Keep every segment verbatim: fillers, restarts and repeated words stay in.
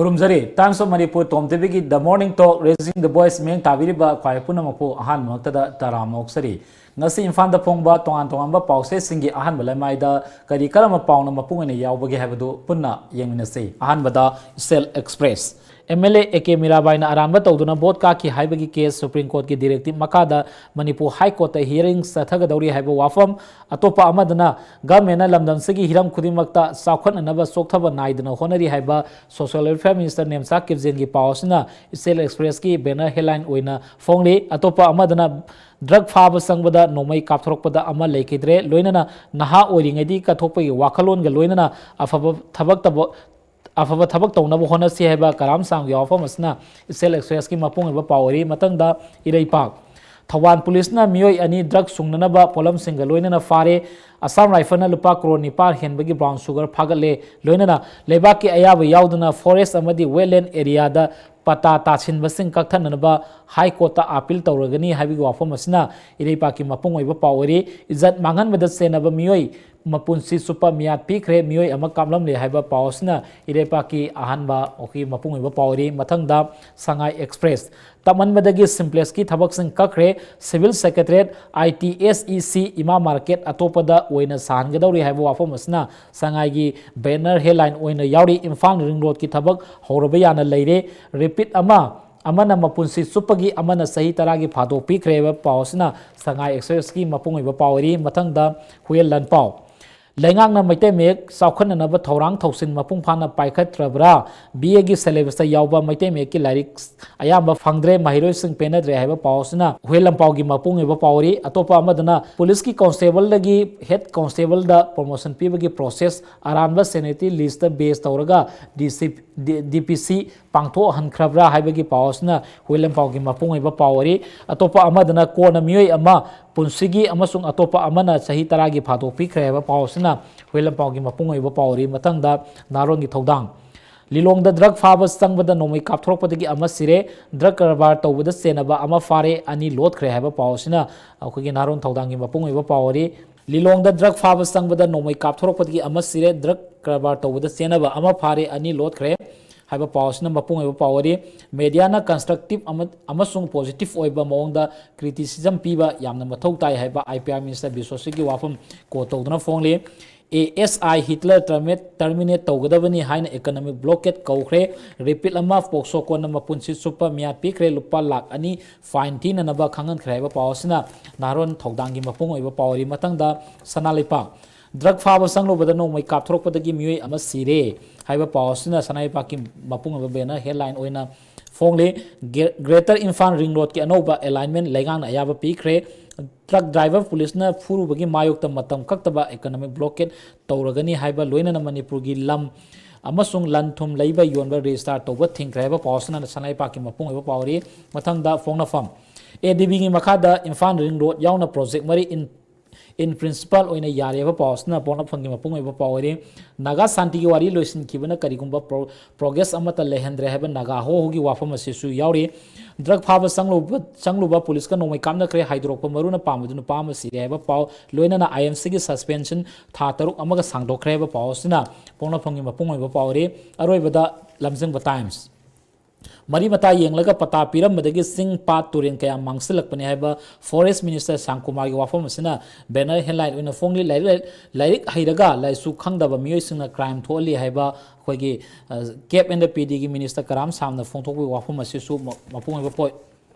ꯈꯨꯔꯨꯝꯖꯔꯤ꯫ Times of Manipur Tom ꯇꯤꯚꯤꯒꯤ The Morning Talk, Raising the Voice ꯃꯤꯠꯌꯦꯡ ꯇꯥꯕꯤꯔꯤꯕ ꯈ꯭ꯋꯥꯏ ꯄꯨꯝꯅꯃꯛꯄꯨ ꯑꯍꯥꯟꯕꯃꯛꯇꯗ ꯇꯔꯥꯝꯅ ꯑꯣꯛꯆꯔꯤ꯫ ꯉꯁꯤ ꯏꯝꯐꯥꯜꯗ ꯐꯣꯡꯕ ꯇꯣꯉꯥꯟ ꯇꯣꯉꯥꯟꯕ ꯄꯥꯎꯆꯦꯁꯤꯡꯒꯤ ꯑꯍꯥꯟꯕ ꯂꯩꯃꯥꯏꯗ ꯀꯔꯤ ꯀꯔꯝꯕ ꯄꯥꯎꯅ ꯃꯄꯨꯡ ꯑꯣꯏꯅ ꯌꯥꯎꯕꯒꯦ ꯍꯥꯏꯕꯗꯨ ꯄꯨꯟꯅ ꯌꯦꯡꯃꯤꯟꯅꯁꯤ꯫ ꯑꯍꯥꯟꯕꯗ Ichel express. M L A A K ꯃꯤꯔꯥꯕꯥꯏꯅ ꯑꯔꯥꯟꯕ ꯇꯧꯗꯨꯅ ꯚꯣꯠ ꯀꯥꯈꯤ ꯍꯥꯏꯕꯒꯤ ꯀꯦꯁ ꯁꯨꯄ꯭ꯔꯤꯝ ꯀꯣꯔꯠꯀꯤ ꯗꯤꯔꯦꯛꯇꯤꯞ ꯃꯈꯥꯗ ꯃꯅꯤꯄꯨꯔ ꯍꯥꯏ ꯀꯣꯔꯠꯇ ꯍꯤꯌꯔꯤꯡ ꯆꯠꯊꯒꯗꯧꯔꯤ ꯍꯥꯏꯕ ꯋꯥꯐꯝ, ꯑꯇꯣꯞꯄ ꯑꯃꯗꯅ ꯒꯚꯔꯟꯃꯦꯟꯅ ꯂꯝꯗꯝꯁꯤꯒꯤ ꯍꯤꯔꯝ ꯈꯨꯗꯤꯡꯃꯛꯇ ꯆꯥꯎꯈꯠꯅꯅꯕ ꯆꯣꯛꯊꯕ ꯅꯥꯏꯗꯅ ꯍꯣꯠꯅꯔꯤ ꯍꯥꯏꯕ ꯁꯣꯁꯤꯌꯦꯜ ꯋꯦꯜꯐꯤꯌꯔ ꯃꯤꯅꯤꯁꯇꯔ ꯅꯦꯝꯆꯥ ꯀꯤꯞꯖꯦꯟꯒꯤ ꯄꯥꯎ ꯑꯁꯤꯅ ꯏꯆꯦꯜ ꯑꯦꯛꯁꯄ꯭ꯔꯦꯁꯀꯤ ꯕꯦꯅꯔ ꯍꯦꯗꯂꯥꯏꯟ ꯑꯣꯏꯅ ꯐꯣꯡꯂꯤ꯫ ꯑꯇꯣꯞꯄ ꯑꯃꯗꯅ ꯗ꯭ꯔꯒ ꯐꯥꯕ ꯆꯪꯕꯗ ꯅꯣꯡꯃꯩ ꯀꯥꯞꯊꯣꯔꯛꯄꯗ ꯑꯃ ꯂꯩꯈꯤꯗ꯭ꯔꯦ, ꯂꯣꯏꯅꯅ ꯅꯍꯥ ꯑꯣꯏꯔꯤꯉꯩꯗꯒꯤ ꯀꯠꯊꯣꯛꯄꯒꯤ ꯋꯥꯈꯜꯂꯣꯟꯒ ꯂꯣꯏꯅꯅ ꯑꯐꯕ ꯊꯕꯛ ꯇꯧꯕ ꯑꯐꯕ ꯊꯕꯛ ꯇꯧꯅꯕ ꯍꯣꯠꯅꯁꯤ ꯍꯥꯏꯕ ꯀꯔꯥꯝ ꯁꯥꯡꯒꯤ ꯋꯥꯐꯝ ꯑꯁꯤꯅ ꯏꯆꯦꯜ ꯑꯦꯛꯁꯄ꯭ꯔꯦꯁꯀꯤ ꯃꯄꯨꯡ ꯑꯣꯏꯕ ꯄꯥꯎ ꯑꯣꯏꯔꯤ꯫ ꯃꯊꯪꯗ ꯏꯔꯩꯄꯥꯛ꯫ ꯊꯧꯕꯥꯜ ꯄꯨꯂꯤꯁꯅ ꯃꯤꯑꯣꯏ ꯑꯅꯤ ꯗ꯭ꯔꯒ ꯁꯨꯡꯅꯅꯕ ꯄꯣꯠꯂꯝꯁꯤꯡꯒ ꯂꯣꯏꯅꯅ ꯐꯥꯔꯦ꯫ ꯑꯁꯥꯝ ꯔꯥꯏꯐꯜꯅ ꯂꯨꯄꯥ ꯀ꯭ꯔꯣꯔ ꯅꯤꯄꯥꯟ ꯍꯦꯟꯕꯒꯤ ꯕ꯭ꯔꯥꯎꯟ ꯁꯨꯒꯔ ꯐꯥꯒꯠꯂꯦ꯫ ꯂꯣꯏꯅꯅ ꯂꯩꯕꯥꯛꯀꯤ ꯑꯌꯥꯕ ꯌꯥꯎꯗꯅ ꯐꯣꯔꯦꯁ ꯑꯃꯗꯤ ꯋꯦꯠꯂꯦꯟ ꯑꯦꯔꯤꯌꯥꯗ ꯄꯇꯥ ꯇꯥꯁꯤꯟꯕꯁꯤꯡ ꯀꯛꯊꯠꯅꯅꯕ ꯍꯥꯏ ꯀꯣꯔꯠꯇ ꯑꯥꯄꯤꯜ ꯇꯧꯔꯒꯅꯤ ꯍꯥꯏꯕꯒꯤ ꯋꯥꯐꯝ ꯑꯁꯤꯅ ꯏꯔꯩꯄꯥꯛꯀꯤ ꯃꯄꯨꯡ ꯑꯣꯏꯕ ꯄꯥꯎ ꯑꯣꯏꯔꯤ꯫ ꯏꯖꯠ ꯃꯥꯡꯍꯟꯕꯗ ꯆꯦꯟꯅꯕ ꯃꯤꯑꯣꯏ ꯃꯄꯨꯟꯁꯤ ꯆꯨꯞꯄ ꯃꯤꯌꯥꯠ ꯄꯤꯈ꯭ꯔꯦ, ꯃꯤꯑꯣꯏ ꯑꯃ ꯀꯥꯞꯂꯝꯂꯦ ꯍꯥꯏꯕ ꯄꯥꯎ ꯑꯁꯤꯅ ꯏꯔꯩꯄꯥꯛꯀꯤ ꯑꯍꯥꯟꯕ ꯑꯩꯈꯣꯏꯒꯤ ꯃꯄꯨꯡ ꯑꯣꯏꯕ ꯄꯥꯎ ꯑꯣꯏꯔꯤ꯫ ꯃꯊꯪꯗ ꯁꯉꯥꯏ ꯑꯦꯛꯁꯄ꯭ꯔꯦꯁ꯫ ꯇꯞꯃꯟꯕꯗꯒꯤ ꯁꯤꯝꯄ꯭ꯂꯦꯛꯁꯀꯤ ꯊꯕꯛꯁꯤꯡ ꯀꯛꯈ꯭ꯔꯦ꯫ ꯁꯤꯚꯤꯜ ꯁꯦꯀ꯭ꯔꯦꯇꯔꯤꯌꯦꯠ, ꯑꯥꯏ ꯇꯤ ꯑꯦꯁ ꯏ ꯁꯤ, ꯏꯃꯥ ꯃꯥꯔꯀꯦꯠ ꯑꯇꯣꯞꯄꯗ ꯑꯣꯏꯅ ꯁꯥꯍꯟꯒꯗꯧꯔꯤ ꯍꯥꯏꯕ ꯋꯥꯐꯝ ꯑꯁꯤꯅ ꯁꯉꯥꯏꯒꯤ ꯕꯦꯅꯔ ꯍꯦꯗꯂꯥꯏꯟ ꯑꯣꯏꯅ ꯌꯥꯎꯔꯤ꯫ ꯏꯝꯐꯥꯜ ꯔꯤꯡ ꯔꯣꯗꯀꯤ ꯊꯕꯛ ꯍꯧꯔꯕ ꯌꯥꯅ ꯂꯩꯔꯦ꯫ ꯔꯤꯄꯤꯠ ꯑꯃ, ꯑꯃꯅ ꯃꯄꯨꯟꯁꯤ ꯆꯨꯞꯄꯒꯤ, ꯑꯃꯅ ꯆꯍꯤ ꯇꯔꯥꯒꯤ ꯐꯥꯗꯣꯛ ꯄꯤꯈ꯭ꯔꯦ ꯍꯥꯏꯕ ꯄꯥꯎ ꯑꯁꯤꯅ ꯁꯉꯥꯏ ꯑꯦꯛꯁꯄ꯭ꯔꯦꯁꯀꯤ ꯃꯄꯨꯡ ꯑꯣꯏꯕ ꯄꯥꯎ ꯑꯣꯏꯔꯤ꯫ ꯃꯊꯪꯗ ꯍꯨꯌꯦꯟ ꯂꯥꯟꯄꯥꯎ꯫ ꯂꯩꯉꯥꯛꯅ ꯃꯩꯇꯩ ꯃꯌꯦꯛ ꯆꯥꯎꯈꯠꯅꯅꯕ ꯊꯧꯔꯥꯡ ꯊꯧꯁꯤꯜ ꯃꯄꯨꯡ ꯐꯥꯅ ꯄꯥꯏꯈꯠꯇ꯭ꯔꯕ꯭ꯔꯥ? ꯕꯤ ꯑꯦꯒꯤ ꯁꯦꯂꯦꯕꯁꯇ ꯌꯥꯎꯕ ꯃꯩꯇꯩ ꯃꯌꯦꯛꯀꯤ ꯂꯥꯏꯔꯤꯛ ꯑꯌꯥꯝꯕ ꯐꯪꯗ꯭ꯔꯦ, ꯃꯍꯩꯔꯣꯏꯁꯤꯡ ꯄꯦꯟꯅꯗ꯭ꯔꯦ ꯍꯥꯏꯕ ꯄꯥꯎ ꯑꯁꯤꯅ ꯍꯨꯌꯦꯟ ꯂꯥꯟꯄꯥꯎꯒꯤ ꯃꯄꯨꯡ ꯑꯣꯏꯕ ꯄꯥꯎ ꯑꯣꯏꯔꯤ꯫ ꯑꯇꯣꯞꯄ ꯑꯃꯗꯅ ꯄꯨꯂꯤꯁꯀꯤ ꯀꯣꯟꯁꯇꯦꯕꯜꯗꯒꯤ ꯍꯦꯗ ꯀꯣꯟꯁꯇꯦꯕꯜꯗ ꯄ꯭ꯔꯣꯃꯣꯁꯟ ꯄꯤꯕꯒꯤ ꯄ꯭ꯔꯣꯁꯦꯁ ꯑꯔꯥꯟꯕ ꯁꯦꯅꯤꯇꯔꯤ ꯂꯤꯁꯇ ꯕꯦꯖ ꯇꯧꯔꯒ ꯗꯤ ꯁꯤ, ꯗꯤ, ꯗꯤ ꯄꯤ ꯁꯤ ꯄꯥꯡꯊꯣꯛꯍꯟꯈ꯭ꯔꯕ꯭ꯔꯥ ꯍꯥꯏꯕꯒꯤ ꯄꯥꯎ ꯑꯁꯤꯅ ꯍꯨꯌꯦꯟ ꯂꯥꯟꯄꯥꯎꯒꯤ ꯃꯄꯨꯡ ꯑꯣꯏꯕ ꯄꯥꯎ ꯑꯣꯏꯔꯤ꯫ ꯑꯇꯣꯞꯄ ꯑꯃꯗꯅ ꯀꯣꯟꯅ ꯃꯤꯑꯣꯏ ꯑꯃ ꯄꯨꯟꯁꯤꯒꯤ ꯑꯃꯁꯨꯡ ꯑꯇꯣꯞꯄ ꯑꯃꯅ ꯆꯍꯤ ꯇꯔꯥꯒꯤ ꯐꯥꯗꯣꯛ ꯄꯤꯈ꯭ꯔꯦ ꯍꯥꯏꯕ ꯄꯥꯎ ꯑꯁꯤꯅ ꯍꯨꯌꯦꯟ ꯂꯥꯟꯄꯥꯎꯒꯤ ꯃꯄꯨꯡ ꯑꯣꯏꯕ ꯄꯥꯎ ꯑꯣꯏꯔꯤ꯫ ꯃꯊꯪꯗ ꯅꯍꯥꯔꯣꯟꯒꯤ ꯊꯧꯗꯥꯡ꯫ ꯂꯤꯂꯣꯡꯗ ꯗ꯭ꯔꯒ ꯐꯥꯕ ꯆꯪꯕꯗ ꯅꯣꯡꯃꯩ ꯀꯥꯞꯊꯣꯔꯛꯄꯗꯒꯤ ꯑꯃ ꯁꯤꯔꯦ꯫ ꯗ꯭ꯔꯒ ꯀꯔꯕꯥꯔ ꯇꯧꯕꯗ ꯆꯦꯟꯅꯕ ꯑꯃ ꯐꯥꯔꯦ, ꯑꯅꯤ ꯂꯣꯠꯈ꯭ꯔꯦ ꯍꯥꯏꯕ ꯄꯥꯎ ꯑꯁꯤꯅ ꯑꯩꯈꯣꯏꯒꯤ ꯅꯍꯥꯔꯣꯟ ꯊꯧꯗꯥꯡꯒꯤ ꯃꯄꯨꯡ ꯑꯣꯏꯕ ꯄꯥꯎ ꯑꯣꯏꯔꯤ꯫ ꯂꯤꯂꯣꯡꯗ ꯗ꯭ꯔꯒ ꯐꯥꯕ ꯆꯪꯕꯗ ꯅꯣꯡꯃꯩ ꯀꯥꯞꯊꯣꯔꯛꯄꯗꯒꯤ ꯑꯃ ꯁꯤꯔꯦ, ꯗ꯭ꯔꯒ ꯀꯔꯕꯥꯔ ꯇꯧꯕꯗ ꯆꯦꯟꯅꯕ ꯑꯃ ꯐꯥꯔꯦ, ꯑꯅꯤ ꯂꯣꯠꯈ꯭ꯔꯦ꯫ ꯍꯥꯏꯕ ꯄꯥꯎ ꯑꯁꯤꯅ ꯃꯄꯨꯡ ꯑꯣꯏꯕ ꯄꯥꯎ ꯑꯣꯏꯔꯤ꯫ Media ꯅ constructive ꯑꯃ-, ꯑꯃꯁꯨꯡ positive ꯑꯣꯏꯕ ꯃꯑꯣꯡꯗ criticism ꯄꯤꯕ ꯌꯥꯝꯅ ꯃꯊꯧ ꯇꯥꯏ ꯍꯥꯏꯕ I P R minister ꯕꯤꯁ꯭ꯋꯁꯤꯒꯤ ꯋꯥꯐꯝ quote ꯇꯧꯗꯨꯅ ꯐꯣꯡꯂꯤ꯫ A S I Hitler terminate, terminate ꯇꯧꯒꯗꯕꯅꯤ ꯍꯥꯏꯅ economic blockade ꯀꯧꯈ꯭ꯔꯦ꯫ Repeal ꯑꯃ, POCSO ꯀꯣꯟꯅ ꯃꯄꯨꯟꯁꯤ ꯆꯨꯞꯄ ꯃꯤꯌꯥ ꯄꯤꯈ꯭ꯔꯦ꯫ ꯂꯨꯄꯥ ꯂꯥꯈ ꯑꯅꯤ fine ꯊꯤꯅꯅꯕ ꯈꯪꯍꯟꯈ꯭ꯔꯦ ꯍꯥꯏꯕ ꯄꯥꯎ ꯑꯁꯤꯅ ꯅꯍꯥꯔꯣꯟ ꯊꯧꯗꯥꯡꯒꯤ ꯃꯄꯨꯡ ꯑꯣꯏꯕ ꯄꯥꯎ ꯑꯣꯏꯔꯤ꯫ ꯃꯊꯪꯗ ꯁꯅꯥ ꯂꯩꯄꯥꯛ꯫ Drug ꯐꯥꯕ ꯆꯪꯂꯨꯕꯗ ꯅꯣꯡꯃꯩ ꯀꯥꯞꯊꯣꯔꯛꯄꯗꯒꯤ ꯃꯤꯑꯣꯏ ꯑꯃ ꯁꯤꯔꯦ ꯍꯥꯏꯕ ꯄꯥꯎ ꯑꯁꯤꯅ ꯁꯅꯥ ꯂꯩꯄꯥꯛꯀꯤ ꯃꯄꯨꯡ ꯑꯣꯏꯕ banner headline ꯑꯣꯏꯅ ꯐꯣꯡꯂꯤ꯫ Gre-, Greater Imphal Ring Road ꯀꯤ ꯑꯅꯧꯕ alignment ꯂꯩꯉꯥꯛꯅ ꯑꯌꯥꯕ ꯄꯤꯈ꯭ꯔꯦ꯫ Truck driver ꯄꯨꯂꯤꯁꯅ ꯐꯨꯔꯨꯕꯒꯤ ꯃꯥꯌꯣꯛꯇ ꯃꯇꯝ ꯀꯛꯇꯕ economic blockade ꯇꯧꯔꯒꯅꯤ ꯍꯥꯏꯕ, ꯂꯣꯏꯅꯅ ꯃꯅꯤꯄꯨꯔꯒꯤ ꯂꯝ ꯑꯃꯁꯨꯡ ꯂꯟ ꯊꯨꯝ ꯂꯩꯕ ꯌꯣꯟꯕ register ꯇꯧꯕ ꯊꯤꯡꯈ꯭ꯔꯦ ꯍꯥꯏꯕ ꯄꯥꯎ ꯑꯁꯤꯅ ꯁꯅꯥ ꯂꯩꯄꯥꯛꯀꯤ ꯃꯄꯨꯡ ꯑꯣꯏꯕ ꯄꯥꯎꯔꯤ꯫ ꯃꯊꯪꯗ ꯐꯣꯡꯅꯐꯝ꯫ A D B ꯒꯤ ꯃꯈꯥꯗ Imphal Ring Road ꯌꯥꯎꯅ project ꯃꯔꯤ in, in principle ꯑꯣꯏꯅ ꯌꯥꯔꯦ ꯍꯥꯏꯕ ꯄꯥꯎ ꯑꯁꯤꯅ ꯄꯣꯛꯅꯐꯝꯒꯤ ꯃꯄꯨꯡ ꯑꯣꯏꯕ ꯄꯥꯎ ꯑꯣꯏꯔꯤ꯫ ꯅꯥꯒꯥ ꯁꯥꯟꯇꯤꯒꯤ ꯋꯥꯔꯤ ꯂꯣꯏꯁꯤꯟꯈꯤꯕꯅ ꯀꯔꯤꯒꯨꯝꯕ pro-, progress ꯑꯃꯠꯇ ꯂꯩꯍꯟꯗ꯭ꯔꯦ ꯍꯥꯏꯕ ꯅꯥꯒꯥ ꯍꯣ ꯍꯣꯒꯤ ꯋꯥꯐꯝ ꯑꯁꯤꯁꯨ ꯌꯥꯎꯔꯤ꯫ Drug ꯐꯥꯕ ꯆꯪꯂꯨꯕ, ꯆꯪꯂꯨꯕ ꯄꯨꯂꯤꯁꯀ ꯅꯣꯡꯃꯩ ꯀꯥꯞꯅꯈ꯭ꯔꯦ, ꯍꯥꯏꯗꯣꯔꯛꯄ ꯃꯔꯨꯅ ꯄꯥꯝꯕꯗꯨ ꯅꯨꯄꯥ ꯑꯃ ꯁꯤꯔꯦ ꯍꯥꯏꯕ ꯄꯥꯎ, ꯂꯣꯏꯅꯅ I M C ꯒꯤ suspension ꯊꯥ ꯇꯔꯨꯛ ꯑꯃꯒ ꯁꯥꯡꯗꯣꯛꯈ꯭ꯔꯦ ꯍꯥꯏꯕ ꯄꯥꯎ ꯑꯁꯤꯅ ꯄꯣꯛꯅꯐꯝꯒꯤ ꯃꯄꯨꯡ ꯑꯣꯏꯕ ꯄꯥꯎ ꯑꯣꯏꯔꯤ꯫ ꯑꯔꯣꯏꯕꯗ ꯂꯝꯖꯤꯡꯕ Times꯫ ꯃꯔꯤ ꯃꯇꯥ ꯌꯦꯡꯂꯒ ꯄꯇꯥ ꯄꯤꯔꯝꯕꯗꯒꯤ ꯆꯤꯡ, ꯄꯥꯠ, ꯇꯨꯔꯦꯜ ꯀꯌꯥ ꯃꯥꯡꯁꯤꯜꯂꯛꯄꯅꯤ ꯍꯥꯏꯕ Forest Minister ꯁ꯭ꯌꯥꯝ ꯀꯨꯃꯥꯔꯒꯤ ꯋꯥꯐꯝ ꯑꯁꯤꯅ banner headline ꯑꯣꯏꯅ ꯐꯣꯡꯂꯤ꯫ ꯂꯥꯏꯔꯤꯛ, ꯂꯥꯏꯔꯤꯛ ꯍꯩꯔꯒ ꯂꯥꯏꯁꯨ ꯈꯪꯗꯕ ꯃꯤꯑꯣꯏꯁꯤꯡꯅ crime ꯊꯣꯛꯍꯜꯂꯤ ꯍꯥꯏꯕ ꯑꯩꯈꯣꯏꯒꯤ, ꯑ, CAB and P D ꯒꯤ minister ꯀꯔꯥꯝ ꯁꯥꯝꯅ ꯐꯣꯡꯗꯣꯛꯄꯒꯤ ꯋꯥꯐꯝ ꯑꯁꯤꯁꯨ ꯃ-, ꯃꯄꯨꯡ ꯑꯣꯏꯕ ꯄꯣꯏ-,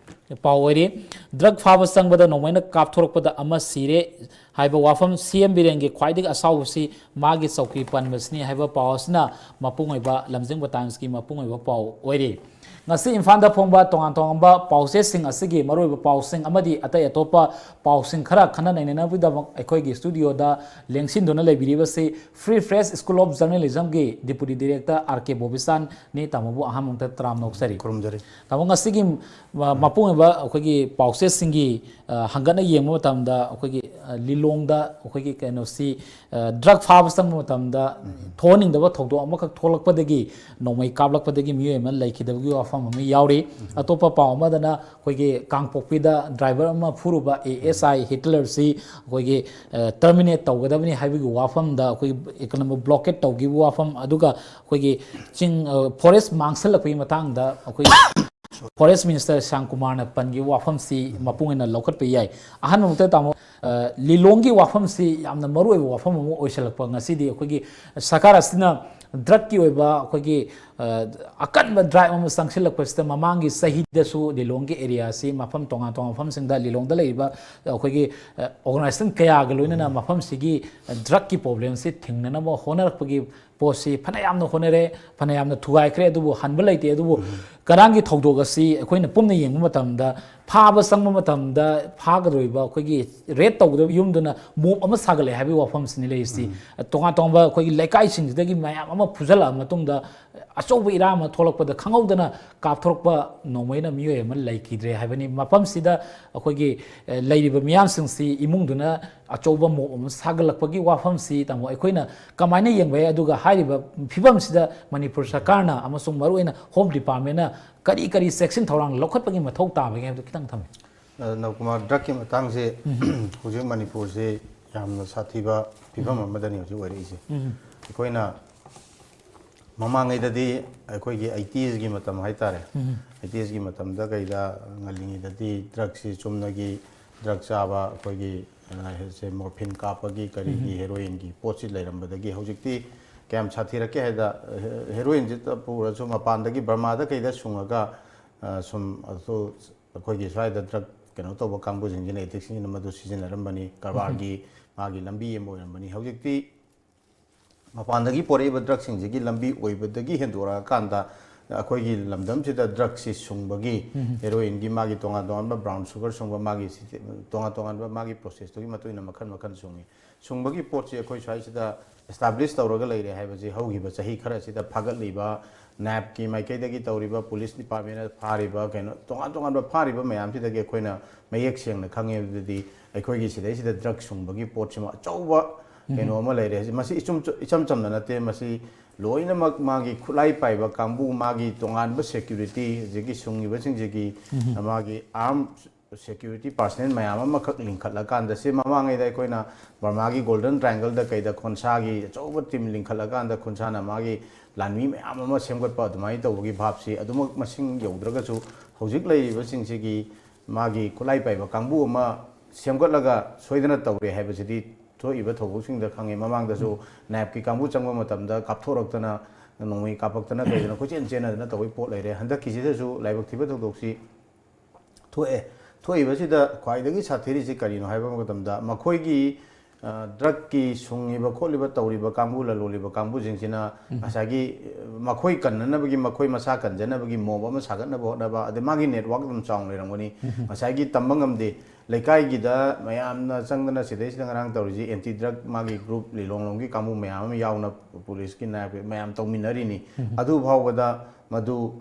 ꯄꯥꯎ ꯑꯣꯏꯔꯤ꯫ Drug ꯐꯥꯕ ꯆꯪꯕꯗ ꯅꯣꯡꯃꯩꯅ ꯀꯥꯞꯊꯣꯔꯛꯄꯗ ꯑꯃ ꯁꯤꯔꯦ ꯍꯥꯏꯕ ꯋꯥꯐꯝ C M ꯕꯤꯔꯦꯟꯒꯤ ꯈ꯭ꯋꯥꯏꯗꯒꯤ ꯑꯁꯥꯎꯕꯁꯤ ꯃꯥꯒꯤ ꯆꯧꯀꯤ ꯄꯟꯕꯁꯤꯅꯤ ꯍꯥꯏꯕ ꯄꯥꯎ ꯑꯁꯤꯅ ꯃꯄꯨꯡ ꯑꯣꯏꯕ, ꯂꯝꯖꯤꯡꯕ Times ꯀꯤ ꯃꯄꯨꯡ ꯑꯣꯏꯕ ꯄꯥꯎ ꯑꯣꯏꯔꯤ꯫ ꯉꯁꯤ ꯏꯝꯐꯥꯜꯗ ꯐꯣꯡꯕ ꯇꯣꯉꯥꯟ ꯇꯣꯉꯥꯟꯕ ꯄꯥꯎꯆꯦꯁꯤꯡ ꯑꯁꯤꯒꯤ ꯃꯔꯨꯑꯣꯏꯕ ꯄꯥꯎꯁꯤꯡ ꯑꯃꯗꯤ ꯑꯇꯩ ꯑꯇꯣꯞꯄ ꯄꯥꯎꯁꯤꯡ ꯈꯔ ꯈꯟꯅ ꯅꯩꯅꯅꯕꯒꯤꯗꯃꯛ ꯑꯩꯈꯣꯏꯒꯤ studio the ꯂꯦꯡꯁꯤꯟꯗꯨꯅ ꯂꯩꯕꯤꯔꯤꯕꯁꯤ Free Press School of Journalism ꯒꯤ Deputy Director R K ꯕꯣꯕꯤꯆꯥꯟꯅꯤ꯫ ꯇꯥꯃꯣꯕꯨ ꯑꯍꯥꯟꯕ ꯃꯛꯇ ꯇꯔꯥꯝꯅ ꯑꯣꯛꯆꯔꯤ꯫ ꯈꯨꯔꯨꯝꯖꯔꯤ꯫ ꯇꯥꯃꯣ, ꯉꯁꯤꯒꯤ, ꯑ, ꯃꯄꯨꯡ ꯑꯣꯏꯕ ꯑꯩꯈꯣꯏꯒꯤ ꯄꯥꯎꯆꯦꯁꯤꯡꯒꯤ, ꯑ, ꯍꯪꯒꯠꯅ ꯌꯦꯡꯕ ꯃꯇꯝꯗ ꯑꯩꯈꯣꯏꯒꯤ, ꯑ, ꯂꯤꯂꯣꯡ ꯂꯤꯂꯣꯡꯗ ꯑꯩꯈꯣꯏꯒꯤ ꯀꯩꯅꯣꯁꯤ, ꯗ꯭ꯔꯒ ꯐꯥꯕ ꯆꯪꯕ ꯃꯇꯝꯗ ꯊꯣꯛꯍꯟꯅꯤꯡꯗꯕ ꯊꯧꯗꯣꯛ ꯑꯃꯈꯛ ꯊꯣꯛꯂꯛꯄꯗꯒꯤ ꯅꯣꯡꯃꯩ ꯀꯥꯞꯂꯛꯄꯗꯒꯤ ꯃꯤꯑꯣꯏ ꯑꯃ ꯂꯩꯈꯤꯗꯕꯒꯤ ꯋꯥꯐꯝ ꯑꯃ ꯌꯥꯎꯔꯤ꯫ ꯑꯇꯣꯞꯄ ꯄꯥꯎ ꯑꯃꯗꯅ ꯑꯩꯈꯣꯏꯒꯤ ꯀꯥꯡꯄꯣꯛꯄꯤꯗ ꯗ꯭ꯔꯥꯏꯚꯔ ꯑꯃ ꯐꯨꯔꯨꯕ ꯑꯦ ꯑꯦꯁ ꯑꯥꯏ ꯍꯤꯠꯂꯔꯁꯤ ꯑꯩꯈꯣꯏꯒꯤ ꯇꯔꯃꯤꯅꯦꯠ ꯇꯧꯒꯗꯕꯅꯤ ꯍꯥꯏꯕꯒꯤ ꯋꯥꯐꯝꯗ ꯑꯩꯈꯣꯏꯒꯤ ꯏꯀꯣꯅꯣꯃꯤꯛ ꯕ꯭ꯂꯣꯀꯦꯠ ꯇꯧꯈꯤꯕ ꯋꯥꯐꯝ, ꯑꯗꯨꯒ ꯑꯩꯈꯣꯏꯒꯤ ꯆꯤꯡ, ꯐꯣꯔꯦꯁ ꯃꯥꯡꯁꯜꯂꯛꯄꯒꯤ ꯃꯇꯥꯡꯗ ꯑꯩꯈꯣꯏꯒꯤ ꯐꯣꯔꯦꯁ ꯃꯤꯅꯤꯁꯇꯔ ꯁ꯭ꯌꯥꯝ ꯀꯨꯃꯥꯔꯅ ꯄꯟꯈꯤꯕ ꯋꯥꯐꯝꯁꯤ ꯃꯄꯨꯡ ꯑꯣꯏꯅ ꯂꯧꯈꯠꯄ ꯌꯥꯏ꯫ ꯑꯍꯥꯟꯕꯃꯛꯇ ꯇꯥꯃꯣ, ꯑ, ꯂꯤꯂꯣꯡꯒꯤ ꯋꯥꯐꯝꯁꯤ ꯌꯥꯝꯅ ꯃꯔꯨꯑꯣꯏꯕ ꯋꯥꯐꯝ ꯑꯃ ꯑꯣꯏꯁꯤꯜꯂꯛꯄ ꯉꯁꯤꯗꯤ ꯑꯩꯈꯣꯏꯒꯤ ꯁꯔꯀꯥꯔ ꯑꯁꯤꯅ ꯗ꯭ꯔꯒꯀꯤ ꯑꯣꯏꯕ ꯑꯩꯈꯣꯏꯒꯤ, ꯑ, ꯑꯀꯟꯕ ꯗ꯭ꯔꯥꯏꯕ ꯑꯃ ꯆꯪꯁꯤꯜꯂꯛꯄꯁꯤꯗ ꯃꯃꯥꯡꯒꯤ ꯆꯍꯤꯗꯁꯨ ꯂꯤꯂꯣꯡꯒꯤ ꯑꯦꯔꯤꯌꯥꯁꯤ ꯃꯐꯝ ꯇꯣꯉꯥꯟ ꯇꯣꯉꯥꯟꯕ ꯃꯐꯝꯁꯤꯡꯗ ꯂꯤꯂꯣꯡꯗ ꯂꯩꯔꯤꯕ ꯑꯩꯈꯣꯏꯒꯤ, ꯑ, ꯑꯣꯔꯒꯅꯥꯏꯖꯦꯁꯟ ꯀꯌꯥꯒ ꯂꯣꯏꯅꯅ ꯃꯐꯝꯁꯤꯒꯤ, ꯑ, ꯗ꯭ꯔꯒꯀꯤ ꯄ꯭ꯔꯣꯕ꯭ꯂꯦꯝꯁꯤ ꯊꯤꯡꯅꯅꯕ ꯍꯣꯠꯅꯔꯛꯄꯒꯤ ꯄꯣꯠꯁꯤ ꯐꯅ ꯌꯥꯝꯅ ꯍꯣꯠꯅꯔꯦ, ꯐꯅ ꯌꯥꯝꯅ ꯊꯨꯒꯥꯏꯈ꯭ꯔꯦ, ꯑꯗꯨꯕꯨ ꯍꯟꯕ ꯂꯩꯇꯦ꯫ ꯑꯗꯨꯕꯨ ꯀꯔꯥꯡꯒꯤ ꯊꯧꯗꯣꯛ ꯑꯁꯤ ꯑꯩꯈꯣꯏꯅ ꯄꯨꯟꯅ ꯌꯦꯡꯕ ꯃꯇꯝꯗ, ꯐꯥꯕ ꯆꯪꯕ ꯃꯇꯝꯗ ꯐꯥꯒꯗꯧꯔꯤꯕ ꯑꯩꯈꯣꯏꯒꯤ ꯔꯦꯗ ꯇꯧꯒꯗꯧꯔꯤꯕ ꯌꯨꯝꯗꯨꯅ ꯃꯣꯞ ꯑꯃ ꯁꯥꯒꯠꯂꯛꯑꯦ ꯍꯥꯏꯕꯒꯤ ꯋꯥꯐꯝꯁꯤꯅꯤ ꯂꯩꯔꯤꯁꯤ꯫ ꯇꯣꯉꯥꯟ ꯇꯣꯉꯥꯟꯕ ꯑꯩꯈꯣꯏꯒꯤ ꯂꯩꯀꯥꯏꯁꯤꯡꯁꯤꯗꯒꯤ ꯃꯌꯥꯝ ꯑꯃ ꯐꯨꯖꯜꯂꯛꯑ ꯃꯇꯨꯡꯗ, ꯑꯆꯧꯕ ꯏꯔꯥꯡ ꯑꯃ ꯊꯣꯛꯂꯛꯄꯗ ꯈꯪꯍꯧꯗꯅ ꯀꯥꯞꯊꯣꯔꯛꯄ ꯅꯣꯡꯃꯩꯅ ꯃꯤꯑꯣꯏ ꯑꯃ ꯂꯩꯈꯤꯗ꯭ꯔꯦ ꯍꯥꯏꯕꯅꯤ꯫ ꯃꯐꯝꯁꯤꯗ ꯑꯩꯈꯣꯏꯒꯤ, ꯑꯦ, ꯂꯩꯔꯤꯕ ꯃꯤꯌꯥꯝꯁꯤꯡꯁꯤ ꯏꯃꯨꯡꯗꯨꯅ ꯑꯆꯧꯕ ꯃꯣꯞ ꯑꯃ ꯁꯥꯒꯠꯂꯛꯄꯒꯤ ꯋꯥꯐꯝꯁꯤ, ꯇꯥꯃꯣ, ꯑꯩꯈꯣꯏꯅ ꯀꯃꯥꯏꯅ ꯌꯦꯡꯕ ꯌꯥꯏ? ꯑꯗꯨꯒ ꯍꯥꯏꯔꯤꯕ ꯐꯤꯕꯝꯁꯤꯗ ꯃꯅꯤꯄꯨꯔ ꯁꯔꯀꯥꯔꯅ ꯑꯃꯁꯨꯡ ꯃꯔꯨꯑꯣꯏꯅ ꯍꯣꯝ ꯗꯤꯄꯥꯔꯠꯃꯦꯟꯅ ꯀꯔꯤ ꯀꯔꯤ ꯆꯦꯛꯁꯤꯟ ꯊꯧꯔꯥꯡ ꯂꯧꯈꯠꯄꯒꯤ ꯃꯊꯧ ꯇꯥꯕꯒꯦ ꯍꯥꯏꯕꯗꯨ ꯈꯤꯇꯪ ꯊꯝꯕꯤꯌꯨ꯫ ꯑ, ꯅꯧꯀꯨꯃꯥꯔ, ꯗ꯭ꯔꯒꯀꯤ ꯃꯇꯥꯡꯁꯦ ꯍꯧꯖꯤꯛ ꯃꯅꯤꯄꯨꯔꯁꯦ ꯌꯥꯝꯅ ꯁꯥꯊꯤꯕ ꯐꯤꯕꯝ ꯑꯃꯗꯅꯤ ꯍꯧꯖꯤꯛ ꯑꯣꯏꯔꯛꯏꯁꯦ꯫ ꯑꯩꯈꯣꯏꯅ ꯃꯃꯥꯡꯉꯩꯗꯗꯤ ꯑꯩꯈꯣꯏꯒꯤ ꯑꯩꯇꯤꯁꯀꯤ ꯃꯇꯝ ꯍꯥꯏꯇꯥꯔꯦ, ꯑꯩꯇꯤꯁꯀꯤ ꯃꯇꯝꯗ ꯀꯩꯗ ꯉꯜꯂꯤꯉꯩꯗꯗꯤ ꯗ꯭ꯔꯒꯁꯤ ꯆꯨꯝꯅꯒꯤ ꯗ꯭ꯔꯒ ꯆꯥꯕ, ꯑꯩꯈꯣꯏꯒꯤ, ꯑ, ꯁꯦ ꯃꯣꯔꯐꯤꯟ ꯀꯥꯞꯄꯒꯤ ꯀꯔꯤꯒꯤ ꯍꯦꯔꯣꯏꯟꯒꯤ ꯄꯣꯠꯁꯤ ꯂꯩꯔꯝꯕꯗꯒꯤ ꯍꯧꯖꯤꯛꯇꯤ ꯀꯌꯥꯝ ꯁꯥꯊꯤꯔꯛꯀꯦ ꯍꯥꯏꯗ, ꯍꯦ-, ꯍꯦꯔꯣꯏꯟꯁꯤ ꯄꯨꯔꯁꯨ ꯃꯄꯥꯟꯗꯒꯤ ꯕꯔꯃꯥꯗ ꯀꯩꯗ ꯁꯨꯡꯉꯒ, ꯑ, ꯁꯨꯝ ꯑꯗꯨ ꯑꯩꯈꯣꯏꯒꯤ ꯁ꯭ꯋꯥꯏꯗ ꯗ꯭ꯔꯒ ꯀꯩꯅꯣ ꯇꯧꯕ ꯀꯥꯡꯕꯨꯁꯤꯡꯁꯤꯅ, ꯑꯦꯗꯤꯛꯁꯤꯡꯁꯤꯅ ꯃꯗꯨ ꯁꯤꯖꯤꯟꯅꯔꯝꯕꯅꯤ꯫ ꯀꯔꯕꯥꯔꯒꯤ ꯃꯥꯒꯤ ꯂꯝꯕꯤ ꯑꯃ ꯑꯣꯏꯔꯝꯕꯅꯤ꯫ ꯍꯧꯖꯤꯛꯇꯤ ꯃꯄꯥꯟꯗꯒꯤ ꯄꯣꯔꯛꯏꯕ ꯗ꯭ꯔꯒꯁꯤꯡꯁꯤꯒꯤ ꯂꯝꯕꯤ ꯑꯣꯏꯕꯗꯒꯤ ꯍꯦꯟꯗꯣꯔꯛꯑꯀꯥꯟꯗ ꯑꯩꯈꯣꯏꯒꯤ ꯂꯝꯗꯝꯁꯤꯗ ꯗ꯭ꯔꯒꯁꯤ ꯁꯨꯡꯕꯒꯤ, ꯍꯦꯔꯣꯏꯟꯒꯤ ꯃꯥꯒꯤ ꯇꯣꯉꯥꯟ ꯇꯣꯉꯥꯟꯕ ꯕ꯭ꯔꯥꯎꯟ ꯁꯨꯒꯔ ꯁꯨꯡꯕ, ꯃꯥꯒꯤ ꯁꯤꯁꯇꯦꯝ, ꯇꯣꯉꯥꯟ ꯇꯣꯉꯥꯟꯕ ꯃꯥꯒꯤ ꯄ꯭ꯔꯣꯁꯦꯁꯇꯨꯒꯤ ꯃꯇꯨꯡ ꯏꯟꯅ ꯃꯈꯜ ꯃꯈꯜ ꯁꯨꯡꯉꯤ꯫ ꯁꯨꯡꯕꯒꯤ ꯄꯣꯠꯁꯤ ꯑꯩꯈꯣꯏ ꯁ꯭ꯋꯥꯏꯁꯤꯗ ꯑꯦꯁꯇꯥꯕ꯭ꯂꯤꯁ ꯇꯧꯔꯒ ꯂꯩꯔꯦ ꯍꯥꯏꯕꯁꯤ ꯍꯧꯈꯤꯕ ꯆꯍꯤ ꯈꯔ ꯑꯁꯤꯗ ꯐꯥꯒꯠꯂꯤꯕ ꯅꯦꯞꯀꯤ ꯃꯥꯏꯀꯩꯗꯒꯤ ꯇꯧꯔꯤꯕ, ꯄꯨꯂꯤꯁ ꯗꯤꯄꯥꯔꯠꯃꯦꯟꯅ ꯐꯥꯔꯤꯕ, ꯀꯩꯅꯣ, ꯇꯣꯉꯥꯟ ꯇꯣꯉꯥꯟꯕ ꯐꯥꯔꯤꯕ ꯃꯌꯥꯝꯁꯤꯗꯒꯤ ꯑꯩꯈꯣꯏꯅ ꯃꯌꯦꯛ ꯁꯦꯡꯅ ꯈꯪꯉꯦ꯫ ꯑꯗꯨꯗꯤ ꯑꯩꯈꯣꯏꯒꯤ ꯁꯤꯗꯩꯁꯤꯗ ꯗ꯭ꯔꯒ ꯁꯨꯡꯕꯒꯤ ꯄꯣꯠꯁꯤꯃ ꯑꯆꯧꯕ ꯀꯩꯅꯣ ꯑꯃ ꯂꯩꯔꯦ꯫ ꯃꯁꯤ ꯏꯆꯨꯝ ꯆ-, ꯏꯆꯝ ꯆꯝꯅ ꯅꯠꯇꯦ, ꯃꯁꯤ ꯂꯣꯏꯅꯃꯛ ꯃꯥꯒꯤ ꯈꯨꯠꯂꯥꯏ ꯄꯥꯏꯕ ꯀꯥꯡꯕꯨ, ꯃꯥꯒꯤ ꯇꯣꯉꯥꯟꯕ ꯁꯦꯀ꯭ꯌꯨꯔꯤꯇꯤ, ꯍꯧꯖꯤꯛꯀꯤ ꯁꯨꯡꯉꯤꯕꯁꯤꯡꯁꯤꯒꯤ ꯃꯥꯒꯤ ꯑꯥꯔꯝ ꯁꯦꯀ꯭ꯌꯨꯔꯤꯇꯤ ꯄꯥꯔꯁꯅꯦꯜ ꯃꯌꯥꯝ ꯑꯃꯈꯛ ꯂꯤꯡꯈꯠꯂꯀꯥꯟꯗ, ꯁꯤ ꯃꯃꯥꯡꯉꯩꯗ ꯑꯩꯈꯣꯏꯅ ꯕꯔꯃꯥꯒꯤ ꯒꯣꯜꯗꯟ ꯇ꯭ꯔꯥꯏꯡꯒꯜꯗ ꯀꯩꯗ ꯈꯣꯟꯁꯥꯒꯤ ꯑꯆꯧꯕ ꯇꯤꯝ ꯂꯤꯡꯈꯠꯂꯀꯥꯟꯗ, ꯈꯣꯟꯁꯥꯅ ꯃꯥꯒꯤ ꯂꯥꯟꯃꯤ ꯃꯌꯥꯝ ꯑꯃ ꯁꯦꯝꯒꯠꯄ, ꯑꯗꯨꯃꯥꯏꯅ ꯇꯧꯕꯒꯤ ꯚꯥꯞꯁꯤ ꯑꯗꯨꯃꯛ ꯃꯁꯤꯡ ꯌꯧꯗ꯭ꯔꯒꯁꯨ, ꯍꯧꯖꯤꯛ ꯂꯩꯔꯤꯕꯁꯤꯡꯁꯤꯒꯤ ꯃꯥꯒꯤ ꯈꯨꯠꯂꯥꯏ ꯄꯥꯏꯕ ꯀꯥꯡꯕꯨ ꯑꯃ ꯁꯦꯝꯒꯠꯂꯒ ꯁꯣꯏꯗꯅ ꯇꯧꯔꯦ ꯍꯥꯏꯕꯁꯤꯗꯤ ꯊꯣꯛꯏꯕ ꯊꯧꯗꯣꯛꯁꯤꯡꯗ ꯈꯪꯉꯤ꯫ ꯃꯃꯥꯡꯗꯁꯨ ꯅꯥꯏꯕꯀꯤ ꯀꯥꯡꯕꯨ ꯆꯪꯕ ꯃꯇꯝꯗ ꯀꯥꯞꯊꯣꯔꯛꯇꯅ, ꯅꯣꯡꯃꯩ ꯀꯥꯞꯄꯛꯇꯅ ꯀꯩꯗꯅ ꯀꯣꯏꯆꯦꯟ ꯆꯦꯟꯅꯗꯅ ꯇꯧꯕꯒꯤ ꯄꯣꯠ ꯂꯩꯔꯦ꯫ ꯍꯟꯗꯛꯀꯤꯁꯤꯗꯁꯨ ꯂꯥꯏꯕꯛ ꯊꯤꯕ ꯊꯧꯗꯣꯛꯁꯤ ꯊꯣꯛꯑꯦ꯫ ꯊꯣꯛꯏꯕꯁꯤꯗ ꯈ꯭ꯋꯥꯏꯗꯒꯤ ꯁꯥꯊꯤꯔꯤꯁꯤ ꯀꯔꯤꯅꯣ ꯍꯥꯏꯕ ꯃꯇꯝꯗ, ꯃꯈꯣꯏꯒꯤ, ꯑ, ꯗ꯭ꯔꯒꯀꯤ ꯁꯨꯡꯉꯤꯕ ꯈꯣꯠꯂꯤꯕ ꯇꯧꯔꯤꯕ ꯀꯥꯡꯕꯨ, ꯂꯂꯣꯜꯂꯤꯕ ꯀꯥꯡꯕꯨꯁꯤꯡꯁꯤꯅ ꯉꯁꯥꯏꯒꯤ, ꯑ, ꯃꯈꯣꯏ ꯀꯟꯅꯅꯕꯒꯤ, ꯃꯈꯣꯏ ꯃꯁꯥ ꯀꯟꯖꯅꯕꯒꯤ ꯃꯣꯕ ꯑꯃ ꯁꯥꯒꯠꯅꯕ ꯍꯣꯠꯅꯕ, ꯑꯗꯩ ꯃꯥꯒꯤ ꯅꯦꯠꯋꯥꯛ ꯑꯗꯨꯝ ꯆꯥꯎꯅ ꯂꯩꯔꯝꯒꯅꯤ꯫ ꯉꯁꯥꯏꯒꯤ ꯇꯝꯕ ꯉꯝꯗꯦ, ꯂꯩꯀꯥꯏꯒꯤꯗ ꯃꯌꯥꯝꯅ ꯆꯪꯗꯅ ꯁꯤꯗꯩꯁꯤꯗ ꯉꯔꯥꯡ ꯇꯧꯔꯤꯁꯤ ꯑꯦꯟꯇꯤ ꯗ꯭ꯔꯒ ꯃꯥꯒꯤ ꯒ꯭ꯔꯨꯞ, ꯂꯤꯂꯣꯡꯂꯣꯝꯒꯤ ꯀꯥꯡꯕꯨ ꯃꯌꯥꯝ ꯑꯃ ꯌꯥꯎꯅ ꯄꯨꯂꯤꯁꯀꯤ ꯅꯥꯏꯕ ꯃꯌꯥꯝ ꯇꯧꯃꯤꯟꯅꯔꯤꯅꯤ꯫ ꯑꯗꯨ ꯐꯥꯎꯕꯗ ꯃꯗꯨ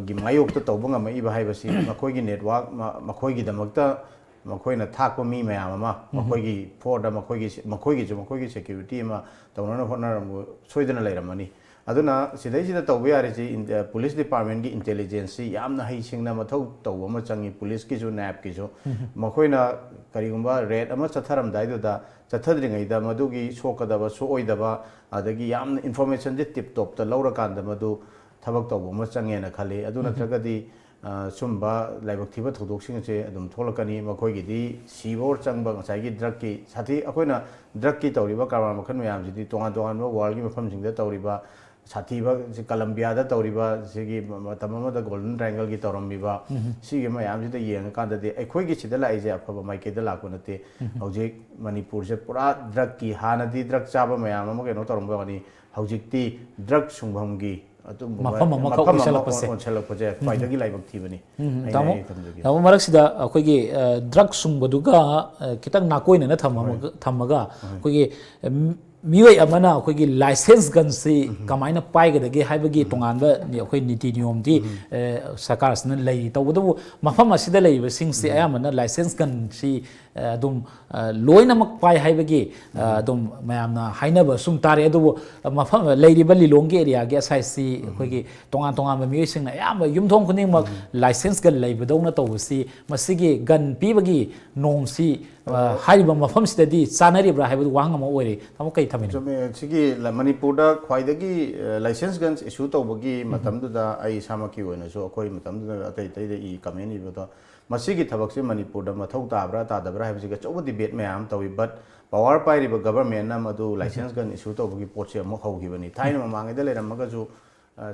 ꯒꯤ ꯃꯥꯌꯣꯛꯇ ꯇꯧꯕ ꯉꯝꯃꯛꯏꯕ ꯍꯥꯏꯕꯁꯤ ꯃꯈꯣꯏꯒꯤ ꯅꯦꯠꯋꯥꯛ, ꯃ-, ꯃꯈꯣꯏꯒꯤꯗꯃꯛꯇ ꯃꯈꯣꯏꯅ ꯊꯥꯛꯄ ꯃꯤ ꯃꯌꯥꯝ ꯑꯃ, ꯃꯈꯣꯏꯒꯤ ꯐꯣꯔꯗ ꯃꯈꯣꯏꯒꯤ ꯁꯦ-, ꯃꯈꯣꯏꯒꯤꯁꯨ ꯃꯈꯣꯏꯒꯤ ꯁꯦꯀ꯭ꯌꯨꯔꯤꯇꯤ ꯑꯃ ꯇꯧꯅꯅꯕ ꯍꯣꯠꯅꯔꯝꯕ ꯁꯣꯏꯗꯅ ꯂꯩꯔꯝꯃꯅꯤ꯫ ꯑꯗꯨꯅ ꯁꯤꯗꯩꯁꯤꯗ ꯇꯧꯕ ꯌꯥꯔꯤꯁꯤ ꯏꯟ-, ꯑ, ꯄꯨꯂꯤꯁ ꯗꯤꯄꯥꯔꯠꯃꯦꯟꯒꯤ ꯏꯟꯇꯦꯂꯤꯖꯦꯟꯁꯁꯤ ꯌꯥꯝꯅ ꯍꯩꯁꯤꯡꯅ ꯃꯊꯧ ꯇꯧꯕ ꯑꯃ ꯆꯪꯉꯤ꯫ ꯄꯨꯂꯤꯁꯀꯤꯁꯨ, ꯅꯦꯞꯀꯤꯁꯨ꯫ ꯃꯈꯣꯏꯅ ꯀꯔꯤꯒꯨꯝꯕ ꯔꯦꯗ ꯑꯃ ꯆꯠꯊꯔꯝꯗꯥꯏꯗꯨꯗ, ꯆꯠꯊꯗ꯭ꯔꯤꯉꯩꯗ ꯃꯗꯨꯒꯤ ꯁꯣꯛꯀꯗꯕ, ꯁꯣꯛꯑꯣꯏꯗꯕ, ꯑꯗꯒꯤ ꯌꯥꯝꯅ ꯏꯟꯐꯣꯔꯃꯦꯁꯟꯁꯦ ꯇꯤꯞ ꯇꯣꯞꯇ ꯂꯧꯔꯀꯥꯟꯗ ꯃꯗꯨ ꯊꯕꯛ ꯇꯧꯕ ꯑꯃ ꯆꯪꯉꯦꯅ ꯈꯜꯂꯤ꯫ ꯑꯗꯨ ꯅꯠꯇ꯭ꯔꯒꯗꯤ, ꯑ, ꯁꯨꯝꯕ ꯂꯥꯏꯕꯛ ꯊꯤꯕ ꯊꯧꯗꯣꯛꯁꯤꯡ ꯑꯁꯦ ꯑꯗꯨꯝ ꯊꯣꯛꯂꯛꯀꯅꯤ꯫ ꯃꯈꯣꯏꯒꯤꯗꯤ ꯁꯤꯕ ꯑꯣꯔ ꯆꯪꯕ, ꯉꯁꯥꯏꯒꯤ ꯗ꯭ꯔꯒꯀꯤ ꯁꯥꯊꯤ-, ꯑꯩꯈꯣꯏꯅ ꯗ꯭ꯔꯒꯀꯤ ꯇꯧꯔꯤꯕ ꯀꯔꯕꯥꯔ ꯃꯈꯜ ꯃꯌꯥꯝꯁꯤꯗꯤ ꯇꯣꯉꯥꯟ ꯇꯣꯉꯥꯟꯕ ꯋꯥꯔꯜꯒꯤ ꯃꯐꯝꯁꯤꯡꯗ ꯇꯧꯔꯤꯕ ꯁꯥꯊꯤꯕ, ꯀꯂꯝꯕꯤꯌꯥꯗ ꯇꯧꯔꯤꯕ, ꯁꯤꯒꯤ ꯃꯇꯝ ꯑꯃꯗ ꯒꯣꯜꯗꯟ ꯇ꯭ꯔꯥꯏꯡꯒꯜꯒꯤ ꯇꯧꯔꯝꯃꯤꯕ, ꯁꯤꯒꯤ ꯃꯌꯥꯝꯁꯤꯗ ꯌꯦꯡꯉꯀꯥꯟꯗꯗꯤ ꯑꯩꯈꯣꯏꯒꯤ ꯁꯤꯗ ꯂꯥꯛꯏꯁꯦ ꯑꯐꯕ ꯃꯥꯏꯀꯩꯗ ꯂꯥꯛꯄ ꯅꯠꯇꯦ꯫ ꯍꯧꯖꯤꯛ ꯃꯅꯤꯄꯨꯔꯁꯦ ꯄꯨꯔꯥ ꯗ꯭ꯔꯒꯀꯤ, ꯍꯥꯟꯅꯗꯤ ꯗ꯭ꯔꯒ ꯆꯥꯕ ꯃꯌꯥꯝ ꯑꯃ ꯀꯩꯅꯣ ꯇꯧꯔꯝꯕ ꯋꯥꯅꯤ, ꯍꯧꯖꯤꯛꯇꯤ ꯗ꯭ꯔꯒ ꯁꯨꯡꯐꯝꯒꯤ ꯑꯗꯨꯝꯕ ꯃꯐꯝ ꯑꯃꯈꯛ ꯃꯐꯝ ꯑꯃ ꯑꯣꯏꯁꯜꯂꯛꯄꯁꯦ꯫ ꯑꯣꯟꯁꯜꯂꯛꯄꯁꯦ ꯈ꯭ꯋꯥꯏꯗꯒꯤ ꯂꯥꯏꯕꯛ ꯊꯤꯕꯅꯤ꯫ ꯎꯝ, ꯑꯩꯅ ꯇꯥꯃꯣ, ꯍꯥꯏꯒꯦ ꯊꯝꯖꯒꯦ꯫ ꯇꯥꯃꯣ, ꯃꯔꯛꯁꯤꯗ ꯑꯩꯈꯣꯏꯒꯤ, ꯑ, ꯗ꯭ꯔꯒ ꯁꯨꯡꯕꯗꯨꯒ, ꯑ, ꯈꯤꯇꯪ ꯅꯥꯀꯣꯏꯅꯅ ꯊꯝꯃꯒ, ꯍꯣꯏ꯫ ꯊꯝꯃꯒ ꯍꯣꯏ꯫ ꯑꯩꯈꯣꯏꯒꯤ, ꯎꯝ, ꯃꯤꯑꯣꯏ ꯑꯃꯅ ꯑꯩꯈꯣꯏꯒꯤ ꯂꯥꯏꯁꯦꯟꯁ ꯒꯟꯁꯤ ꯀꯃꯥꯏꯅ ꯄꯥꯏꯒꯗꯒꯦ ꯍꯥꯏꯕꯒꯤ ꯇꯣꯉꯥꯟꯕ ꯅꯤ-, ꯑꯩꯈꯣꯏ ꯅꯤꯇꯤ ꯅꯤꯌꯣꯝꯗꯤ ꯑꯦ, ꯁꯔꯀꯥꯔꯁꯤꯅ ꯂꯩꯔꯤ꯫ ꯇꯧꯕꯇꯕꯨ ꯃꯐꯝ ꯑꯁꯤꯗ ꯂꯩꯔꯤꯕꯁꯤꯡꯁꯤ ꯑꯌꯥꯝꯕꯅ ꯂꯥꯏꯁꯦꯟꯁ ꯒꯟꯁꯤ ꯑꯦ, ꯑꯗꯨꯝ ꯑ, ꯂꯣꯏꯅꯃꯛ ꯄꯥꯏ ꯍꯥꯏꯕꯒꯤ ꯑ, ꯑꯗꯨꯝ ꯃꯌꯥꯝꯅ ꯍꯥꯏꯅꯕ ꯁꯨꯝ ꯇꯥꯔꯦ꯫ ꯑꯗꯨꯕꯨ ꯃꯐꯝ ꯂꯩꯔꯤꯕ ꯂꯤꯂꯣꯡꯒꯤ ꯑꯦꯔꯤꯌꯥꯒꯤ ꯑꯁꯥꯏꯁꯤ ꯑꯩꯈꯣꯏꯒꯤ ꯇꯣꯉꯥꯟ ꯇꯣꯉꯥꯟꯕ ꯃꯤꯑꯣꯏꯁꯤꯡꯅ ꯑꯌꯥꯝꯕ ꯌꯨꯝꯊꯣꯡ ꯈꯨꯗꯤꯡꯃꯛ ꯂꯥꯏꯁꯦꯟꯁ ꯒꯟ ꯂꯩꯕꯗꯧꯅ ꯇꯧꯕꯁꯤ, ꯃꯁꯤꯒꯤ ꯒꯟ ꯄꯤꯕꯒꯤ ꯅꯣꯡꯁꯤ ꯑ, ꯍꯥꯏꯔꯤꯕ ꯃꯐꯝꯁꯤꯗꯗꯤ ꯆꯥꯅꯔꯤꯕ꯭ꯔꯥ ꯍꯥꯏꯕꯗꯨ ꯋꯥꯍꯪ ꯑꯃ ꯑꯣꯏꯔꯤ꯫ ꯇꯥꯃꯣ, ꯀꯩ ꯊꯝꯕꯤꯅꯤꯡ? ꯆꯨꯝꯃꯦ꯫ ꯁꯤꯒꯤ ꯂ-, ꯃꯅꯤꯄꯨꯔꯗ ꯈ꯭ꯋꯥꯏꯗꯒꯤ ꯂꯥꯏꯁꯦꯟꯁ ꯒꯟꯁ ꯏꯁꯨ ꯇꯧꯕꯒꯤ ꯃꯇꯝꯗꯨꯗ ꯑꯩ ꯏꯁꯥꯃꯛꯀꯤ ꯑꯣꯏꯅꯁꯨ ꯑꯩꯈꯣꯏ ꯃꯇꯝꯗꯨꯗ ꯑꯇꯩ ꯑꯇꯩꯗ ꯏ ꯀꯃꯦꯟ ꯏꯕꯗꯣ, ꯃꯁꯤꯒꯤ ꯊꯕꯛꯁꯦ ꯃꯅꯤꯄꯨꯔꯗ ꯃꯊꯧ ꯇꯥꯕ꯭ꯔꯥ ꯇꯥꯗꯕ꯭ꯔꯥ ꯍꯥꯏꯕꯁꯤꯒꯤ ꯑꯆꯧꯕ ꯗꯤꯕꯦꯠ ꯃꯌꯥꯝ ꯑꯃ ꯇꯧꯏ꯫ ꯕꯠ ꯄꯋꯥꯔ ꯄꯥꯏꯔꯤꯕ ꯒꯕꯔꯃꯦꯟꯅ ꯃꯗꯨ ꯂꯥꯏꯁꯦꯟꯁ ꯒꯟ ꯏꯁꯨ ꯇꯧꯕꯒꯤ ꯄꯣꯠꯁꯦ ꯑꯃꯨꯛ ꯍꯧꯈꯤꯕꯅꯤ꯫ ꯊꯥꯏꯅ ꯃꯃꯥꯡꯉꯩꯗ ꯂꯩꯔꯝꯃꯒꯁꯨ,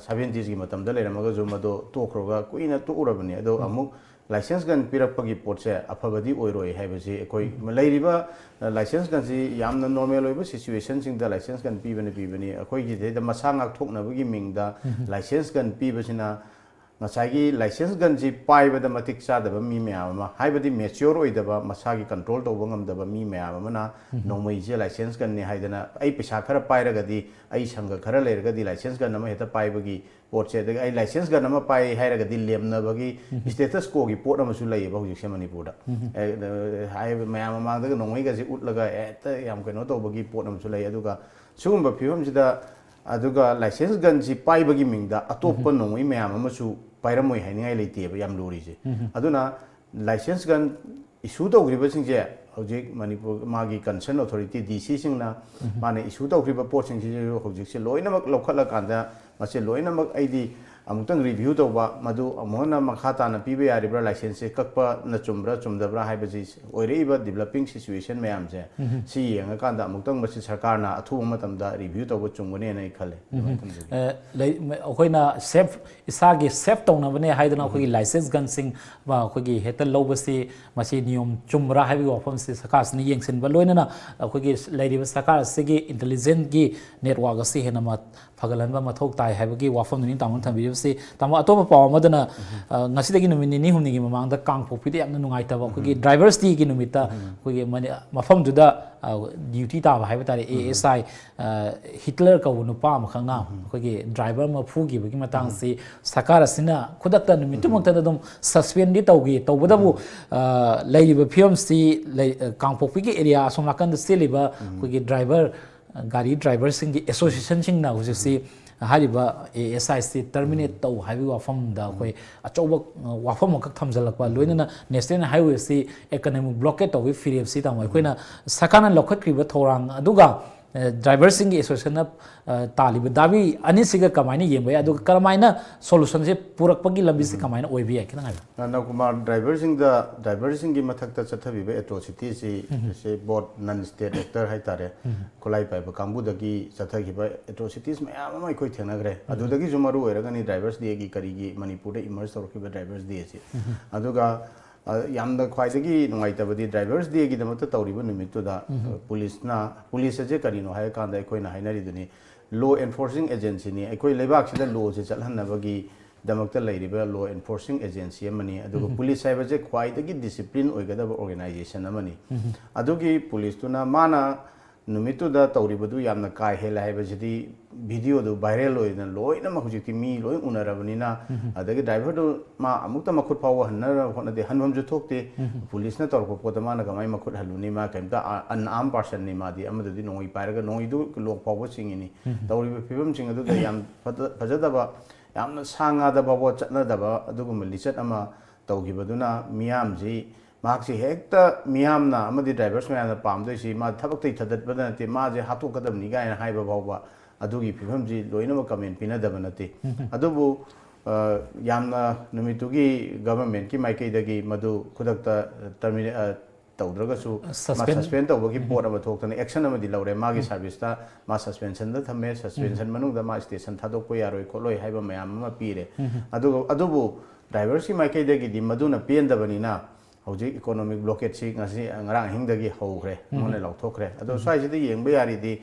ꯁꯚꯦꯟꯇꯤꯁꯀꯤ ꯃꯇꯝꯗ ꯂꯩꯔꯝꯃꯒꯁꯨ ꯃꯗꯨ ꯇꯣꯛꯈ꯭ꯔꯒ ꯀꯨꯏꯅ ꯇꯣꯛꯎꯔꯕꯅꯤ꯫ ꯑꯗꯣ ꯑꯃꯨꯛ ꯂꯥꯏꯁꯦꯟꯁ ꯒꯟ ꯄꯤꯔꯛꯄꯒꯤ ꯄꯣꯠꯁꯦ ꯑꯐꯕꯗꯤ ꯑꯣꯏꯔꯣꯏ ꯍꯥꯏꯕꯁꯤ ꯑꯩꯈꯣꯏ ꯂꯩꯔꯤꯕ, ꯑ, ꯂꯥꯏꯁꯦꯟꯁ ꯒꯟꯁꯤ ꯌꯥꯝꯅ ꯅꯣꯔꯃꯦꯜ ꯑꯣꯏꯕ ꯁꯤꯆꯨꯋꯦꯁꯟꯁꯤꯡꯗ ꯂꯥꯏꯁꯦꯟꯁ ꯒꯟ ꯄꯤꯕꯅ ꯄꯤꯕꯅꯤ꯫ ꯑꯩꯈꯣꯏꯒꯤ ꯁꯤꯗꯩꯗ ꯃꯁꯥ ꯉꯥꯛꯊꯣꯛꯅꯕꯒꯤ ꯃꯤꯡꯗ ꯂꯥꯏꯁꯦꯟꯁ ꯒꯟ ꯄꯤꯕꯁꯤꯅ ꯉꯁꯥꯏꯒꯤ ꯂꯥꯏꯁꯦꯟꯁ ꯒꯟꯁꯤ ꯄꯥꯏꯕꯗ ꯃꯇꯤꯛ ꯆꯥꯗꯕ ꯃꯤ ꯃꯌꯥꯝ ꯑꯃ, ꯍꯥꯏꯕꯗꯤ ꯃꯦꯆꯤꯌꯣꯔ ꯑꯣꯏꯗꯕ, ꯃꯁꯥꯒꯤ ꯀꯟꯇ꯭ꯔꯣꯜ ꯇꯧꯕ ꯉꯝꯗꯕ ꯃꯤ ꯃꯌꯥꯝ ꯑꯃꯅ ꯅꯣꯡꯃꯩꯁꯦ ꯂꯥꯏꯁꯦꯟꯁ ꯒꯟꯅꯤ ꯍꯥꯏꯗꯅ, ꯑꯩ ꯄꯩꯁꯥ ꯈꯔ ꯄꯥꯏꯔꯒꯗꯤ, ꯑꯩ ꯁꯪꯒ ꯈꯔ ꯂꯩꯔꯒꯗꯤ ꯂꯥꯏꯁꯦꯟꯁ ꯒꯟ ꯑꯃ ꯍꯦꯛꯇ ꯄꯥꯏꯕꯒꯤ ꯄꯣꯠꯁꯦ, ꯑꯗꯒꯤ ꯑꯩ ꯂꯥꯏꯁꯦꯟꯁ ꯒꯟ ꯑꯃ ꯄꯥꯏ ꯍꯥꯏꯔꯒꯗꯤ ꯂꯦꯝꯅꯕꯒꯤ ꯁ꯭ꯇꯦꯇꯁ ꯀꯣꯒꯤ ꯄꯣꯠ ꯑꯃꯁꯨ ꯂꯩꯌꯦꯕ ꯍꯧꯖꯤꯛꯁꯦ ꯃꯅꯤꯄꯨꯔꯗ꯫ ꯑꯦ, ꯑ, ꯍꯥꯏ-, ꯃꯌꯥꯝ ꯃꯃꯥꯡꯗꯒ ꯅꯣꯡꯃꯩꯒꯁꯦ ꯎꯠꯂꯒ ꯍꯦꯛꯇ ꯌꯥꯝ ꯀꯩꯅꯣ ꯇꯧꯕꯒꯤ ꯄꯣꯠ ꯑꯃꯁꯨ ꯂꯩ꯫ ꯑꯗꯨꯒ ꯁꯤꯒꯨꯝꯕ ꯐꯤꯕꯝꯁꯤꯗ, ꯑꯗꯨꯒ ꯂꯥꯏꯁꯦꯟꯁ ꯒꯟꯁꯤ ꯄꯥꯏꯕꯒꯤ ꯃꯤꯡꯗ ꯑꯇꯣꯞꯄ ꯅꯣꯡꯃꯩ ꯃꯌꯥꯝ ꯑꯃꯁꯨ ꯄꯥꯏꯔꯝꯃꯣꯏ ꯍꯥꯏꯅꯤꯡꯉꯥꯏ ꯂꯩꯇꯦꯕ, ꯌꯥꯝ ꯂꯨꯔꯤꯁꯦ꯫ ꯑꯗꯨꯅ ꯂꯥꯏꯁꯦꯟꯁ ꯒꯟ ꯏꯁꯨ ꯇꯧꯈ꯭ꯔꯤꯕꯁꯤꯡꯁꯦ ꯍꯧꯖꯤꯛ ꯃꯅꯤꯄꯨꯔ ꯃꯥꯒꯤ ꯀꯟꯁꯔꯟ ꯑꯣꯊꯣꯔꯤꯇꯤ ꯗꯤ ꯁꯤꯁꯤꯡꯅ ꯃꯥꯅ ꯏꯁꯨ ꯇꯧꯈ꯭ꯔꯤꯕ ꯄꯣꯠꯁꯤꯡꯁꯤꯁꯨ ꯍꯧꯖꯤꯛꯁꯦ ꯂꯣꯏꯅꯃꯛ ꯂꯧꯈꯠꯂꯀꯥꯟꯗ ꯃꯁꯤ ꯂꯣꯏꯅꯃꯛ ꯑꯩꯗꯤ ꯑꯃꯨꯛꯇꯪ ꯔꯤꯚ꯭ꯌꯨ ꯇꯧꯕ, ꯃꯗꯨ ꯑꯃꯨꯛ ꯍꯟꯅ ꯃꯈꯥ ꯇꯥꯅ ꯄꯤꯕ ꯌꯥꯔꯤꯕ꯭ꯔꯥ, ꯂꯥꯏꯁꯦꯟꯁꯁꯦ ꯀꯛꯄꯅ ꯆꯨꯝꯕ꯭ꯔꯥ ꯆꯨꯝꯗꯕ꯭ꯔꯥ ꯍꯥꯏꯕꯁꯤ ꯑꯣꯏꯔꯛꯏꯕ ꯗꯤꯕꯂꯞꯄꯤꯡ ꯁꯤꯆꯨꯋꯦꯁꯟ ꯃꯌꯥꯝꯁꯦ ꯁꯤ ꯌꯦꯡꯉꯀꯥꯟꯗ ꯑꯃꯨꯛꯇꯪ ꯃꯁꯤ ꯁꯔꯀꯥꯔꯅ ꯑꯊꯨꯕ ꯃꯇꯝꯗ ꯔꯤꯚ꯭ꯌꯨ ꯇꯧꯕ ꯆꯨꯝꯒꯅꯦꯅ ꯑꯩ ꯈꯜꯂꯦ꯫ ꯑꯗꯨꯃꯥꯏꯅ ꯊꯝꯖꯒꯦ꯫ ꯑꯦ, ꯂꯩ-, ꯑꯩꯈꯣꯏꯅ ꯁꯦꯐ, ꯏꯁꯥꯒꯤ ꯁꯦꯐ ꯇꯧꯅꯕꯅꯦ ꯍꯥꯏꯗꯅ ꯑꯩꯈꯣꯏꯒꯤ ꯂꯥꯏꯁꯦꯟꯁ ꯒꯟꯁꯤꯡ, ꯑ, ꯑꯩꯈꯣꯏꯒꯤ ꯍꯦꯛꯇ ꯂꯧꯕꯁꯤ ꯃꯁꯤ ꯅꯤꯌꯣꯝ ꯆꯨꯝꯕ꯭ꯔꯥ ꯍꯥꯏꯕꯒꯤ ꯋꯥꯐꯝꯁꯤ ꯁꯔꯀꯥꯔꯁꯤꯅ ꯌꯦꯡꯁꯤꯟꯕ, ꯂꯣꯏꯅꯅ ꯑꯩꯈꯣꯏꯒꯤ ꯂꯩꯔꯤꯕ ꯁꯔꯀꯥꯔ ꯑꯁꯤꯒꯤ ꯏꯟꯇꯦꯂꯤꯖꯦꯟꯁꯀꯤ ꯅꯦꯠꯋꯥꯔꯛ ꯑꯁꯤ ꯍꯦꯟꯅ ꯃ-, ꯐꯒꯠꯍꯟꯕ ꯃꯊꯧ ꯇꯥꯏ ꯍꯥꯏꯕꯒꯤ ꯋꯥꯐꯝꯗꯨꯅꯤ ꯇꯥꯃꯣꯅ ꯊꯝꯕꯤꯔꯤꯕꯁꯤ꯫ ꯇꯥꯃꯣ, ꯑꯇꯣꯞꯄ ꯄꯥꯎ ꯑꯃꯗꯅ, ꯑ, ꯉꯁꯤꯗꯒꯤ ꯅꯨꯃꯤꯠ ꯅꯤꯅꯤ ꯍꯨꯝꯅꯤꯒꯤ ꯃꯃꯥꯡꯗ ꯀꯥꯡꯄꯣꯛꯄꯤꯗ ꯌꯥꯝꯅ ꯅꯨꯡꯉꯥꯏꯇꯕ ꯑꯩꯈꯣꯏꯒꯤ Drivers Day ꯒꯤ ꯅꯨꯃꯤꯠꯇ ꯑꯩꯈꯣꯏꯒꯤ ꯃꯅꯤ-, ꯃꯐꯝꯗꯨꯗ, ꯑ, duty ꯇꯥꯕ ꯍꯥꯏꯕ ꯇꯥꯔꯦ, A S I, ꯑ, ꯍꯤꯠꯂꯔ ꯀꯧꯕ ꯅꯨꯄꯥ ꯑꯃꯈꯛꯅ ꯑꯩꯈꯣꯏꯒꯤ driver ꯑꯃ ꯐꯨꯈꯤꯕꯒꯤ ꯃꯇꯥꯡꯁꯤ ꯁꯔꯀꯥꯔ ꯑꯁꯤꯅ ꯈꯨꯗꯛꯇ ꯅꯨꯃꯤꯠꯇꯨꯃꯛꯇꯗ ꯑꯗꯨꯝ suspend ꯗꯤ ꯇꯧꯈꯤ꯫ ꯇꯧꯕꯇꯕꯨ, ꯑ, ꯂꯩꯔꯤꯕ ꯐꯤꯕꯝꯁꯤ ꯂꯩ-, ꯑ, ꯀꯥꯡꯄꯣꯛꯄꯤꯒꯤ area ꯑꯁꯣꯝ ꯅꯥꯀꯟꯗ ꯆꯦꯜꯂꯤꯕ ꯑꯩꯈꯣꯏꯒꯤ driver ꯒꯥꯔꯤ driver ꯁꯤꯡꯒꯤ association ꯁꯤꯡꯅ ꯍꯧꯖꯤꯛꯁꯤ ꯍꯥꯏꯔꯤꯕ A S I ꯁꯤ terminate ꯇꯧ ꯍꯥꯏꯕꯒꯤ ꯋꯥꯐꯝꯗ ꯑꯩꯈꯣꯏ ꯑꯆꯧꯕ, ꯑ, ꯋꯥꯐꯝ ꯑꯃꯈꯛ ꯊꯝꯖꯤꯜꯂꯛꯄ, ꯂꯣꯏꯅꯅ national highway ꯁꯤ economic blockade ꯇꯧꯕꯒꯤ ꯐꯤꯔꯦꯞꯁꯤ ꯇꯥꯃꯣ ꯑꯩꯈꯣꯏꯅ ꯁꯔꯀꯥꯔꯅ ꯂꯧꯈꯠꯈ꯭ꯔꯤꯕ ꯊꯧꯔꯥꯡ ꯑꯗꯨꯒ, ꯑ, driver ꯁꯤꯡꯒꯤ association ꯅ, ꯑ, ꯇꯥꯜꯂꯤꯕ ꯗꯥꯕꯤ ꯑꯅꯤꯁꯤꯒ ꯀꯃꯥꯏꯅ ꯌꯦꯡꯕ ꯌꯥꯏ? ꯑꯗꯨꯒ ꯀꯔꯝꯍꯥꯏꯅ solution ꯁꯦ ꯄꯨꯔꯛꯄꯒꯤ ꯂꯝꯕꯤꯁꯤ ꯀꯃꯥꯏꯅ ꯑꯣꯏꯕ ꯌꯥꯏ? ꯈꯤꯇꯪ ꯍꯥꯏꯕꯤꯌꯨ꯫ ꯅꯅꯥꯎ ꯀꯨꯃꯥꯔ, driver ꯁꯤꯡꯗ, driver ꯁꯤꯡꯒꯤ ꯃꯊꯛꯇ ꯆꯠꯊꯕꯤꯕ atrocity ꯁꯤ, ꯁꯤ both non state actor ꯍꯥꯏꯇꯥꯔꯦ, ꯈꯨꯠꯂꯥꯏ ꯄꯥꯏꯕ ꯀꯥꯡꯕꯨꯗꯒꯤ ꯆꯠꯊꯈꯤꯕ atrocities ꯃꯌꯥꯝ ꯑꯃ ꯑꯩꯈꯣꯏ ꯊꯦꯡꯅꯈ꯭ꯔꯦ꯫ ꯑꯗꯨꯗꯒꯤꯁꯨ ꯃꯔꯨ ꯑꯣꯏꯔꯒꯅꯤ Drivers Day ꯒꯤ ꯀꯔꯤꯒꯤ ꯃꯅꯤꯄꯨꯔꯗ emerge ꯇꯧꯔꯛꯈꯤꯕ Drivers Day ꯁꯤ꯫ ꯑꯗꯨꯒ, ꯑ, ꯌꯥꯝꯅ ꯈ꯭ꯋꯥꯏꯗꯒꯤ ꯅꯨꯡꯉꯥꯏꯇꯕꯗꯤ Drivers Day ꯒꯤꯗꯃꯛꯇ ꯇꯧꯔꯤꯕ ꯅꯨꯃꯤꯠꯇꯨꯗ, ꯑ, ꯄꯨꯂꯤꯁꯅ, ꯄꯨꯂꯤꯁ ꯑꯁꯦ ꯀꯔꯤꯅꯣ ꯍꯥꯏꯔꯀꯥꯟꯗ ꯑꯩꯈꯣꯏꯅ ꯍꯥꯏꯅꯔꯤꯗꯨꯅꯤ, law enforcing agency ꯅꯤ꯫ ꯑꯩꯈꯣꯏ ꯂꯩꯕꯥꯛꯁꯤꯗ law ꯁꯦ ꯆꯠꯍꯟꯅꯕꯒꯤ ꯗꯃꯛꯇ ꯂꯩꯔꯤꯕ law enforcing agency ꯑꯃꯅꯤ꯫ ꯑꯗꯨꯒ ꯄꯨꯂꯤꯁ ꯍꯥꯏꯕꯁꯦ ꯈ꯭ꯋꯥꯏꯗꯒꯤ discipline ꯑꯣꯏꯒꯗꯕ organization ꯑꯃꯅꯤ꯫ ꯑꯗꯨꯒꯤ ꯄꯨꯂꯤꯁꯇꯨꯅ ꯃꯥꯅ ꯅꯨꯃꯤꯠꯇꯨꯗ ꯇꯧꯔꯤꯕꯗꯨ ꯌꯥꯝꯅ ꯀꯥ ꯍꯦꯜꯂꯦ ꯍꯥꯏꯕꯁꯤꯗꯤ video ꯗꯨ viral ꯑꯣꯏꯗꯅ ꯂꯣꯏꯅꯃꯛ ꯍꯧꯖꯤꯛꯇꯤ ꯃꯤ ꯂꯣꯏ ꯎꯅꯔꯕꯅꯤꯅ, ꯑꯗꯒꯤ driver ꯗꯨ ꯃꯥ ꯑꯃꯨꯛꯇ ꯃꯈꯨꯠ ꯐꯥꯎꯕ ꯍꯟꯅꯕ ꯍꯣꯠꯅꯗꯦ, ꯍꯟꯐꯝꯁꯨ ꯊꯣꯛꯇꯦ꯫ ꯄꯨꯂꯤꯁꯅ ꯇꯧꯔꯛꯄ ꯄꯣꯠꯇ ꯃꯥꯅ ꯀꯃꯥꯏꯅ ꯃꯈꯨꯠ ꯍꯜꯂꯨꯅꯤ? ꯃꯥ ꯀꯩꯝꯇ, ꯑ-, unarmed person ꯅꯤ ꯃꯥꯗꯤ, ꯑꯃꯗꯨꯗꯤ ꯅꯣꯡꯃꯩ ꯄꯥꯏꯔꯒ ꯅꯣꯡꯃꯩꯗꯨ lock ꯐꯥꯎꯕ ꯆꯤꯡꯉꯤꯅꯤ꯫ ꯇꯧꯔꯤꯕ ꯐꯤꯕꯝꯁꯤꯡ ꯑꯗꯨꯗ ꯌꯥꯝ ꯐꯖ-, ꯐꯖꯗꯕ, ꯌꯥꯝꯅ ꯁꯥ ꯉꯥꯗ ꯐꯥꯎꯕ ꯆꯠꯅꯗꯕ ꯑꯗꯨꯒꯨꯝꯕ ꯂꯤꯆꯠ ꯑꯃ ꯇꯧꯈꯤꯕꯗꯨꯅ ꯃꯤꯌꯥꯝꯁꯤ, ꯃꯍꯥꯛꯁꯤ ꯍꯦꯛꯇ ꯃꯤꯌꯥꯝꯅ ꯑꯃꯗꯤ drivers ꯃꯌꯥꯝꯅ ꯄꯥꯝꯗꯣꯏꯁꯤ ꯃꯥ ꯊꯕꯛꯇꯩ ꯊꯥꯗꯠꯄꯗ ꯅꯠꯇꯦ, ꯃꯥꯁꯦ ꯍꯥꯠꯇꯣꯛꯀꯗꯕꯅꯤ ꯀꯥꯏꯅ ꯍꯥꯏꯕ ꯐꯥꯎꯕ ꯑꯗꯨꯒꯤ ꯐꯤꯕꯝꯁꯤ ꯂꯣꯏꯅꯃꯛ comment ꯄꯤꯅꯗꯕ ꯅꯠꯇꯦ꯫ ꯑꯗꯨꯕꯨ, ꯑ, ꯌꯥꯝꯅ ꯅꯨꯃꯤꯠꯇꯨꯒꯤ government ꯀꯤ ꯃꯥꯏꯀꯩꯗꯒꯤ ꯃꯗꯨ ꯈꯨꯗꯛꯇ terminate, ꯑ, ꯇꯧꯗ꯭ꯔꯒꯁꯨ ꯃꯥ suspend꯫ Suspend ꯇꯧꯕꯒꯤ ꯄꯣꯠ ꯑꯃ ꯊꯣꯛꯇꯅ action ꯑꯃꯗꯤ ꯂꯧꯔꯦ꯫ ꯃꯥꯒꯤ service ꯇ ꯃꯥ suspension ꯗ ꯊꯝꯃꯦ, suspension ꯃꯅꯨꯡꯗ ꯃꯥ station ꯊꯥꯗꯣꯛꯄ ꯌꯥꯔꯣꯏ ꯈꯣꯠꯂꯣꯏ ꯍꯥꯏꯕ ꯃꯌꯥꯝ ꯑꯃ ꯄꯤꯔꯦ꯫ ꯑꯗꯨꯒ, ꯑꯗꯨꯕꯨ drivers ꯀꯤ ꯃꯥꯏꯀꯩꯗꯒꯤꯗꯤ ꯃꯗꯨꯅ ꯄꯦꯟꯗꯕꯅꯤꯅ ꯍꯧꯖꯤꯛ economic blockade ꯁꯤ ꯉꯁꯤ, ꯉꯔꯥꯡ ꯑꯍꯤꯡꯗꯒꯤ ꯍꯧꯈ꯭ꯔꯦ, ꯃꯣꯏꯅ ꯂꯥꯎꯊꯣꯛꯈ꯭ꯔꯦ꯫ ꯑꯗꯣ ꯁ꯭ꯋꯥꯏꯁꯤꯗ ꯌꯦꯡꯕ ꯌꯥꯔꯤꯗꯤ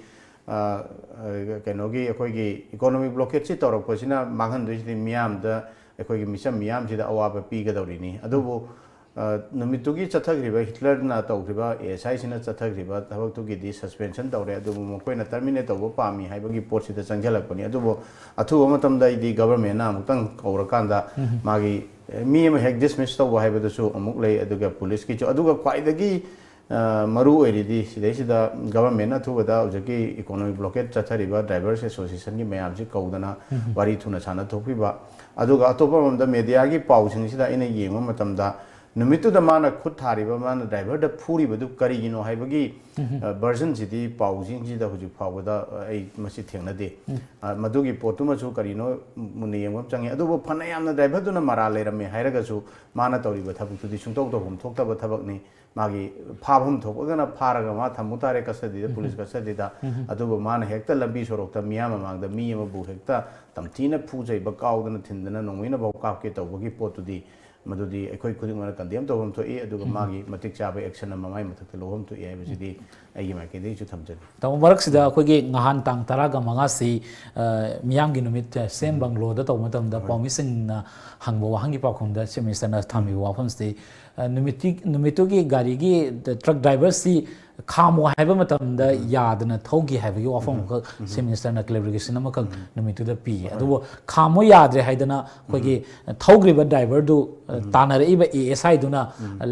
ꯑ, ꯑ, ꯀꯩꯅꯣꯒꯤ ꯑꯩꯈꯣꯏꯒꯤ ꯏꯀꯣꯅꯣꯃꯤꯛ ꯕ꯭ꯂꯣꯀꯦꯠꯁꯤ ꯇꯧꯔꯛꯄꯁꯤꯅ ꯃꯥꯡꯍꯟꯗꯣꯏꯁꯤꯗꯤ ꯃꯤꯌꯥꯝꯗ, ꯑꯩꯈꯣꯏꯒꯤ ꯃꯤꯆꯝ ꯃꯤꯌꯥꯝꯁꯤꯗ ꯑꯋꯥꯕ ꯄꯤꯒꯗꯧꯔꯤꯅꯤ꯫ ꯑꯗꯨꯕꯨ ꯑ, ꯅꯨꯃꯤꯠꯇꯨꯒꯤ ꯆꯠꯊꯈ꯭ꯔꯤꯕ ꯍꯤꯠꯂꯔꯅ ꯇꯧꯈ꯭ꯔꯤꯕ, ꯑꯦ ꯑꯦꯁ ꯑꯥꯏꯁꯤꯅ ꯆꯠꯊꯈ꯭ꯔꯤꯕ ꯊꯕꯛꯇꯨꯒꯤꯗꯤ ꯁꯁꯄꯦꯟꯁꯟ ꯇꯧꯔꯦ, ꯑꯗꯨꯕꯨ ꯃꯈꯣꯏꯅ ꯇꯔꯃꯤꯅꯦꯠ ꯇꯧꯕ ꯄꯥꯝꯃꯤ ꯍꯥꯏꯕꯒꯤ ꯄꯣꯠꯁꯤꯗ ꯆꯪꯁꯤꯜꯂꯛꯄꯅꯤ꯫ ꯑꯗꯨꯕꯨ ꯑꯊꯨꯕ ꯃꯇꯝꯗ ꯑꯩꯗꯤ ꯒꯕꯔꯃꯦꯟꯅ ꯑꯃꯨꯛꯇꯪ ꯀꯧꯔꯀꯥꯟꯗ ꯃꯥꯒꯤ, ꯑꯦ, ꯃꯤ ꯑꯃ ꯍꯦꯛ ꯗꯤꯁꯃꯤꯁ ꯇꯧꯕ ꯍꯥꯏꯕꯗꯨꯁꯨ ꯑꯃꯨꯛ ꯂꯩ꯫ ꯑꯗꯨꯒ ꯄꯨꯂꯤꯁꯀꯤꯁꯨ, ꯑꯗꯨꯒ ꯈ꯭ꯋꯥꯏꯗꯒꯤ ꯑ, ꯃꯔꯨ ꯑꯣꯏꯔꯤꯗꯤ ꯁꯤꯗꯩꯁꯤꯗ ꯒꯕꯔꯃꯦꯟꯅ ꯑꯊꯨꯕꯗ ꯍꯧꯖꯤꯛꯀꯤ ꯏꯀꯣꯅꯣꯃꯤꯛ ꯕ꯭ꯂꯣꯀꯦꯠ ꯆꯠꯊꯔꯤꯕ ꯗ꯭ꯔꯥꯏꯚꯔꯁ ꯑꯦꯁꯣꯁꯤꯌꯦꯁꯟꯒꯤ ꯃꯌꯥꯝꯁꯤ ꯀꯧꯗꯅ ꯋꯥꯔꯤ ꯊꯨꯅ ꯁꯥꯟꯅꯊꯣꯛꯄꯤꯕ꯫ ꯑꯗꯨꯒ ꯑꯇꯣꯞꯄ ꯑꯃꯗ ꯃꯦꯗꯤꯌꯥꯒꯤ ꯄꯥꯎꯁꯤꯡꯁꯤꯗ ꯑꯩꯅ ꯌꯦꯡꯕ ꯃꯇꯝꯗ ꯅꯨꯃꯤꯠꯇꯨꯗ ꯃꯥꯅ ꯈꯨꯠ ꯊꯥꯔꯤꯕ, ꯃꯥꯅ ꯗ꯭ꯔꯥꯏꯚꯔꯗ ꯐꯨꯔꯤꯕꯗꯨ ꯀꯔꯤꯒꯤꯅꯣ ꯍꯥꯏꯕꯒꯤ, ꯑ, ꯚꯔꯖꯟꯁꯤꯗꯤ ꯄꯥꯎꯁꯤꯡꯁꯤꯗ ꯍꯧꯖꯤꯛ ꯐꯥꯎꯕꯗ, ꯑ, ꯑꯩ ꯃꯁꯤ ꯊꯦꯡꯅꯗꯦ꯫ ꯑ, ꯃꯗꯨꯒꯤ ꯄꯣꯠꯇꯨꯃꯁꯨ ꯀꯔꯤꯅꯣ ꯃꯨꯟꯅ ꯌꯦꯡꯕ ꯑꯃ ꯆꯪꯉꯤ꯫ ꯑꯗꯨꯕꯨ ꯐꯅ ꯌꯥꯝꯅ ꯗ꯭ꯔꯥꯏꯚꯔꯗꯨꯅ ꯃꯔꯥꯜ ꯂꯩꯔꯝꯃꯦ ꯍꯥꯏꯔꯒꯁꯨ ꯃꯥꯅ ꯇꯧꯔꯤꯕ ꯊꯕꯛꯇꯨꯗꯤ ꯁꯨꯡꯇꯧ ꯇꯧꯐꯝ ꯊꯣꯛꯇꯕ ꯊꯕꯛꯅꯤ꯫ ꯃꯥꯒꯤ ꯐꯥꯐꯝ ꯊꯣꯛꯑꯒꯅ ꯐꯥꯔꯒ ꯃꯥ ꯊꯝꯃꯨ ꯇꯥꯔꯦ ꯀꯁꯇꯗꯤꯗ, ꯄꯨꯂꯤꯁ ꯀꯁꯇꯗꯤꯗ꯫ ꯑꯗꯨꯕꯨ ꯃꯥꯅ ꯍꯦꯛꯇ ꯂꯝꯕꯤ ꯁꯣꯔꯣꯛꯇ ꯃꯤꯌꯥꯝ ꯃꯃꯥꯡꯗ ꯃꯤ ꯑꯃꯕꯨ ꯍꯦꯛꯇ ꯇꯝꯊꯤꯅ ꯐꯨꯖꯩꯕ, ꯀꯥꯎꯗꯅ ꯊꯤꯟꯗꯅ ꯅꯣꯡꯃꯩꯅꯐꯥꯎ ꯀꯥꯞꯀꯦ ꯇꯧꯕꯒꯤ ꯄꯣꯠꯇꯨꯗꯤ, ꯃꯗꯨꯗꯤ ꯑꯩꯈꯣꯏ ꯈꯨꯗꯤꯡꯃꯛꯅ ꯀꯟꯗꯦꯝ ꯇꯧꯐꯝ ꯊꯣꯛꯏ꯫ ꯑꯗꯨꯒ ꯃꯥꯒꯤ ꯃꯇꯤꯛ ꯆꯥꯕ ꯑꯦꯛꯁꯟ ꯑꯃ ꯃꯥꯏ ꯃꯊꯛꯇ ꯂꯧꯐꯝ ꯊꯣꯛꯏ ꯍꯥꯏꯕꯁꯤꯗꯤ ꯑꯩꯒꯤ ꯃꯥꯏꯀꯩꯗꯒꯤꯁꯨ ꯊꯝꯖꯒꯦ꯫ ꯇꯥꯃꯣ, ꯃꯔꯛꯁꯤꯗ ꯑꯩꯈꯣꯏꯒꯤ ꯉꯍꯥꯟ ꯇꯥꯡ ꯇꯔꯥꯒ ꯃꯉꯥꯁꯤ, ꯑ, ꯃꯤꯌꯥꯝꯒꯤ ꯅꯨꯃꯤꯠ, ꯑ, ꯁꯦꯝ ꯕꯪꯒ꯭ꯂꯣꯗ ꯇꯧꯕ ꯃꯇꯝꯗ ꯄꯥꯎꯃꯤꯁꯤꯡꯅ ꯍꯪꯕ ꯋꯥꯍꯪꯒꯤ ꯄꯥꯎꯈꯨꯝꯗ ꯆꯤꯐ ꯃꯤꯅꯤꯁꯇꯔꯅ ꯊꯝꯃꯤꯕ ꯋꯥꯐꯝꯁꯤꯗꯤ, ꯑ, ꯅꯨꯃꯤꯠꯇꯤ-, ꯅꯨꯃꯤꯠꯇꯨꯒꯤ ꯒꯥꯔꯤꯒꯤ ꯇ꯭ꯔꯛ ꯗ꯭ꯔꯥꯏꯚꯔꯁꯤ ꯈꯥꯝꯃꯣ ꯍꯥꯏꯕ ꯃꯇꯝꯗ ꯌꯥꯗꯅ ꯊꯧꯈꯤ ꯍꯥꯏꯕꯒꯤ ꯋꯥꯐꯝ ꯑꯃꯈꯛ ꯆꯤꯐ ꯃꯤꯅꯤꯁꯇꯔꯅ ꯀ꯭ꯂꯦꯔꯤꯐꯤꯀꯦꯁꯟ ꯑꯃꯈꯛ ꯅꯨꯃꯤꯠꯇꯨꯗ ꯄꯤ꯫ ꯑꯗꯨꯕꯨ ꯈꯥꯝꯃꯣ ꯌꯥꯗ꯭ꯔꯦ ꯍꯥꯏꯗꯅ ꯑꯩꯈꯣꯏꯒꯤ ꯊꯧꯈ꯭ꯔꯤꯕ ꯗ꯭ꯔꯥꯏꯚꯔꯗꯨ, ꯑ, ꯇꯥꯟꯅꯔꯛꯏꯕ ꯑꯦ ꯑꯦꯁ ꯑꯥꯏꯗꯨꯅ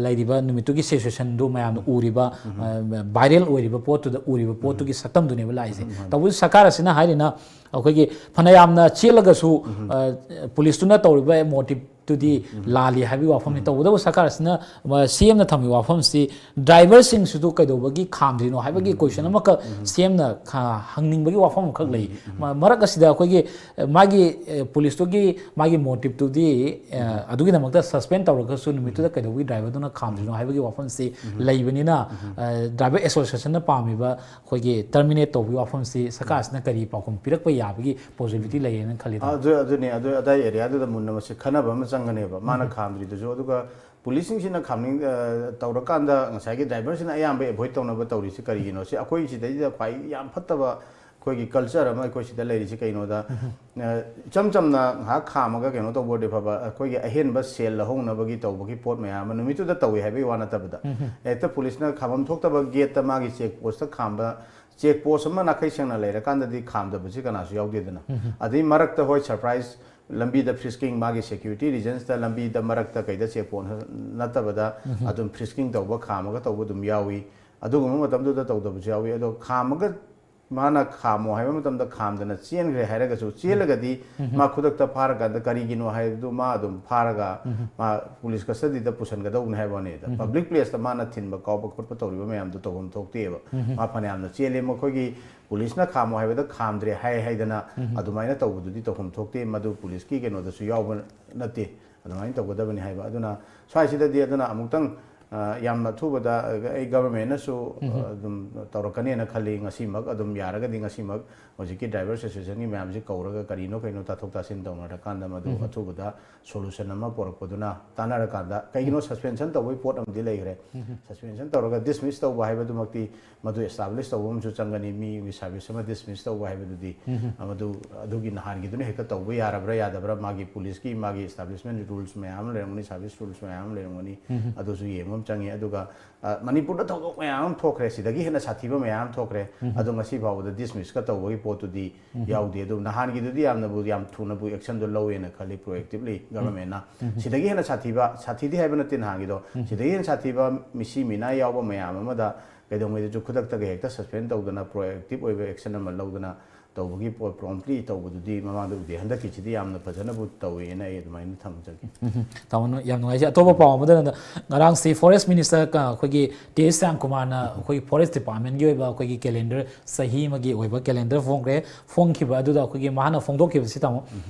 ꯂꯩꯔꯤꯕ ꯅꯨꯃꯤꯠꯇꯨꯒꯤ ꯁꯤꯆꯨꯋꯦꯁꯟꯗꯨ ꯃꯌꯥꯝꯅ ꯎꯔꯤꯕ, ꯑ, ꯚꯥꯏꯔꯦꯜ ꯑꯣꯏꯔꯤꯕ ꯄꯣꯠꯇꯨꯗ ꯎꯔꯤꯕ ꯄꯣꯠꯇꯨꯒꯤ ꯁꯛꯇꯝꯗꯨꯅꯦꯕ ꯂꯥꯛꯏꯁꯦ꯫ ꯇꯧꯕꯗꯤ ꯁꯔꯀꯥꯔ ꯑꯁꯤꯅ ꯍꯥꯏꯔꯤꯅ ꯑꯩꯈꯣꯏꯒꯤ ꯐꯅ ꯌꯥꯝꯅ ꯆꯦꯜꯂꯒꯁꯨ, ꯑ, ꯄꯨꯂꯤꯁꯇꯨꯅ ꯇꯧꯔꯤꯕ ꯃꯣꯇꯤꯞꯇꯨꯗꯤ ꯂꯥꯜꯂꯤ ꯍꯥꯏꯕꯒꯤ ꯋꯥꯐꯝꯅꯤ꯫ ꯇꯧꯕꯇꯕꯨ ꯁꯔꯀꯥꯔ ꯑꯁꯤꯅ, ꯑ, ꯁꯤ ꯑꯦꯝꯅ ꯊꯝꯃꯤꯕ ꯋꯥꯐꯝꯁꯤ ꯗ꯭ꯔꯥꯏꯚꯔꯁꯤꯡꯁꯤꯁꯨ ꯀꯩꯗꯧꯕꯒꯤ ꯈꯥꯝꯗ꯭ꯔꯤꯅꯣ ꯍꯥꯏꯕꯒꯤ ꯀꯣꯏꯁꯟ ꯑꯃꯈꯛ ꯁꯤ ꯑꯦꯝꯅ ꯈ-, ꯍꯪꯅꯤꯡꯕꯒꯤ ꯋꯥꯐꯝ ꯑꯃꯈꯛ ꯂꯩ꯫ ꯃ-, ꯃꯔꯛ ꯑꯁꯤꯗ ꯑꯩꯈꯣꯏꯒꯤ, ꯑ, ꯃꯥꯒꯤ, ꯑ, ꯄꯨꯂꯤꯁꯇꯨꯒꯤ ꯃꯥꯒꯤ ꯃꯣꯇꯤꯞꯇꯨꯗꯤ, ꯑ, ꯑꯗꯨꯒꯤꯗꯃꯛꯇ ꯁꯁꯄꯦꯟ ꯇꯧꯔꯒꯁꯨ ꯅꯨꯃꯤꯠꯇꯨꯗ ꯀꯩꯗꯧꯕꯒꯤ ꯗ꯭ꯔꯥꯏꯚꯔꯗꯨꯅ ꯈꯥꯝꯗ꯭ꯔꯤꯅꯣ ꯍꯥꯏꯕꯒꯤ ꯋꯥꯐꯝꯁꯤ ꯂꯩꯕꯅꯤꯅ, ꯑ, ꯗ꯭ꯔꯥꯏꯚꯔ ꯑꯦꯁꯣꯁꯤꯌꯦꯁꯟꯅ ꯄꯥꯝꯃꯤꯕ ꯑꯩꯈꯣꯏꯒꯤ ꯇꯔꯃꯤꯅꯦꯠ ꯇꯧꯕꯒꯤ ꯋꯥꯐꯝꯁꯤ ꯁꯔꯀꯥꯔꯁꯤꯅ ꯀꯔꯤ ꯄꯥꯎꯈꯨꯝ ꯄꯤꯔꯛꯄ ꯌꯥꯕꯒꯤ ꯄꯣꯁꯤꯕꯤꯂꯤꯇꯤ ꯂꯩꯌꯦꯅ ꯈꯜꯂꯤ, ꯇꯥꯃꯣ? ꯑꯗꯨ, ꯑꯗꯨꯅꯤ, ꯑꯗꯨ, ꯑꯗꯥꯏ ꯑꯦꯔꯤꯌꯥꯗꯨꯗ ꯃꯨꯟꯅ ꯃꯁꯤ ꯈꯟꯅꯕ ꯑꯃ ꯆꯪꯒꯅꯦꯕ ꯃꯥꯅ ꯈꯥꯝꯗ꯭ꯔꯤꯗꯨꯁꯨ꯫ ꯑꯗꯨꯒ ꯄꯨꯂꯤꯁꯁꯤꯡꯁꯤꯅ ꯈꯥꯝꯅꯤꯡ ꯑ, ꯇꯧꯔꯀꯥꯟꯗ ꯉꯁꯥꯏꯒꯤ ꯗ꯭ꯔꯥꯏꯚꯔꯁꯤꯅ ꯑꯌꯥꯝꯕ ꯑꯦꯚꯣꯏꯗ ꯇꯧꯅꯕ ꯇꯧꯔꯤꯁꯤ ꯀꯔꯤꯒꯤꯅꯣ? ꯁꯤ ꯑꯩꯈꯣꯏ ꯁꯤꯗꯩꯗ ꯈ꯭ꯋꯥꯏ ꯌꯥꯝ ꯐꯠꯇꯕ ꯑꯩꯈꯣꯏꯒꯤ ꯀꯜꯆꯔ ꯑꯃ ꯑꯩꯈꯣꯏ ꯁꯤꯗ ꯂꯩꯔꯤꯁꯤ ꯀꯩꯅꯣꯗ, ꯑ, ꯏꯆꯝ ꯆꯝꯅ ꯉꯥꯏꯍꯥꯛ ꯈꯥꯝꯃꯒ ꯀꯩꯅꯣ ꯇꯧꯕ ꯑꯣꯏꯔꯗꯤ ꯐꯕ, ꯑꯩꯈꯣꯏꯒꯤ ꯑꯍꯦꯟꯕ ꯁꯦꯜ ꯂꯧꯍꯧꯅꯕꯒꯤ ꯇꯧꯕꯒꯤ ꯄꯣꯠ ꯃꯌꯥꯝ ꯑꯃ ꯅꯨꯃꯤꯠꯇꯨꯗ ꯇꯧꯏ ꯍꯥꯏꯕꯒꯤ ꯋꯥ ꯅꯠꯇꯕꯗ, ꯍꯦꯛꯇ ꯄꯨꯂꯤꯁꯅ ꯈꯥꯝꯐꯝ ꯊꯣꯛꯇꯕ ꯒꯦꯠꯇ ꯃꯥꯒꯤ ꯆꯦꯛ ꯄꯣꯁꯇ ꯈꯥꯝꯕ, ꯆꯦꯛ ꯄꯣꯁ ꯑꯃ ꯅꯥꯈꯩ ꯁꯦꯡꯅ ꯂꯩꯔꯀꯥꯟꯗꯗꯤ ꯈꯥꯝꯗꯕꯁꯤ ꯀꯅꯥꯁꯨ ꯌꯥꯎꯗꯦꯗꯅ꯫ ꯑꯗꯩ ꯃꯔꯛꯇ ꯍꯣꯏ ꯁꯔꯄ꯭ꯔꯥꯏꯖ ꯂꯝꯕꯤꯗ ꯐ꯭ꯔꯤꯁꯀꯤꯡ ꯃꯥꯒꯤ ꯁꯦꯀ꯭ꯌꯨꯔꯤꯇꯤ ꯔꯤꯖꯟꯁꯇ ꯂꯝꯕꯤꯗ ꯃꯔꯛꯇ ꯀꯩꯗ ꯆꯦꯛ ꯄꯣꯁ ꯅꯠꯇꯕꯗ ꯑꯗꯨꯝ ꯐ꯭ꯔꯤꯁꯀꯤꯡ ꯇꯧꯕ ꯈꯥꯝꯃꯒ ꯇꯧꯕ ꯑꯗꯨꯝ ꯌꯥꯎꯏ꯫ ꯑꯗꯨꯒꯨꯝꯕ ꯃꯇꯝꯗꯨꯗ ꯇꯧꯗꯕꯁꯨ ꯌꯥꯎꯏ꯫ ꯑꯗꯣ ꯈꯥꯝꯃꯒ ꯃꯥꯅ ꯈꯥꯝꯃꯣ ꯍꯥꯏꯕ ꯃꯇꯝꯗ ꯈꯥꯝꯗꯅ ꯆꯦꯟꯈ꯭ꯔꯦ ꯍꯥꯏꯔꯒꯁꯨ, ꯆꯦꯜꯂꯒꯗꯤ ꯃꯥ ꯈꯨꯗꯛꯇ ꯐꯥꯔꯀꯥꯟꯗ ꯀꯔꯤꯒꯤꯅꯣ ꯍꯥꯏꯕꯗꯨ ꯃꯥ ꯑꯗꯨꯝ ꯐꯥꯔꯒ ꯃꯥ ꯄꯨꯂꯤꯁ ꯀꯁꯇꯗꯤꯗ ꯄꯨꯁꯟꯒꯗꯧꯕꯅꯤ ꯍꯥꯏꯕ ꯋꯥꯅꯤꯗ꯫ ꯄꯕ꯭ꯂꯤꯛ ꯄ꯭ꯂꯦꯁꯇ ꯃꯥꯅ ꯊꯤꯟꯕ ꯀꯥꯎꯕ ꯈꯣꯠꯄ ꯇꯧꯔꯤꯕ ꯃꯌꯥꯝꯗꯣ ꯇꯧꯐꯝ ꯊꯣꯛꯇꯦꯕ꯫ ꯃꯥ ꯐꯅꯌꯥꯝꯅ ꯆꯦꯜꯂꯦ, ꯃꯈꯣꯏꯒꯤ ꯄꯨꯂꯤꯁꯅ ꯈꯥꯝꯃꯣ ꯍꯥꯏꯕꯗ ꯈꯥꯝꯗ꯭ꯔꯦ ꯍꯥꯏ ꯍꯥꯏꯗꯅ ꯑꯗꯨꯃꯥꯏꯅ ꯇꯧꯕꯗꯨꯗꯤ ꯇꯧꯐꯝ ꯊꯣꯛꯇꯦ꯫ ꯃꯗꯨ ꯄꯨꯂꯤꯁꯀꯤ ꯀꯩꯅꯣꯗꯁꯨ ꯌꯥꯎꯕ ꯅꯠꯇꯦ꯫ ꯑꯗꯨꯃꯥꯏꯅ ꯇꯧꯒꯗꯕꯅꯤ ꯍꯥꯏꯕ꯫ ꯑꯗꯨꯅ ꯁ꯭ꯋꯥꯏꯁꯤꯗꯗꯤ ꯑꯗꯨꯅ ꯑꯃꯨꯛꯇꯪ, ꯑ, ꯌꯥꯝꯅ ꯑꯊꯨꯕꯗ, ꯑ, ꯑꯩ ꯒꯚꯔꯟꯃꯦꯟꯅꯁꯨ, ꯑ, ꯑꯗꯨꯝ ꯇꯧꯔꯛꯀꯅꯦꯅ ꯈꯜꯂꯤ꯫ ꯉꯁꯤꯃꯛ ꯑꯗꯨꯝ ꯌꯥꯔꯒꯗꯤ ꯉꯁꯤꯃꯛ ꯍꯧꯖꯤꯛꯀꯤ ꯗ꯭ꯔꯥꯏꯚꯔ ꯑꯦꯁꯣꯁꯤꯌꯦꯁꯟꯒꯤ ꯃꯌꯥꯝꯁꯤ ꯀꯧꯔꯒ ꯀꯔꯤꯅꯣ ꯀꯩꯅꯣ ꯇꯥꯊꯣꯛ ꯇꯥꯁꯤꯟ ꯇꯧꯅꯔꯀꯥꯟꯗ ꯃꯗꯨ ꯑꯊꯨꯕꯗ ꯁꯣꯂꯨꯁꯟ ꯑꯃ ꯄꯨꯔꯛꯄꯗꯨꯅ ꯇꯥꯟꯅꯔꯀꯥꯟꯗ, ꯀꯩꯒꯤꯅꯣ ꯁꯁꯄꯦꯟꯁꯟ ꯇꯧꯕꯒꯤ ꯄꯣꯠ ꯑꯃꯗꯤ ꯂꯩꯈ꯭ꯔꯦ꯫ ꯁꯁꯄꯦꯟꯁꯟ ꯇꯧꯔꯒ ꯗꯤꯁꯃꯤꯁ ꯇꯧꯕ ꯍꯥꯏꯕꯗꯨꯃꯛꯇꯤ ꯃꯗꯨ ꯑꯦꯁꯇꯥꯕ꯭ꯂꯤꯁ ꯇꯧꯕ ꯑꯃꯁꯨ ꯆꯪꯒꯅꯤ꯫ ꯃꯤꯒꯤ ꯁꯥꯔꯚꯤꯁ ꯑꯃ ꯗꯤꯁꯃꯤꯁ ꯇꯧꯕ ꯍꯥꯏꯕꯗꯨꯗꯤ, ꯃꯗꯨ ꯑꯗꯨꯒꯤ ꯅꯍꯥꯟꯒꯤꯗꯨꯅ ꯍꯦꯛꯇ ꯇꯧꯕ ꯌꯥꯔꯕ꯭ꯔꯥ ꯌꯥꯗꯕ꯭ꯔꯥ, ꯃꯥꯒꯤ ꯄꯨꯂꯤꯁꯀꯤ ꯃꯥꯒꯤ ꯑꯦꯁꯇꯥꯕ꯭ꯂꯤꯁꯃꯦꯟ ꯔꯨꯜꯁ ꯃꯌꯥꯝ ꯑꯃ ꯂꯩꯔꯝꯒꯅꯤ, ꯁꯥꯔꯚꯤꯁ ꯔꯨꯜꯁ ꯃꯌꯥꯝ ꯑꯃ ꯂꯩꯔꯝꯒꯅꯤ꯫ ꯑꯗꯨꯁꯨ ꯌꯦꯡꯕ ꯑꯃ ꯆꯪꯉꯤ꯫ ꯑꯗꯨꯒ, ꯑ, ꯃꯅꯤꯄꯨꯔꯗ ꯊꯧꯗꯣꯛ ꯃꯌꯥꯝ ꯑꯃ ꯊꯣꯛꯈ꯭ꯔꯦ, ꯁꯤꯗꯒꯤ ꯍꯦꯟꯅ ꯁꯥꯊꯤꯕ ꯃꯌꯥꯝ ꯑꯃ ꯊꯣꯛꯈ꯭ꯔꯦ꯫ ꯑꯗꯣ ꯉꯁꯤ ꯐꯥꯎꯕꯗ ꯗꯤꯁꯃꯤꯁꯀ ꯇꯧꯕꯒꯤ ꯄꯣꯠꯇꯨꯗꯤ ꯌꯥꯎꯗꯦ꯫ ꯑꯗꯨ ꯅꯍꯥꯟꯒꯤꯗꯨꯗꯤ ꯌꯥꯝꯅꯕꯨ, ꯌꯥꯝ ꯊꯨꯅꯕꯨ ꯑꯦꯛꯁꯟꯗꯣ ꯂꯧꯋꯦꯅ ꯈꯜꯂꯤ ꯄ꯭ꯔꯣꯑꯦꯛꯇꯤꯞꯂꯤ ꯒꯚꯔꯟꯃꯦꯟꯅ꯫ ꯁꯤꯗꯒꯤ ꯍꯦꯟꯅ ꯁꯥꯊꯤꯕ, ꯁꯥꯊꯤꯗꯦ ꯍꯥꯏꯕ ꯅꯠꯇꯦ, ꯅꯍꯥꯟꯒꯤꯗꯣ ꯁꯤꯗꯒꯤ ꯍꯦꯟꯅ ꯁꯥꯊꯤꯕ ꯃꯤꯁꯤ ꯃꯤꯅꯥ ꯌꯥꯎꯕ ꯃꯌꯥꯝ ꯑꯃꯗ ꯀꯩꯗꯧꯉꯩꯗꯁꯨ ꯈꯨꯗꯛꯇꯒ ꯍꯦꯛꯇ ꯁꯁꯄꯦꯟ ꯇꯧꯗꯅ ꯄ꯭ꯔꯣꯑꯦꯛꯇꯤꯞ ꯑꯣꯏꯕ ꯑꯦꯛꯁꯟ ꯑꯃ ꯂꯧꯗꯅ ꯇꯧꯕꯒꯤ ꯄꯣꯠ ꯄ꯭ꯔꯣꯝꯞꯂꯤ ꯇꯧꯕꯗꯨꯗꯤ ꯃꯃꯥꯡꯗ ꯎꯗꯦ꯫ ꯍꯟꯗꯛꯀꯤꯁꯤꯗꯤ ꯌꯥꯝꯅ ꯐꯖꯅꯕꯨ ꯇꯧꯋꯦꯅ ꯑꯩ ꯑꯗꯨꯃꯥꯏꯅ ꯊꯝꯖꯒꯦ꯫ ꯇꯥꯃꯣ, ꯌꯥꯝ ꯅꯨꯡꯉꯥꯏꯖꯩ꯫ ꯑꯇꯣꯞꯄ ꯄꯥꯎ ꯑꯃꯗꯅ ꯉꯔꯥꯡꯁꯤ ꯐꯣꯔꯦꯁ ꯃꯤꯅꯤꯁꯇꯔ, ꯑ, ꯑꯩꯈꯣꯏꯒꯤ ꯇꯤ ꯑꯦꯁ ꯁ꯭ꯌꯥꯝꯀꯨꯃꯥꯔꯅ ꯑꯩꯈꯣꯏꯒꯤ ꯐꯣꯔꯦꯁ ꯗꯤꯄꯥꯔꯠꯃꯦꯟꯒꯤ ꯑꯣꯏꯕ ꯑꯩꯈꯣꯏꯒꯤ ꯀꯦꯂꯦꯟꯗꯔ, ꯆꯍꯤ ꯑꯃꯒꯤ ꯑꯣꯏꯕ ꯀꯦꯂꯦꯟꯗꯔ ꯐꯣꯡꯈ꯭ꯔꯦ꯫ ꯐꯣꯡꯈꯤꯕ ꯑꯗꯨꯗ ꯑꯩꯈꯣꯏꯒꯤ ꯃꯍꯥꯛꯅ ꯐꯣꯡꯗꯣꯛꯈꯤꯕꯁꯤ, ꯇꯥꯃꯣ,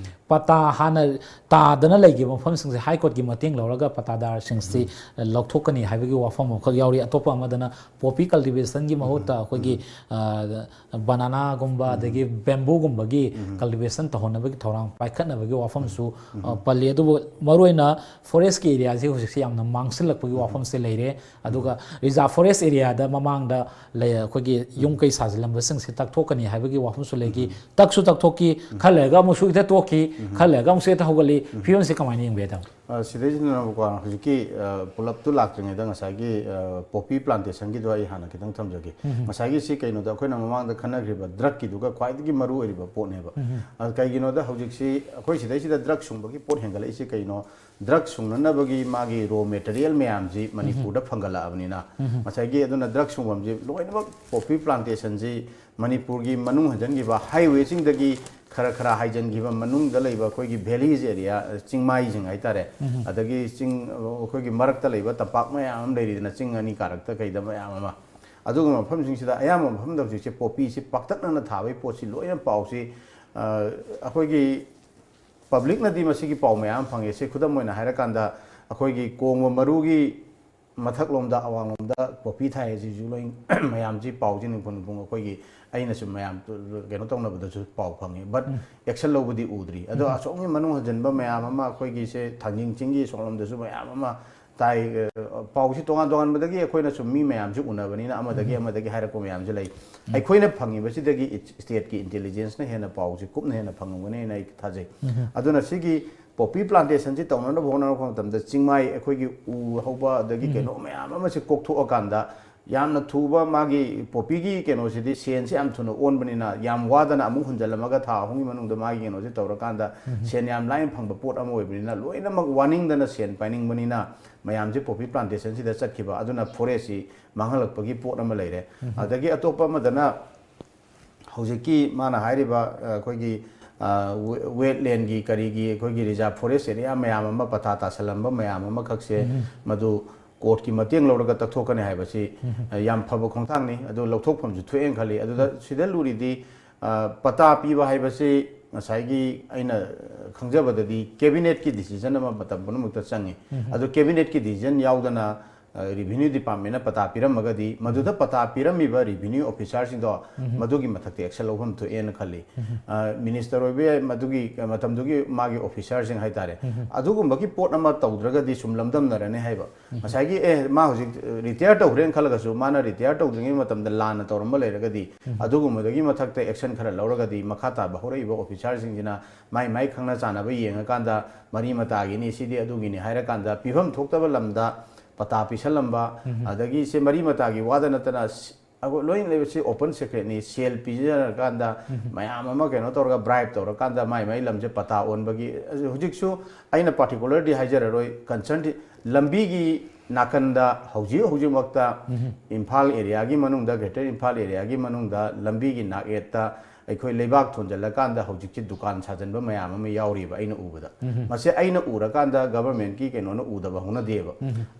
ꯄꯇꯥ ꯍꯥꯟꯅ ꯇꯥꯗꯅ ꯂꯩꯈꯤꯕ ꯃꯐꯝꯁꯤꯡꯁꯦ ꯍꯥꯏ ꯀꯣꯔꯠꯀꯤ ꯃꯇꯦꯡ ꯂꯧꯔꯒ ꯄꯇꯥꯗꯥꯔꯁꯤꯡꯁꯤ ꯂꯧꯊꯣꯛꯀꯅꯤ ꯍꯥꯏꯕꯒꯤ ꯋꯥꯐꯝ ꯑꯃꯈꯛ ꯌꯥꯎꯔꯤ꯫ ꯑꯇꯣꯞꯄ ꯑꯃꯗꯅ ꯄꯣꯄꯤ ꯀꯜꯇꯤꯚꯦꯁꯟꯒꯤ ꯃꯍꯨꯠꯇ ꯑꯩꯈꯣꯏꯒꯤ, ꯑ, ꯕꯅꯥꯅꯥꯒꯨꯝꯕ, ꯑꯗꯒꯤ ꯕꯦꯝꯕꯨꯒꯨꯝꯕꯒꯤ ꯀꯜꯇꯤꯚꯦꯁꯟ ꯇꯧꯍꯟꯅꯕꯒꯤ ꯊꯧꯔꯥꯡ ꯄꯥꯏꯈꯠꯅꯕꯒꯤ ꯋꯥꯐꯝꯁꯨ ꯑ, ꯄꯜꯂꯤ꯫ ꯑꯗꯨꯕꯨ ꯃꯔꯨꯑꯣꯏꯅ ꯐꯣꯔꯦꯁꯀꯤ ꯑꯦꯔꯤꯌꯥꯁꯤ ꯍꯧꯖꯤꯛꯁꯤ ꯌꯥꯝꯅ ꯃꯥꯡꯁꯤꯜꯂꯛꯄꯒꯤ ꯋꯥꯐꯝꯁꯦ ꯂꯩꯔꯦ꯫ ꯑꯗꯨꯒ ꯔꯤꯖꯥꯔꯚ ꯐꯣꯔꯦꯁ ꯑꯦꯔꯤꯌꯥꯗ ꯃꯃꯥꯡꯗ ꯂꯩ, ꯑꯩꯈꯣꯏꯒꯤ ꯌꯨꯝ ꯀꯩ ꯁꯥꯖꯤꯜꯂꯝꯕꯁꯤꯡꯁꯦ ꯇꯛꯊꯣꯛꯀꯅꯤ ꯍꯥꯏꯕꯒꯤ ꯋꯥꯐꯝꯁꯨ ꯂꯩꯈꯤ꯫ ꯇꯛꯁꯨ ꯇꯛꯊꯣꯛꯈꯤ, ꯈꯔ ꯂꯩꯔꯒ ꯑꯃꯨꯛꯁꯨ ꯍꯦꯛꯇ ꯇꯣꯛꯈꯤ, ꯈꯔ ꯂꯩꯔꯒ ꯑꯃꯨꯛꯁꯨ ꯍꯦꯛꯇ ꯍꯧꯒꯠꯂꯤ꯫ ꯐꯤꯕꯝꯁꯤ ꯀꯃꯥꯏꯅ ꯌꯦꯡꯕꯤꯒꯦ, ꯇꯥꯃꯣ? ꯑ, ꯁꯤꯗꯩꯁꯤꯗꯅꯦꯕꯀꯣ, ꯍꯧꯖꯤꯛꯀꯤ, ꯑ, ꯄꯨꯂꯞꯇꯨ ꯂꯥꯛꯇ꯭ꯔꯤꯉꯩꯗ ꯉꯁꯥꯏꯒꯤ, ꯑ, ꯄꯣꯄꯤ ꯄ꯭ꯂꯥꯟꯇꯦꯁꯟꯒꯤꯗꯣ ꯑꯩ ꯍꯥꯟꯅ ꯈꯤꯇꯪ ꯊꯝꯖꯒꯦ꯫ ꯉꯁꯥꯏꯒꯤ ꯁꯤ ꯀꯩꯅꯣꯗ ꯑꯩꯈꯣꯏꯅ ꯃꯃꯥꯡꯗ ꯈꯟꯅꯈ꯭ꯔꯤꯕ ꯗ꯭ꯔꯒꯀꯤꯗꯨꯒ ꯈ꯭ꯋꯥꯏꯗꯒꯤ ꯃꯔꯨ ꯑꯣꯏꯔꯤꯕ ꯄꯣꯠꯅꯦꯕ꯫ ꯑ, ꯀꯩꯒꯤꯅꯣꯗ ꯍꯧꯖꯤꯛꯁꯤ ꯑꯩꯈꯣꯏ ꯁꯤꯗꯩꯁꯤꯗ ꯗ꯭ꯔꯒ ꯁꯨꯡꯕꯒꯤ ꯄꯣꯠ ꯍꯦꯟꯒꯠꯂꯛꯏꯁꯤ ꯀꯩꯅꯣ? ꯗ꯭ꯔꯒ ꯁꯨꯡꯅꯅꯕꯒꯤ ꯃꯥꯒꯤ ꯔꯣ ꯃꯦꯇꯔꯤꯌꯦꯜ ꯃꯌꯥꯝꯁꯤ ꯃꯅꯤꯄꯨꯔꯗ ꯐꯪꯒꯠꯂꯛꯑꯕꯅꯤꯅ, ꯉꯁꯥꯏꯒꯤ ꯑꯗꯨꯅ ꯗ꯭ꯔꯒ ꯁꯨꯡꯐꯝꯁꯤ ꯂꯣꯏꯅꯃꯛ ꯄꯣꯄꯤ ꯄ꯭ꯂꯥꯟꯇꯦꯁꯟꯁꯤ ꯃꯅꯤꯄꯨꯔꯒꯤ ꯃꯅꯨꯡ ꯍꯟꯖꯤꯟꯈꯤꯕ ꯍꯥꯏꯋꯦꯁꯤꯡꯗꯒꯤ ꯈꯔ ꯈꯔ ꯍꯥꯏꯖꯤꯟꯈꯤꯕ ꯃꯅꯨꯡꯗ ꯂꯩꯕ ꯑꯩꯈꯣꯏꯒꯤ ꯚꯦꯂꯤꯁ ꯑꯦꯔꯤꯌꯥ, ꯆꯤꯡꯃꯥꯏꯁꯤꯡ ꯍꯥꯏꯇꯥꯔꯦ, ꯑꯗꯒꯤ ꯆꯤꯡ, ꯑꯩꯈꯣꯏꯒꯤ ꯃꯔꯛꯇ ꯂꯩꯕ ꯇꯝꯄꯥꯛ ꯃꯌꯥꯝ ꯑꯃ ꯂꯩꯔꯤꯗꯅ, ꯆꯤꯡ ꯑꯅꯤ ꯀꯥꯔꯛꯇ ꯀꯩꯗ ꯃꯌꯥꯝ ꯑꯃ, ꯑꯗꯨꯒꯨꯝꯕ ꯃꯐꯝꯁꯤꯡꯁꯤꯗ ꯑꯌꯥꯝꯕ ꯃꯐꯝꯗ ꯍꯧꯖꯤꯛꯁꯦ ꯄꯣꯄꯤꯁꯤ ꯄꯥꯛꯇꯛꯅꯅ ꯊꯥꯕꯒꯤ ꯄꯣꯠꯁꯤ ꯂꯣꯏꯅ ꯄꯥꯎꯁꯤ, ꯑ, ꯑꯩꯈꯣꯏꯒꯤ ꯄꯕ꯭ꯂꯤꯛꯅꯗꯤ ꯃꯁꯤꯒꯤ ꯄꯥꯎ ꯃꯌꯥꯝ ꯑꯃ ꯐꯪꯉꯦ꯫ ꯁꯤ ꯈꯨꯗꯝ ꯑꯣꯏꯅ ꯍꯥꯏꯔꯀꯥꯟꯗ, ꯑꯩꯈꯣꯏꯒꯤ ꯀꯣꯡꯕ ꯃꯔꯨꯒꯤ ꯃꯊꯛꯂꯣꯝꯗ, ꯑꯋꯥꯡꯂꯣꯝꯗ ꯄꯣꯄꯤ ꯊꯥꯏ ꯍꯥꯏꯁꯤꯁꯨ ꯂꯣꯏ ꯃꯌꯥꯝꯁꯤ ꯄꯥꯎꯁꯤ ꯅꯤꯡꯐꯨꯡ ꯅꯤꯡꯐꯨꯡ ꯑꯩꯈꯣꯏꯒꯤ, ꯑꯩꯅꯁꯨ ꯃꯌꯥꯝ ꯀꯩꯅꯣ ꯇꯧꯅꯕꯗꯁꯨ ꯄꯥꯎ ꯐꯪꯉꯤ, ꯕꯠ ꯑꯦꯛꯁꯟ ꯂꯧꯕꯗꯤ ꯎꯗ꯭ꯔꯤ꯫ ꯑꯗꯣ ꯑꯁꯣꯝꯒꯤ ꯃꯅꯨꯡ ꯍꯟꯖꯤꯟꯕ ꯃꯌꯥꯝ ꯑꯃ ꯑꯩꯈꯣꯏꯒꯤꯁꯦ ꯊꯥꯡꯖꯤꯡ ꯆꯤꯡꯒꯤ ꯁꯣꯝꯂꯣꯝꯗꯁꯨ ꯃꯌꯥꯝ ꯑꯃ ꯇꯥꯏ꯫ ꯑ, ꯄꯥꯎꯁꯤ ꯇꯣꯉꯥꯟ ꯇꯣꯉꯥꯟꯕꯗꯒꯤ ꯑꯩꯈꯣꯏꯅꯁꯨ ꯃꯤ ꯃꯌꯥꯝꯁꯤ ꯎꯅꯕꯅꯤꯅ ꯑꯃꯗꯒꯤ ꯑꯃꯗꯒꯤ ꯍꯥꯏꯔꯛꯄ ꯃꯌꯥꯝꯁꯤ ꯂꯩ꯫ ꯑꯩꯈꯣꯏꯅ ꯐꯪꯉꯤꯕꯁꯤꯗꯒꯤ ꯏꯁꯇꯦꯠꯀꯤ ꯏꯟꯇꯦꯂꯤꯖꯦꯟꯁꯅ ꯍꯦꯟꯅ ꯄꯥꯎꯁꯤ ꯀꯨꯞꯅ ꯍꯦꯟꯅ ꯐꯪꯉꯝꯒꯅꯤ ꯍꯥꯏꯅ ꯑꯩ ꯊꯥꯖꯩ꯫ ꯑꯗꯨꯅ ꯁꯤꯒꯤ ꯄꯣꯄꯤ ꯄ꯭ꯂꯥꯟꯇꯦꯁꯟꯁꯤ ꯇꯧꯅꯅꯕ ꯍꯣꯠꯅꯔꯛꯄ ꯃꯇꯝꯗ ꯆꯤꯡꯃꯥꯏ ꯑꯩꯈꯣꯏꯒꯤ ꯎ ꯍꯧꯕ ꯑꯗꯒꯤ ꯀꯩꯅꯣ ꯃꯌꯥꯝ ꯑꯃꯁꯤ ꯀꯣꯛꯊꯣꯛꯑꯀꯥꯟꯗ ꯌꯥꯝꯅ ꯊꯨꯕ ꯃꯥꯒꯤ ꯄꯣꯄꯤꯒꯤ ꯀꯩꯅꯣꯁꯤꯗꯤ ꯁꯦꯟꯁꯤ ꯌꯥꯝ ꯊꯨꯅ ꯑꯣꯟꯕꯅꯤꯅ ꯌꯥꯝ ꯋꯥꯗꯅ ꯑꯃꯨꯛ ꯍꯨꯟꯖꯜꯂꯝꯃꯒ ꯊꯥ ꯑꯍꯨꯝꯒꯤ ꯃꯅꯨꯡꯗ ꯃꯥꯒꯤ ꯀꯩꯅꯣꯁꯤ ꯇꯧꯔꯀꯥꯟꯗ ꯁꯦꯟ ꯌꯥꯝ ꯂꯥꯏꯅ ꯐꯪꯕ ꯄꯣꯠ ꯑꯃ ꯑꯣꯏꯕꯅꯤꯅ ꯂꯣꯏꯅꯃꯛ ꯋꯥꯅꯤꯡꯗꯅ ꯁꯦꯟ ꯄꯥꯏꯅꯤꯡꯕꯅꯤꯅ ꯃꯌꯥꯝꯁꯤ ꯄꯣꯄꯤ ꯄ꯭ꯂꯥꯟꯇꯦꯁꯟꯁꯤꯗ ꯆꯠꯈꯤꯕ ꯑꯗꯨꯅ ꯐꯣꯔꯦꯁꯁꯤ ꯃꯥꯡꯍꯜꯂꯛꯄꯒꯤ ꯄꯣꯠ ꯑꯃ ꯂꯩꯔꯦ꯫ ꯑꯗꯒꯤ ꯑꯇꯣꯞꯄ ꯑꯃꯗꯅ ꯍꯧꯖꯤꯛꯀꯤ ꯃꯥꯅ ꯍꯥꯏꯔꯤꯕ, ꯑ, ꯑꯩꯈꯣꯏꯒꯤ, ꯑ, ꯋꯦ-, ꯋꯦꯠꯂꯦꯟꯒꯤ ꯀꯔꯤꯒꯤ ꯑꯩꯈꯣꯏꯒꯤ ꯔꯤꯖꯥꯔꯚ ꯐꯣꯔꯦꯁ ꯑꯦꯔꯤꯌꯥ ꯃꯌꯥꯝ ꯑꯃ ꯄꯇꯥ ꯇꯥꯁꯜꯂꯝꯕ ꯃꯌꯥꯝ ꯑꯃꯈꯛꯁꯦ ꯃꯗꯨ ꯀꯣꯔꯠꯀꯤ ꯃꯇꯦꯡ ꯂꯧꯔꯒ ꯇꯛꯊꯣꯛꯀꯅꯤ ꯍꯥꯏꯕꯁꯤ, ꯑ, ꯌꯥꯝ ꯐꯕ ꯈꯣꯡꯊꯥꯡꯅꯤ꯫ ꯑꯗꯨ ꯂꯧꯊꯣꯛꯐꯝꯁꯨ ꯊꯣꯛꯑꯦꯅ ꯈꯜꯂꯤ꯫ ꯑꯗꯨꯗ ꯁꯤꯗ ꯂꯨꯔꯤꯗꯤ, ꯑ, ꯄꯇꯥ ꯄꯤꯕ ꯍꯥꯏꯕꯁꯤ ꯉꯁꯥꯏꯒꯤ ꯑꯩꯅ ꯈꯪꯖꯕꯗꯗꯤ ꯀꯦꯕꯤꯅꯦꯠꯀꯤ ꯗꯤꯁꯤꯖꯟ ꯑꯃ ꯃꯇꯝ ꯄꯨꯝꯅꯃꯛꯇ ꯆꯪꯉꯤ꯫ ꯑꯗꯨ ꯀꯦꯕꯤꯅꯦꯠꯀꯤ ꯗꯤꯁꯤꯖꯟ ꯌꯥꯎꯗꯅ ꯔꯤꯚꯤꯅ꯭ꯌꯨ ꯗꯤꯄꯥꯔꯠꯃꯦꯟꯅ ꯄꯇꯥ ꯄꯤꯔꯝꯃꯒꯗꯤ, ꯃꯗꯨꯗ ꯄꯇꯥ ꯄꯤꯔꯝꯃꯤꯕ ꯔꯤꯚꯤꯅ꯭ꯌꯨ ꯑꯣꯐꯤꯁꯥꯔꯁꯤꯡꯗꯣ ꯃꯗꯨꯒꯤ ꯃꯊꯛꯇ ꯑꯦꯛꯁꯟ ꯂꯧꯐꯝ ꯊꯣꯛꯑꯦꯅ ꯈꯜꯂꯤ꯫ ꯃꯤꯅꯤꯁꯇꯔ ꯑꯣꯏꯕ ꯌꯥꯏ, ꯃꯗꯨꯒꯤ ꯃꯇꯝꯗꯨꯒꯤ ꯃꯥꯒꯤ ꯑꯣꯐꯤꯁꯥꯔꯁꯤꯡ ꯍꯥꯏꯇꯥꯔꯦ꯫ ꯑꯗꯨꯒꯨꯝꯕꯒꯤ ꯄꯣꯠ ꯑꯃ ꯇꯧꯗ꯭ꯔꯒꯗꯤ ꯁꯨꯝ ꯂꯝꯗꯝꯅꯔꯅꯤ ꯍꯥꯏꯕ꯫ ꯉꯁꯥꯏꯒꯤ, ꯑꯦ, ꯃꯥ ꯍꯧꯖꯤꯛ ꯔꯤꯇꯥꯌꯔ ꯇꯧꯈ꯭ꯔꯦꯅ ꯈꯜꯂꯒꯁꯨ, ꯃꯥꯅ ꯔꯤꯇꯥꯌꯔ ꯇꯧꯗ꯭ꯔꯤꯉꯩ ꯃꯇꯝꯗ ꯂꯥꯟꯅ ꯇꯧꯔꯝꯕ ꯂꯩꯔꯒꯗꯤ, ꯑꯗꯨꯒꯨꯝꯕꯗꯒꯤ ꯃꯊꯛꯇ ꯑꯦꯛꯁꯟ ꯈꯔ ꯂꯧꯔꯒꯗꯤ, ꯃꯈꯥ ꯇꯥꯕ ꯍꯧꯔꯛꯏꯕ ꯑꯣꯐꯤꯁꯥꯔꯁꯤꯡꯁꯤꯅ ꯃꯥꯏ ꯃꯥꯏ ꯈꯪꯅ ꯆꯥꯟꯅꯕ ꯌꯦꯡꯉꯀꯥꯟꯗ, ꯃꯔꯤ ꯃꯇꯥꯒꯤꯅꯤ, ꯁꯤꯗꯤ ꯑꯗꯨꯒꯤꯅꯤ ꯍꯥꯏꯔꯀꯥꯟꯗ, ꯄꯤꯐꯝ ꯊꯣꯛꯇꯕ ꯂꯝꯗ ꯄꯇꯥ ꯄꯤꯁꯜꯂꯝꯕ, ꯑꯗꯒꯤ ꯁꯤ ꯃꯔꯤ ꯃꯇꯥꯒꯤ ꯋꯥꯗ ꯅꯠꯇꯅ, ꯁ-, ꯑꯩꯈꯣꯏ ꯂꯣꯏꯅ ꯂꯩꯕꯁꯤ ꯑꯣꯄꯟ ꯁꯦꯀ꯭ꯔꯦꯠꯅꯤ꯫ ꯁꯦꯜ ꯄꯤꯖꯔꯀꯥꯟꯗ, ꯃꯌꯥꯝ ꯑꯃ ꯀꯩꯅꯣ ꯇꯧꯔꯒ, ꯕ꯭ꯔꯥꯏꯕ ꯇꯧꯔꯀꯥꯟꯗ ꯃꯥꯏ ꯃꯥꯏ ꯂꯝꯁꯦ ꯄꯇꯥ ꯑꯣꯟꯕꯒꯤ, ꯍꯧꯖꯤꯛꯁꯨ ꯑꯩꯅ ꯄꯥꯔꯇꯤꯀꯨꯂꯔꯗꯤ ꯍꯥꯏꯖꯔꯔꯣꯏ, ꯀꯟꯁꯔꯟꯗꯤ ꯂꯝꯕꯤꯒꯤ ꯅꯥꯀꯟꯗ ꯍꯧꯖꯤꯛ ꯍꯧꯖꯤꯛꯃꯛꯇ ꯏꯝꯐꯥꯜ ꯑꯦꯔꯤꯌꯥꯒꯤ ꯃꯅꯨꯡꯗ, ꯒ꯭ꯔꯦꯇꯔ ꯏꯝꯐꯥꯜ ꯑꯦꯔꯤꯌꯥꯒꯤ ꯃꯅꯨꯡꯗ ꯂꯝꯕꯤꯒꯤ ꯅꯥꯛꯌꯦꯠꯇ ꯑꯩꯈꯣꯏ ꯂꯩꯕꯥꯛ ꯊꯣꯟꯖꯜꯂꯀꯥꯟꯗ ꯍꯧꯖꯤꯛꯁꯤ ꯗꯨꯀꯥꯟ ꯁꯥꯖꯟꯕ ꯃꯌꯥꯝ ꯑꯃ ꯌꯥꯎꯔꯤꯕ ꯑꯩꯅ ꯎꯕꯗ꯫ ꯃꯁꯤ ꯑꯩꯅ ꯎꯔꯀꯥꯟꯗ ꯒꯚꯔꯟꯃꯦꯟꯠꯀꯤ ꯀꯩꯅꯣꯅ ꯎꯗꯕ ꯍꯧꯅꯗꯦꯕ꯫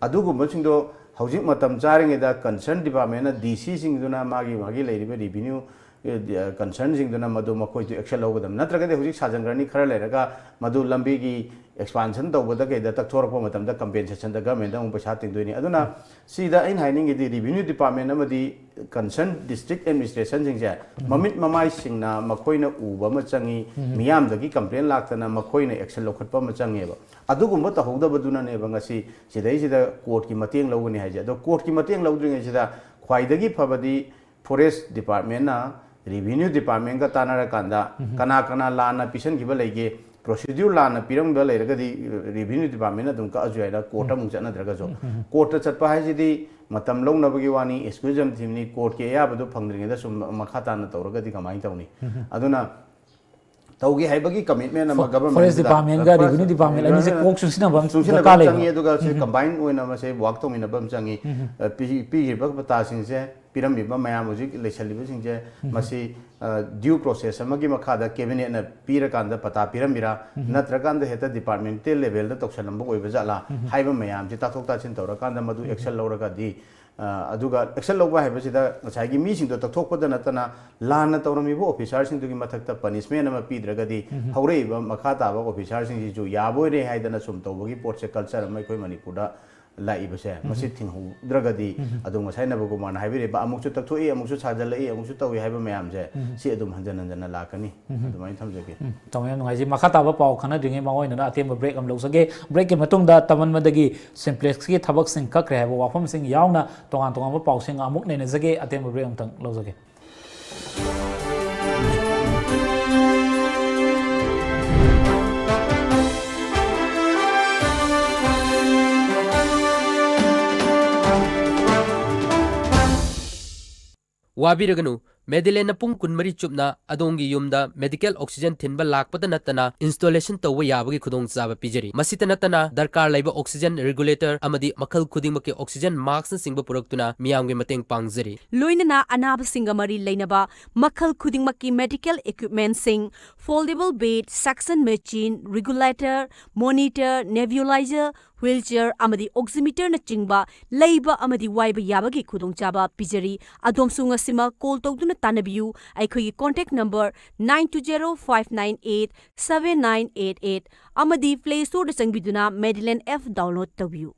ꯑꯗꯨꯒꯨꯝꯕꯁꯤꯡꯗꯣ ꯍꯧꯖꯤꯛ ꯃꯇꯝ ꯆꯥꯔꯤꯉꯩꯗ ꯀꯟꯁꯔꯟ ꯗꯤꯄꯥꯔꯠꯃꯦꯟꯅ, ꯗꯤ ꯁꯤꯁꯤꯡꯗꯨꯅ, ꯃꯥꯒꯤ ꯃꯥꯒꯤ ꯂꯩꯔꯤꯕ ꯔꯤꯚꯤꯅ꯭ꯌꯨ, ꯑꯦ, ꯗꯤ-, ꯑ, ꯀꯟꯁꯔꯟꯁꯤꯡꯗꯨꯅ ꯃꯗꯨ ꯃꯈꯣꯏꯗꯨ ꯑꯦꯛꯁꯟ ꯂꯧꯒꯗꯕꯅꯤ꯫ ꯅꯠꯇ꯭ꯔꯒꯗꯤ ꯍꯧꯖꯤꯛ ꯁꯥꯖꯟꯈ꯭ꯔꯅꯤ, ꯈꯔ ꯂꯩꯔꯒ ꯃꯗꯨ ꯂꯝꯕꯤꯒꯤ ꯑꯦꯛꯁꯄꯥꯟꯁꯟ ꯇꯧꯕꯗ ꯀꯩꯗ ꯇꯛꯊꯣꯔꯛꯄ ꯃꯇꯝꯗ ꯀꯝꯄꯦꯟꯁꯦꯁꯟꯗ ꯒꯚꯔꯟꯃꯦꯟꯠꯇ ꯑꯃꯨꯛ ꯄꯩꯁꯥ ꯇꯤꯡꯗꯣꯏꯅꯤ꯫ ꯑꯗꯨꯅ ꯁꯤꯗ ꯑꯩꯅ ꯍꯥꯏꯅꯤꯡꯉꯤꯗꯤ, ꯔꯤꯚꯤꯅ꯭ꯌꯨ ꯗꯤꯄꯥꯔꯠꯃꯦꯟ ꯑꯃꯗꯤ ꯀꯟꯁꯔꯟ ꯗꯤꯁꯇ꯭ꯔꯤꯛ ꯑꯦꯗꯃꯤꯅꯤꯁꯇ꯭ꯔꯦꯁꯟꯁꯤꯡꯁꯦ ꯃꯃꯤꯠ ꯃꯃꯥꯏ ꯁꯤꯡꯅ ꯃꯈꯣꯏꯅ ꯎꯕ ꯑꯃ ꯆꯪꯉꯤ, ꯃꯤꯌꯥꯝꯗꯒꯤ ꯀꯝꯄ꯭ꯂꯦꯟ ꯂꯥꯛꯇꯅ ꯃꯈꯣꯏꯅ ꯑꯦꯛꯁꯟ ꯂꯧꯈꯠꯄ ꯑꯃ ꯆꯪꯉꯦꯕ꯫ ꯑꯗꯨꯒꯨꯝꯕ ꯇꯧꯍꯧꯗꯕꯗꯨꯅꯅꯦꯕ ꯉꯁꯤ ꯁꯤꯗꯩꯁꯤꯗ ꯀꯣꯔꯠꯀꯤ ꯃꯇꯦꯡ ꯂꯧꯒꯅꯤ ꯍꯥꯏꯁꯦ꯫ ꯑꯗꯣ ꯀꯣꯔꯠꯀꯤ ꯃꯇꯦꯡ ꯂꯧꯗ꯭ꯔꯤꯉꯩꯁꯤꯗ ꯈ꯭ꯋꯥꯏꯗꯒꯤ ꯐꯕꯗꯤ ꯐꯣꯔꯦꯁ ꯗꯤꯄꯥꯔꯠꯃꯦꯟꯅ ꯔꯤꯚꯤꯅ꯭ꯌꯨ ꯗꯤꯄꯥꯔꯠꯃꯦꯟꯒ ꯇꯥꯟꯅꯔꯀꯥꯟꯗ ꯀꯅꯥ ꯀꯅꯥ ꯂꯥꯟꯅ ꯄꯤꯁꯟꯈꯤꯕ ꯂꯩꯒꯦ, ꯄ꯭ꯔꯣꯁꯤꯗ꯭ꯌꯨꯔ ꯂꯥꯟꯅ ꯄꯤꯔꯝꯕ ꯂꯩꯔꯒꯗꯤ ꯔꯤꯚꯤꯅ꯭ꯌꯨ ꯗꯤꯄꯥꯔꯠꯃꯦꯟꯅ ꯑꯗꯨꯝ ꯀꯛꯑꯁꯨ ꯌꯥꯏꯗ, ꯀꯣꯔꯠꯇ ꯑꯃꯨꯛ ꯆꯠꯅꯗ꯭ꯔꯒꯁꯨ꯫ ꯀꯣꯔꯠꯇ ꯆꯠꯄ ꯍꯥꯏꯁꯤꯗꯤ ꯃꯇꯝ ꯂꯧꯅꯕꯒꯤ ꯋꯥꯅꯤ, ꯑꯦꯛꯁꯀ꯭ꯌꯨꯖ ꯑꯃ ꯊꯤꯕꯅꯤ, ꯀꯣꯔꯠꯀꯤ ꯑꯌꯥꯕꯗꯨ ꯐꯪꯗ꯭ꯔꯤꯉꯩꯗ ꯁꯨꯝ ꯃꯈꯥ ꯇꯥꯅ ꯇꯧꯔꯒꯗꯤ ꯀꯃꯥꯏꯅ ꯇꯧꯅꯤ? ꯑꯗꯨꯅ ꯇꯧꯒꯦ ꯍꯥꯏꯕꯒꯤ ꯀꯃꯤꯠꯃꯦꯟ ꯑꯃ ꯐꯣ-, ꯒꯚꯔꯟꯃꯦꯟꯠꯁꯤꯗ, ꯐꯣꯔꯦꯁ ꯗꯤꯄꯥꯔꯠꯃꯦꯟꯒ ꯐꯣꯔꯦꯁ ꯔꯦꯚꯤꯅ꯭ꯌꯨ ꯗꯤꯄꯥꯔꯠꯃꯦꯟ ꯑꯅꯤꯁꯦ ꯀꯣꯛ ꯆꯨꯡꯁꯤꯟꯅꯕ ꯑꯃ ꯆꯨꯡꯁꯤꯟꯅꯕ ꯗꯔꯀꯥꯔ ꯑꯃ ꯂꯩꯕ꯫ ꯆꯪꯉꯤ, ꯑꯗꯨꯒ ꯁꯤ ꯎꯝ꯫ ꯀꯝꯕꯥꯏꯟ ꯑꯣꯏꯅ ꯃꯁꯦ ꯋꯥꯛ ꯇꯧꯃꯤꯟꯅꯕ ꯑꯃ ꯆꯪꯉꯤ꯫ ꯎꯝ꯫ ꯑ, ꯄꯤ-, ꯄꯤꯈ꯭ꯔꯤꯕ ꯄꯇꯥꯁꯤꯡꯁꯦ, ꯄꯤꯔꯝꯃꯤꯕ ꯃꯌꯥꯝ ꯍꯧꯖꯤꯛ ꯂꯩꯁꯜꯂꯤꯕꯁꯤꯡꯁꯦ, ꯎꯝ꯫ ꯃꯁꯤ, ꯑ, ꯗ꯭ꯌꯨ ꯄ꯭ꯔꯣꯁꯦꯁ ꯑꯃꯒꯤ ꯃꯈꯥꯗ ꯀꯦꯕꯤꯅꯦꯠꯅ ꯄꯤꯔꯀꯥꯟꯗ ꯄꯇꯥ ꯄꯤꯔꯝꯃꯤꯔꯥ, ꯎꯝ꯫ ꯅꯠꯇ꯭ꯔꯀꯥꯟꯗ ꯍꯦꯛꯇ ꯗꯤꯄꯥꯔꯠꯃꯦꯟꯇꯦꯜ ꯂꯦꯚꯦꯜꯗ ꯇꯧꯁꯜꯂꯝꯕ ꯑꯣꯏꯕ ꯖꯥꯠꯂꯥ ꯎꯝ꯫ ꯍꯥꯏꯕ ꯃꯌꯥꯝꯁꯦ ꯇꯥꯊꯣꯛ ꯇꯥꯁꯤꯟ ꯇꯧꯔꯀꯥꯟꯗ ꯃꯗꯨ ꯎꯝ꯫ ꯑꯦꯛꯁꯟ ꯂꯧꯔꯒꯗꯤ, ꯑ, ꯑꯗꯨꯒ ꯑꯦꯛꯁꯟ ꯂꯧꯕ ꯍꯥꯏꯕꯁꯤꯗ ꯉꯁꯥꯏꯒꯤ ꯃꯤꯁꯤꯡꯗꯣ ꯇꯛꯊꯣꯛꯄꯗ ꯅꯠꯇꯅ ꯂꯥꯟꯅ ꯇꯧꯔꯝꯃꯤꯕ ꯑꯣꯐꯤꯁꯥꯔꯁꯤꯡꯗꯨꯒꯤ ꯃꯊꯛꯇ ꯄꯅꯤꯁꯃꯦꯟ ꯑꯃ ꯄꯤꯗ꯭ꯔꯒꯗꯤ ꯎꯝ꯫ ꯍꯧꯔꯛꯏꯕ ꯃꯈꯥ ꯇꯥꯕ ꯑꯣꯐꯤꯁꯥꯔꯁꯤꯡꯁꯤꯁꯨ ꯌꯥꯕꯣꯏꯔꯦ ꯍꯥꯏꯗꯅ ꯁꯨꯝ ꯇꯧꯕꯒꯤ ꯄꯣꯠꯁꯦ ꯀꯜꯆꯔ ꯑꯃ ꯑꯩꯈꯣꯏ ꯃꯅꯤꯄꯨꯔꯗ ꯂꯥꯛꯏꯕꯁꯦ, ꯃꯁꯤ ꯊꯤꯡꯍꯧꯗ꯭ꯔꯒꯗꯤ ꯑꯗꯨꯝ ꯉꯁꯥꯏ ꯅꯕꯀꯨꯃꯥꯔꯅ ꯍꯥꯏꯕꯤꯔꯤꯕ ꯑꯃꯨꯛꯁꯨ ꯇꯛꯊꯣꯛꯏ, ꯑꯃꯨꯛꯁꯨ ꯁꯥꯖꯜꯂꯛꯏ, ꯑꯃꯨꯛꯁꯨ ꯇꯧꯏ ꯍꯥꯏꯕ ꯃꯌꯥꯝꯁꯦ, ꯁꯤ ꯑꯗꯨꯝ ꯍꯟꯖꯟ ꯍꯟꯖꯟꯅ ꯂꯥꯛꯀꯅꯤ꯫ ꯑꯗꯨꯃꯥꯏꯅ ꯊꯝꯖꯒꯦ꯫ ꯎꯝ, ꯇꯥꯃꯣ, ꯌꯥꯝ ꯅꯨꯡꯉꯥꯏꯖꯩ꯫ ꯃꯈꯥ ꯇꯥꯕ ꯄꯥꯎ ꯈꯟꯅꯗ꯭ꯔꯤꯉꯩ ꯃꯃꯥꯡ ꯑꯣꯏꯅ ꯑꯇꯦꯟꯕ break ꯑꯃ ꯂꯧꯖꯒꯦ꯫ Breakꯀꯤ ꯃꯇꯨꯡꯗ ꯇꯃꯟꯕꯗꯒꯤ Simplexꯀꯤ ꯊꯕꯛꯁꯤꯡ ꯀꯛꯈ꯭ꯔꯦ ꯍꯥꯏꯕ ꯋꯥꯐꯝꯁꯤꯡ ꯌꯥꯎꯅ ꯇꯣꯉꯥꯟ ꯇꯣꯉꯥꯟꯕ ꯄꯥꯎꯁꯤꯡ ꯑꯃꯨꯛ ꯅꯩꯅꯖꯒꯦ꯫ ꯑꯇꯦꯟꯕ break ꯑꯃꯇꯪ ꯂꯧꯖꯒꯦ꯫ ꯋꯥꯕꯤꯔꯒꯅꯨ, ꯃꯦꯗꯤꯂꯦꯟꯅ ꯄꯨꯡ ꯀꯨꯟꯃꯔꯤ ꯆꯨꯞꯅ ꯑꯗꯣꯝꯒꯤ ꯌꯨꯝꯗ medical oxygen ꯊꯤꯟꯕ ꯂꯥꯛꯄꯗ ꯅꯠꯇꯅ installation ꯇꯧꯕ ꯌꯥꯕꯒꯤ ꯈꯨꯗꯣꯡꯆꯥꯕ ꯄꯤꯖꯔꯤ꯫ ꯃꯁꯤꯇ ꯅꯠꯇꯅ ꯗꯔꯀꯥꯔ ꯂꯩꯕ oxygen regulator ꯑꯃꯗꯤ ꯃꯈꯜ ꯈꯨꯗꯤꯡꯃꯛꯀꯤ oxygen maskꯅꯆꯤꯡꯕ ꯄꯨꯔꯛꯇꯨꯅ ꯃꯤꯌꯥꯝꯒꯤ ꯃꯇꯦꯡ ꯄꯥꯡꯖꯔꯤ꯫ ꯂꯣꯏꯅꯅ ꯑꯅꯥꯕꯁꯤꯡꯒ ꯃꯔꯤ ꯂꯩꯅꯕ ꯃꯈꯜ ꯈꯨꯗꯤꯡꯃꯛꯀꯤ medical equipmentꯁꯤꯡ, foldable bed, suction machine, regulator, monitor, nebulizer, wheelchair ꯑꯃꯗꯤ oximeterꯅꯆꯤꯡꯕ ꯂꯩꯕ ꯑꯃꯗꯤ ꯋꯥꯏꯕ ꯌꯥꯕꯒꯤ ꯈꯨꯗꯣꯡꯆꯥꯕ ꯄꯤꯖꯔꯤ꯫ ꯑꯗꯣꯝꯁꯨ ꯉꯁꯤꯃꯛ call ꯇꯧꯗꯨꯅ ꯇꯥꯟꯅꯕꯤꯌꯨ꯫ ꯑꯩꯈꯣꯏꯒꯤ contact number nine two zero five nine eight seven nine eight eight ꯑꯃꯗꯤ Play Storeꯗ ꯆꯪꯕꯤꯗꯨꯅ Medilane app download ꯇꯧꯕꯤꯌꯨ꯫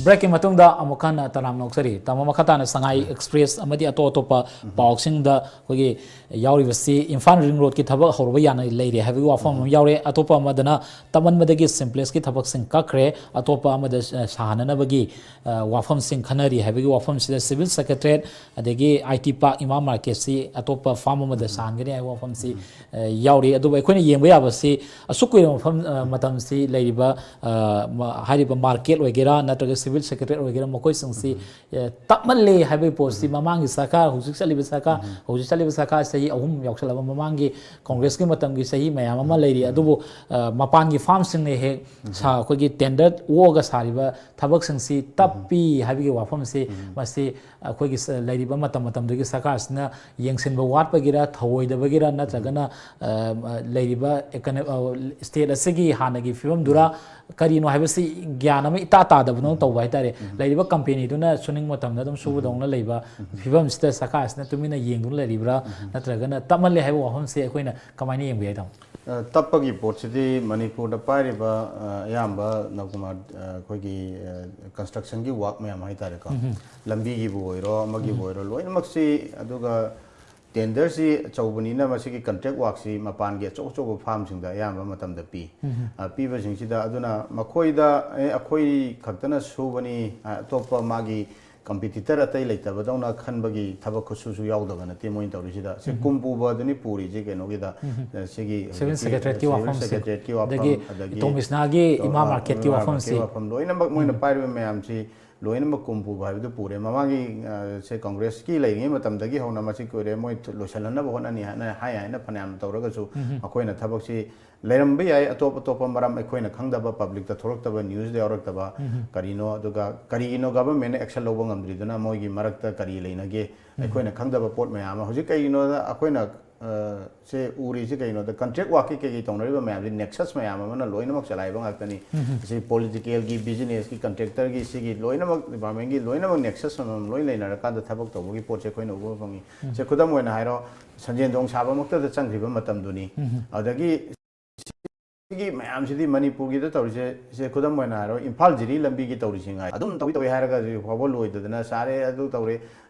Breakꯀꯤ ꯃꯇꯨꯡꯗ ꯑꯃꯨꯛ ꯍꯟꯅ ꯇꯔꯥꯝꯅ ꯑꯣꯛꯆꯔꯤ꯫ ꯇꯥꯃꯣ, ꯃꯈꯥ ꯇꯥꯅ ꯁꯉꯥꯏ Express ꯑꯃꯗꯤ ꯑꯇꯣꯞ ꯑꯇꯣꯞꯄ ꯄꯥꯎꯁꯤꯡꯗ ꯑꯩꯈꯣꯏꯒꯤ ꯌꯥꯎꯔꯤꯕꯁꯤ ꯏꯝꯐꯥꯜ ring roadꯀꯤ ꯊꯕꯛ ꯍꯧꯔꯕ ꯌꯥꯅ ꯂꯩꯔꯦ ꯍꯥꯏꯕꯒꯤ ꯋꯥꯐꯝ ꯑꯃ ꯌꯥꯎꯔꯦ꯫ ꯑꯇꯣꯞꯄ ꯑꯃꯗꯅ ꯇꯃꯟꯕꯗꯒꯤ Simplexꯀꯤ ꯊꯕꯛꯁꯤꯡ ꯀꯛꯈ꯭ꯔꯦ, ꯑꯇꯣꯞꯄ ꯑꯃꯗ, ꯑ, ꯁꯥꯍꯟꯅꯅꯕꯒꯤ, ꯑ, ꯋꯥꯐꯝꯁꯤꯡ ꯈꯟꯅꯔꯤ ꯍꯥꯏꯕꯒꯤ ꯋꯥꯐꯝꯁꯤꯗ Civil Secretariat ꯑꯗꯒꯤ I T Park ꯏꯃꯥ marketꯁꯤ ꯑꯇꯣꯞꯄ farm ꯑꯃꯗ ꯁꯥꯍꯟꯒꯅꯤ ꯍꯥꯏꯕ ꯋꯥꯐꯝꯁꯤ, ꯑ, ꯌꯥꯎꯔꯤ꯫ ꯑꯗꯨꯕꯨ ꯑꯩꯈꯣꯏꯅ ꯌꯦꯡꯕ ꯌꯥꯕꯁꯤ ꯑꯁꯨꯛ ꯀꯨꯏꯔꯕ ꯃꯐꯝ, ꯑ, ꯃꯇꯝꯁꯤ ꯂꯩꯔꯤꯕ, ꯑ, ꯃ-, ꯍꯥꯏꯔꯤꯕ market ꯑꯣꯏꯒꯦꯔꯥ ꯅꯠꯇ꯭ꯔꯒ ꯁꯤꯚꯤꯜ ꯁꯦꯀ꯭ꯔꯦꯇꯔꯤ ꯑꯣꯏꯒꯦꯔꯥ, ꯃꯈꯣꯏꯁꯤꯡꯁꯤ, ꯑꯦ, ꯇꯞꯃꯜꯂꯦ ꯍꯥꯏꯕꯒꯤ ꯄꯣꯠꯁꯤ ꯃꯃꯥꯡꯒꯤ ꯁꯔꯀꯥꯔ, ꯍꯧꯖꯤꯛ ꯆꯠꯂꯤꯕ ꯁꯔꯀꯥꯔ, ꯍꯧꯖꯤꯛ ꯆꯠꯂꯤꯕ ꯁꯔꯀꯥꯔ ꯆꯍꯤ ꯑꯍꯨꯝ ꯌꯥꯎꯁꯜꯂꯕ, ꯃꯃꯥꯡꯒꯤ ꯀꯣꯡꯒ꯭ꯔꯦꯁꯀꯤ ꯃꯇꯝꯒꯤ ꯆꯍꯤ ꯃꯌꯥꯝ ꯑꯃ ꯂꯩꯔꯤ꯫ ꯑꯗꯨꯕꯨ, ꯑ, ꯃꯄꯥꯟꯒꯤ ꯐꯥꯔꯝꯁꯤꯡꯅ ꯍꯦꯛ ꯁꯥ-, ꯑꯩꯈꯣꯏꯒꯤ ꯇꯦꯟꯗꯔ ꯑꯣꯛꯑꯒ ꯁꯥꯔꯤꯕ ꯊꯕꯛꯁꯤꯡꯁꯤ ꯇꯞꯄꯤ ꯍꯥꯏꯕꯒꯤ ꯋꯥꯐꯝꯁꯤ, ꯃꯁꯤ ꯑꯩꯈꯣꯏꯒꯤ ꯁ-, ꯂꯩꯔꯤꯕ ꯃꯇꯝ ꯃꯇꯝꯗꯨꯒꯤ ꯁꯔꯀꯥꯔꯁꯤꯅ ꯌꯦꯡꯁꯤꯟꯕ ꯋꯥꯠꯄꯒꯤꯔ, ꯊꯧꯑꯣꯏꯗꯕꯒꯤꯔ, ꯅꯠꯇ꯭ꯔꯒꯅ, ꯑ, ꯂꯩꯔꯤꯕ ꯏꯀꯅ-, ꯑ, ꯁ꯭ꯇꯦꯠ ꯑꯁꯤꯒꯤ ꯍꯥꯟꯅꯒꯤ ꯐꯤꯕꯝꯗꯨꯔ, ꯀꯔꯤꯅꯣ ꯍꯥꯏꯕꯁꯤ ꯒ꯭ꯌꯥꯟ ꯑꯃ ꯏꯇꯥ ꯇꯥꯗꯕꯗꯧꯅ ꯇꯧꯕ ꯍꯥꯏꯇꯥꯔꯦ꯫ ꯂꯩꯔꯤꯕ ꯀꯝꯄꯦꯅꯤꯗꯨꯅ ꯁꯨꯅꯤꯡ ꯃꯇꯝꯗ ꯑꯗꯨꯝ ꯁꯨꯕꯗꯧꯅ ꯂꯩꯕ ꯐꯤꯕꯝꯁꯤꯗ ꯁꯔꯀꯥꯔꯁꯤꯅ ꯇꯨꯃꯤꯟꯅ ꯌꯦꯡꯗꯨꯅ ꯂꯩꯔꯤꯕ꯭ꯔꯥ, ꯅꯠꯇ꯭ꯔꯒꯅ ꯇꯞꯃꯜꯂꯦ ꯍꯥꯏꯕ ꯋꯥꯐꯝꯁꯦ ꯑꯩꯈꯣꯏꯅ ꯀꯃꯥꯏꯅ ꯌꯦꯡꯕ ꯌꯥꯏ, ꯇꯥꯃꯣ? ꯑ, ꯇꯞꯄꯒꯤ ꯄꯣꯠꯁꯤꯗꯤ ꯃꯅꯤꯄꯨꯔꯗ ꯄꯥꯏꯔꯤꯕ, ꯑ, ꯑꯌꯥꯝꯕ ꯅꯧꯀꯨꯃꯥꯔ, ꯑ, ꯑꯩꯈꯣꯏꯒꯤ, ꯑ, ꯀꯟꯁꯇ꯭ꯔꯛꯁꯟꯒꯤ ꯋꯥꯛ ꯃꯌꯥꯝ ꯍꯥꯏꯇꯥꯔꯦꯀꯣ, ꯂꯝꯕꯤꯒꯤꯕꯨ ꯑꯣꯏꯔꯣ, ꯑꯃꯒꯤꯕꯨ ꯑꯣꯏꯔꯣ, ꯂꯣꯏꯅꯃꯛꯁꯤ, ꯑꯗꯨꯒ ꯇꯦꯟꯗꯔꯁꯤ ꯑꯆꯧꯕꯅꯤꯅ ꯃꯁꯤꯒꯤ ꯀꯟꯇ꯭ꯔꯦꯛ ꯋꯥꯛꯁꯤ ꯃꯄꯥꯟꯒꯤ ꯑꯆꯧ ꯑꯆꯧꯕ ꯐꯥꯔꯝꯁꯤꯡꯗ ꯑꯌꯥꯝꯕ ꯃꯇꯝꯗ ꯄꯤ꯫ ꯑ, ꯄꯤꯕꯁꯤꯡꯁꯤꯗ ꯑꯗꯨꯅ ꯃꯈꯣꯏꯗ, "ꯑꯦ, ꯑꯩꯈꯣꯏ ꯈꯛꯇꯅ ꯁꯨꯕꯅꯤ, ꯑ, ꯑꯇꯣꯞꯄ ꯃꯥꯒꯤ ꯀꯝꯄꯤꯇꯤꯇꯔ ꯑꯇꯩ ꯂꯩꯇꯕꯗꯧꯅ ꯈꯟꯕꯒꯤ ꯊꯕꯛ ꯈꯨꯠꯁꯨꯁꯨ ꯌꯥꯎꯗꯕ ꯅꯠꯇꯦ ꯃꯣꯏꯅ ꯇꯧꯔꯤꯁꯤꯗ"꯫ ꯁꯤ ꯀꯨꯝ ꯄꯨꯕ ꯑꯗꯨꯅꯤ ꯄꯨꯔꯤꯁꯤ ꯀꯩꯅꯣꯒꯤꯗ, ꯑ, ꯁꯤꯒꯤ ꯁꯤꯚꯤꯜ ꯍꯧꯖꯤꯛꯀꯤ ꯁꯦꯀ꯭ꯔꯦꯇꯔꯤꯒꯤ ꯁꯤꯚꯤꯜ ꯋꯥꯐꯝ, ꯁꯦꯀ꯭ꯔꯦꯇꯔꯤꯒꯤ ꯋꯥꯐꯝ, ꯑꯗꯒꯤ ꯑꯗꯒꯤ ꯇꯣꯃꯤꯁꯅꯥꯒꯤ ꯇꯣ-, ꯏꯃꯥ ꯑ, ꯃꯥꯔꯀꯦꯠꯀꯤ ꯏꯃꯥ ꯃꯥꯔꯀꯦꯠꯀꯤ ꯋꯥꯐꯝꯁꯤ꯫ ꯋꯥꯐꯝ ꯂꯣꯏꯅꯃꯛ ꯃꯣꯏꯅ ꯄꯥꯏꯔꯤꯕ ꯃꯌꯥꯝꯁꯤ ꯂꯣꯏꯅꯃꯛ ꯀꯨꯝ ꯄꯨꯕ ꯍꯥꯏꯕꯗꯨ ꯄꯨꯔꯦ꯫ ꯃꯃꯥꯡꯒꯤ, ꯑ, ꯁꯦ ꯀꯪꯒ꯭ꯔꯦꯁꯀꯤ ꯂꯩꯔꯤꯉꯩ ꯃꯇꯝꯗꯒꯤ ꯍꯧꯅ ꯃꯁꯤ ꯀꯨꯏꯔꯦ, ꯃꯣꯏ ꯊꯨ-, ꯂꯣꯏꯁꯤꯜꯍꯟꯅꯕ ꯍꯣꯠꯅꯅꯤ ꯍꯥꯏꯅ ꯍꯥꯏ ꯍꯥꯏꯅ ꯐꯅꯌꯥꯝ ꯇꯧꯔꯒꯁꯨ, ꯑꯩꯈꯣꯏꯅ ꯊꯕꯛꯁꯤ ꯂꯩꯔꯝꯕ ꯌꯥꯏ, ꯑꯇꯣꯞ ꯑꯇꯣꯞꯄ ꯃꯔꯝ ꯑꯩꯈꯣꯏꯅ ꯈꯪꯗꯕ, ꯄꯕ꯭ꯂꯤꯛꯇ ꯊꯣꯛꯂꯛꯇꯕ, ꯅ꯭ꯌꯨꯁꯇ ꯌꯥꯎꯔꯛꯇꯕ ꯀꯔꯤꯅꯣ, ꯑꯗꯨꯒ ꯀꯔꯤꯒꯤꯅꯣ ꯒꯚꯔꯟꯃꯦꯟꯅ ꯑꯦꯛꯁꯟ ꯂꯧꯕ ꯉꯝꯗ꯭ꯔꯤꯗꯨꯅ, ꯃꯣꯏꯒꯤ ꯃꯔꯛꯇ ꯀꯔꯤ ꯂꯩꯅꯒꯦ, ꯑꯩꯈꯣꯏꯅ ꯈꯪꯗꯕ ꯄꯣꯠ ꯃꯌꯥꯝ ꯑꯃ꯫ ꯍꯧꯖꯤꯛ ꯀꯩꯒꯤꯅꯣꯗ ꯑꯩꯈꯣꯏꯅ, ꯑ, ꯁꯦ ꯎꯔꯤꯁꯦ ꯀꯩꯒꯤꯅꯣꯗ, ꯀꯟꯇ꯭ꯔꯦꯛ ꯋꯥꯛꯀꯤ ꯀꯩꯀꯩ ꯇꯧꯅꯔꯤꯕ ꯃꯌꯥꯝꯁꯦ ꯅꯦꯛꯁꯁ ꯃꯌꯥꯝ ꯑꯃꯅ ꯂꯣꯏꯅꯃꯛ ꯆꯂꯥꯏꯕ ꯉꯥꯛꯇꯅꯤ꯫ ꯁꯤ ꯄꯣꯂꯤꯇꯤꯀꯦꯜꯒꯤ, ꯕꯤꯖꯤꯅꯦꯁꯀꯤ, ꯀꯟꯇ꯭ꯔꯦꯛꯇꯔꯒꯤ, ꯁꯤꯒꯤ ꯂꯣꯏꯅꯃꯛ ꯗꯤꯄꯥꯔꯠꯃꯦꯟꯒꯤ ꯂꯣꯏꯅꯃꯛ ꯅꯦꯛꯁꯁ ꯑꯃꯃꯝ ꯂꯣꯏ ꯂꯩꯅꯔꯀꯥꯟꯗ ꯊꯕꯛ ꯇꯧꯕꯒꯤ ꯄꯣꯠꯁꯦ ꯑꯩꯈꯣꯏꯅ ꯎꯕ ꯐꯪꯉꯤ꯫ ꯁꯦ ꯈꯨꯗꯝ ꯑꯣꯏꯅ ꯍꯥꯏꯔꯣ, ꯁꯟꯖꯦꯟ ꯊꯣꯡ ꯁꯥꯕꯃꯛꯇꯗ ꯆꯪꯈ꯭ꯔꯤꯕ ꯃꯇꯝꯗꯨꯅꯤ꯫ ꯑꯗꯒꯤ ꯁꯤꯒꯤ ꯃꯌꯥꯝꯁꯤꯗꯤ ꯃꯅꯤꯄꯨꯔꯒꯤꯗ ꯇꯧꯔꯤꯁꯦ, ꯁꯦ ꯈꯨꯗꯝ ꯑꯣꯏꯅ ꯍꯥꯏꯔꯣ, ꯏꯝꯐꯥꯜ ꯖꯤꯔꯤ ꯂꯝꯕꯤꯒꯤ ꯇꯧꯔꯤꯁꯤ ꯉꯥꯏ꯫ ꯑꯗꯨꯝ ꯇꯧꯏ ꯇꯧꯏ ꯍꯥꯏꯔꯒ ꯍꯧꯖꯤꯛ ꯐꯥꯎꯕ ꯂꯣꯏꯗꯗꯅ ꯆꯥꯔꯦ, ꯑꯗꯨ ꯇꯧꯔꯦ꯫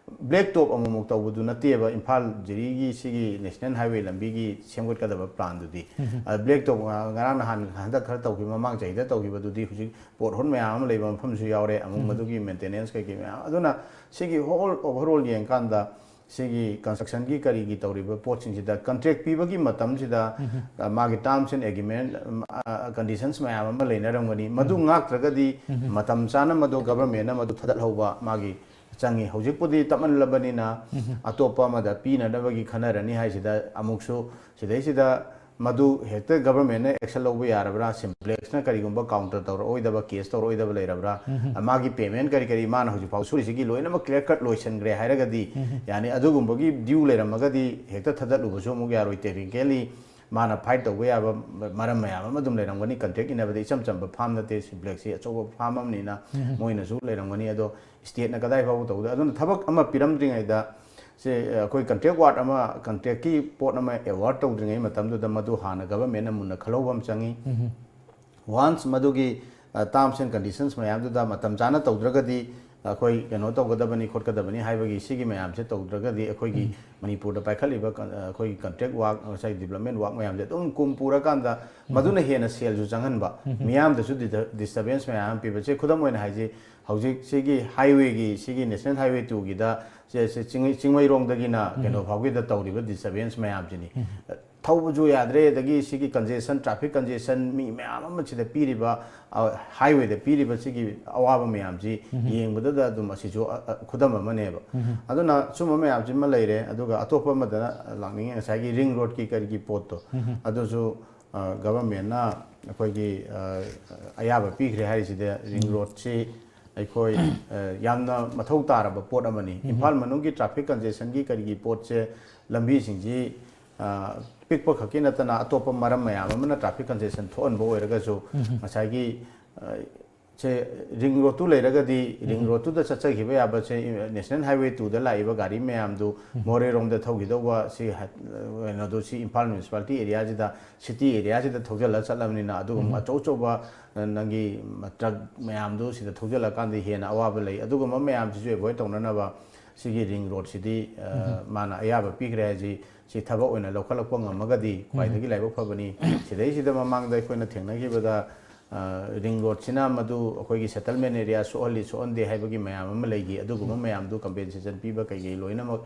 ꯕ꯭ꯂꯦꯛ ꯇꯣꯞ ꯑꯃꯨꯛꯃꯨꯛ ꯇꯧꯕꯗꯨ ꯅꯠꯇꯦꯕ ꯏꯝꯐꯥꯜ ꯖꯤꯔꯤꯒꯤ ꯁꯤꯒꯤ ꯅꯦꯁꯅꯦꯜ ꯍꯥꯏꯋꯦ ꯂꯝꯕꯤꯒꯤ ꯁꯦꯝꯒꯠꯀꯗꯕ ꯄ꯭ꯂꯥꯟꯗꯨꯗꯤ꯫ ꯑꯗ ꯕ꯭ꯂꯦꯛ ꯇꯣꯞ ꯉ-, ꯉꯔꯥꯡ ꯅꯍꯥꯟ ꯍꯟꯗꯛ ꯈꯔ ꯇꯧꯈꯤꯕ, ꯃꯃꯥꯡ ꯆꯍꯤꯗ ꯇꯧꯈꯤꯕꯗꯨꯗꯤ ꯍꯧꯖꯤꯛ ꯄꯣꯠ ꯍꯣꯜ ꯃꯌꯥꯝ ꯑꯃ ꯂꯩꯕ ꯃꯐꯝꯁꯨ ꯌꯥꯎꯔꯦ꯫ ꯑꯃꯨꯛ ꯃꯗꯨꯒꯤ ꯃꯦꯟꯇꯦꯅꯦꯟꯁ ꯀꯩꯀꯩ ꯃꯌꯥꯝ꯫ ꯑꯗꯨꯅ ꯁꯤꯒꯤ ꯍꯣꯜ ꯑꯣꯚꯔꯑꯣꯜ ꯌꯦꯡꯀꯥꯟꯗ ꯁꯤꯒꯤ constructionꯒꯤ ꯀꯔꯤꯒꯤ ꯇꯧꯔꯤꯕ ꯄꯣꯠꯁꯤꯡꯁꯤꯗ contract ꯄꯤꯕꯒꯤ ꯃꯇꯝꯁꯤꯗ, ꯑ, ꯃꯥꯒꯤ terms and agreement, ꯎꯝ, ꯑ, conditions ꯃꯌꯥꯝ ꯑꯃ ꯂꯩꯅꯔꯝꯒꯅꯤ꯫ ꯃꯗꯨ ꯉꯥꯛꯇ꯭ꯔꯒꯗꯤ ꯃꯇꯝ ꯆꯥꯅ ꯃꯗꯨ governmentꯅ ꯃꯗꯨ ꯊꯥꯗꯠꯍꯧꯕ ꯃꯥꯒꯤ ꯆꯪꯉꯤ꯫ ꯍꯧꯖꯤꯛꯄꯨꯗꯤ ꯇꯞꯃꯜꯂꯕꯅꯤꯅ ꯑꯇꯣꯞꯄ ꯑꯃꯗ ꯄꯤꯅꯅꯕꯒꯤ ꯈꯟꯅꯔꯅꯤ ꯍꯥꯏꯁꯤꯗ ꯑꯃꯨꯛꯁꯨ ꯁꯤꯗꯩꯁꯤꯗ ꯃꯗꯨ ꯍꯦꯛꯇ governmentꯅ action ꯂꯧꯕ ꯌꯥꯔꯕ꯭ꯔꯥ? Simplexꯅ ꯀꯔꯤꯒꯨꯝꯕ counter ꯇꯧꯔꯛꯑꯣꯏꯗꯕ, case ꯇꯧꯔꯛꯑꯣꯏꯗꯕ ꯂꯩꯔꯕ꯭ꯔꯥ? ꯃꯥꯒꯤ payment ꯀꯔꯤ ꯀꯔꯤ ꯃꯥꯅ ꯍꯧꯖꯤꯛ ꯐꯥꯎ ꯁꯨꯔꯤꯁꯤꯒꯤ ꯂꯣꯏꯅꯃꯛ clear cut ꯂꯣꯏꯁꯤꯟꯈ꯭ꯔꯦ ꯍꯥꯏꯔꯒꯗꯤ ꯌꯥꯅꯤ꯫ ꯑꯗꯨꯒꯨꯝꯕꯒꯤ due ꯂꯩꯔꯝꯃꯒꯗꯤ ꯍꯦꯛꯇ ꯊꯥꯗꯠꯂꯨꯕꯁꯨ ꯑꯃꯨꯛ ꯌꯥꯔꯣꯏ꯫ Technically ꯃꯥꯅ fight ꯇꯧꯕ ꯌꯥꯕ ꯃꯔꯝ ꯃꯌꯥꯝ ꯑꯃ ꯑꯗꯨꯝ ꯂꯩꯔꯝꯒꯅꯤ꯫ Contract ꯏꯟꯅꯕꯗ ꯏꯆꯝ ꯆꯝꯕ farm ꯅꯠꯇꯦ, Simplexꯁꯤ ꯑꯆꯧꯕ farm ꯑꯃꯅꯤꯅ ꯃꯣꯏꯅꯁꯨ ꯂꯩꯔꯝꯒꯅꯤ꯫ ꯑꯗꯣ stateꯅ ꯀꯗꯥꯏ ꯐꯥꯎꯕ ꯇꯧꯗꯣꯏ? ꯑꯗꯨꯅ ꯊꯕꯛ ꯑꯃ ꯄꯤꯔꯝꯗ꯭ꯔꯤꯉꯩꯗ ꯁꯦ, ꯑꯩꯈꯣꯏ contract award ꯑꯃ, contractꯀꯤ ꯄꯣꯠ ꯑꯃ award ꯇꯧꯗ꯭ꯔꯤꯉꯩ ꯃꯇꯝꯗꯨꯗ ꯃꯗꯨ ꯍꯥꯟꯅ governmentꯅ ꯃꯨꯟꯅ ꯈꯜꯍꯧꯕ ꯑꯃ ꯆꯪꯉꯤ꯫ Once ꯃꯗꯨꯒꯤ, ꯑ, terms and conditions ꯃꯌꯥꯝꯗꯨꯗ ꯃꯇꯝ ꯆꯥꯅ ꯇꯧꯗ꯭ꯔꯒꯗꯤ ꯑꯩꯈꯣꯏ ꯀꯩꯅꯣ ꯇꯧꯒꯗꯕꯅꯤ, ꯈꯣꯠꯀꯗꯕꯅꯤ ꯍꯥꯏꯕꯒꯤ ꯁꯤꯒꯤ ꯃꯌꯥꯝꯁꯦ ꯇꯧꯗ꯭ꯔꯒꯗꯤ ꯑꯩꯈꯣꯏꯒꯤ ꯃꯅꯤꯄꯨꯔꯗ ꯄꯥꯏꯈꯠꯂꯤꯕ ꯀꯟ-, ꯑ, ꯑꯩꯈꯣꯏꯒꯤ contract work, ꯉꯁꯥꯏ development work ꯃꯌꯥꯝꯁꯦ ꯑꯗꯨꯝ ꯀꯨꯝ ꯄꯨꯔꯀꯥꯟꯗ ꯃꯗꯨꯅ ꯍꯦꯟꯅ ꯁꯦꯜꯁꯨ ꯆꯪꯍꯟꯕ, ꯃꯤꯌꯥꯝꯗꯁꯨ ꯗꯤꯇ-, disturbance ꯃꯌꯥꯝ ꯑꯃ ꯄꯤꯕ꯫ ꯁꯦ, ꯈꯨꯗꯝ ꯑꯣꯏꯅ ꯍꯥꯏꯁꯦ, ꯍꯧꯖꯤꯛ ꯁꯤꯒꯤ highwayꯒꯤ, ꯁꯤꯒꯤ National Highway twoꯒꯤꯗ ꯁꯦ, ꯁꯦ ꯆꯤꯡꯃꯩ-, ꯆꯤꯡꯃꯩꯔꯣꯡꯗꯒꯤꯅ ꯀꯩꯅꯣ ꯐꯥꯎꯒꯤꯗ ꯇꯧꯔꯤꯕ disturbance ꯃꯌꯥꯝꯁꯤꯅꯤ꯫ ꯊꯧꯕꯁꯨ ꯌꯥꯗ꯭ꯔꯦ, ꯑꯗꯒꯤ ꯁꯤꯒꯤ congestion, traffic congestion, ꯃꯤ ꯃꯌꯥꯝ ꯑꯃ ꯁꯤꯗ ꯄꯤꯔꯤꯕ, ꯑ, highwayꯗ ꯄꯤꯔꯤꯕ ꯁꯤꯒꯤ ꯑꯋꯥꯕ ꯃꯌꯥꯝꯁꯤ ꯌꯦꯡꯕꯗꯗ ꯑꯗꯨꯝ ꯑꯁꯤꯁꯨ, ꯑ, ꯑ, ꯈꯨꯗꯝ ꯑꯃꯅꯦꯕ꯫ ꯑꯗꯨꯅ ꯁꯨꯝꯕ ꯃꯌꯥꯝꯁꯤꯃ ꯂꯩꯔꯦ, ꯑꯗꯨꯒ ꯑꯇꯣꯞꯄ ꯑꯃꯗ ꯂꯥꯛꯅꯤꯡꯉꯤ, ꯉꯁꯥꯏꯒꯤ ring roadꯀꯤ ꯀꯔꯤꯒꯤ ꯄꯣꯠꯇꯣ, ꯑꯗꯨꯁꯨ, ꯑ, governmentꯅ ꯑꯩꯈꯣꯏꯒꯤ, ꯑ, ꯑꯌꯥꯕ ꯄꯤꯈ꯭ꯔꯦ ꯍꯥꯏꯔꯤꯁꯤꯗ ring roadꯁꯤ ꯑꯩꯈꯣꯏ, ꯑ, ꯌꯥꯝꯅ ꯃꯊꯧ ꯇꯥꯔꯕ ꯄꯣꯠ ꯑꯃꯅꯤ꯫ ꯏꯝꯐꯥꯜ ꯃꯅꯨꯡꯒꯤ traffic congestionꯒꯤ ꯀꯔꯤꯒꯤ ꯄꯣꯠꯁꯦ ꯂꯝꯕꯤꯁꯤꯡꯁꯤ, ꯑ, ꯄꯤꯛꯄ ꯈꯛꯀꯤ ꯅꯠꯇꯅ ꯑꯇꯣꯞꯄ ꯃꯔꯝ ꯃꯌꯥꯝ ꯑꯃꯅ traffic congestion ꯊꯣꯛꯍꯟꯕ ꯑꯣꯏꯔꯒꯁꯨ ꯉꯁꯥꯏꯒꯤ, ꯑ, ꯁꯦ ring roadꯇꯨ ꯂꯩꯔꯒꯗꯤ ring roadꯇꯨꯗ ꯆꯠꯆꯈꯤꯕ ꯌꯥꯕꯁꯦ National Highway twoꯗ ꯂꯥꯛꯏꯕ ꯒꯥꯔꯤ ꯃꯌꯥꯝꯗꯨ ꯃꯣꯔꯦꯔꯣꯝꯗ ꯊꯧꯈꯤꯗꯧꯕ ꯁꯤ ꯍ-, ꯀꯩꯅꯣꯗꯨ ꯁꯤ ꯏꯝꯐꯥꯜ municipality areaꯁꯤꯗ, city areaꯁꯤꯗ ꯊꯧꯖꯤꯜꯂ ꯆꯠꯂꯕꯅꯤꯅ ꯑꯗꯨꯒꯨꯝꯕ ꯑꯆꯧ ꯑꯆꯧꯕ, ꯑ, ꯅꯪꯒꯤ truck ꯃꯌꯥꯝꯗꯨ ꯁꯤꯗ ꯊꯧꯖꯤꯜꯂꯀꯥꯟꯗ ꯍꯦꯟꯅ ꯑꯋꯥꯕ ꯂꯩ꯫ ꯑꯗꯨꯒꯨꯝꯕ ꯃꯌꯥꯝꯁꯤꯁꯨ avoid ꯇꯧꯅꯅꯕ ꯁꯤꯒꯤ ring roadꯁꯤꯗꯤ, ꯑ, ꯃꯥꯅ ꯑꯌꯥꯕ ꯄꯤꯈ꯭ꯔꯦ ꯍꯥꯏꯁꯤ, ꯁꯤ ꯊꯕꯛ ꯑꯣꯏꯅ ꯂꯧꯈꯠꯂꯛꯄ ꯉꯝꯃꯒꯗꯤ ꯈ꯭ꯋꯥꯏꯗꯒꯤ ꯂꯥꯏꯕꯛ ꯐꯕꯅꯤ꯫ ꯁꯤꯗꯩꯁꯤꯗ ꯃꯃꯥꯡꯗ ꯑꯩꯈꯣꯏꯅ ꯊꯦꯡꯅꯈꯤꯕꯗ ꯔꯤꯡ ꯔꯣꯗꯁꯤꯅ ꯃꯗꯨ ꯑꯩꯈꯣꯏꯒꯤ ꯁꯦꯇꯜꯃꯦꯟ ꯑꯦꯔꯤꯌꯥ ꯁꯣꯛꯍꯜꯂꯤ ꯁꯣꯛꯍꯟꯗꯦ ꯍꯥꯏꯕꯒꯤ ꯃꯌꯥꯝ ꯑꯃ ꯂꯩꯈꯤ꯫ ꯑꯗꯨꯒꯨꯝꯕ ꯃꯌꯥꯝꯗꯨ ꯀꯝꯄꯦꯟꯁꯦꯁꯟ ꯄꯤꯕ ꯀꯩꯀꯩ ꯂꯣꯏꯅꯃꯛ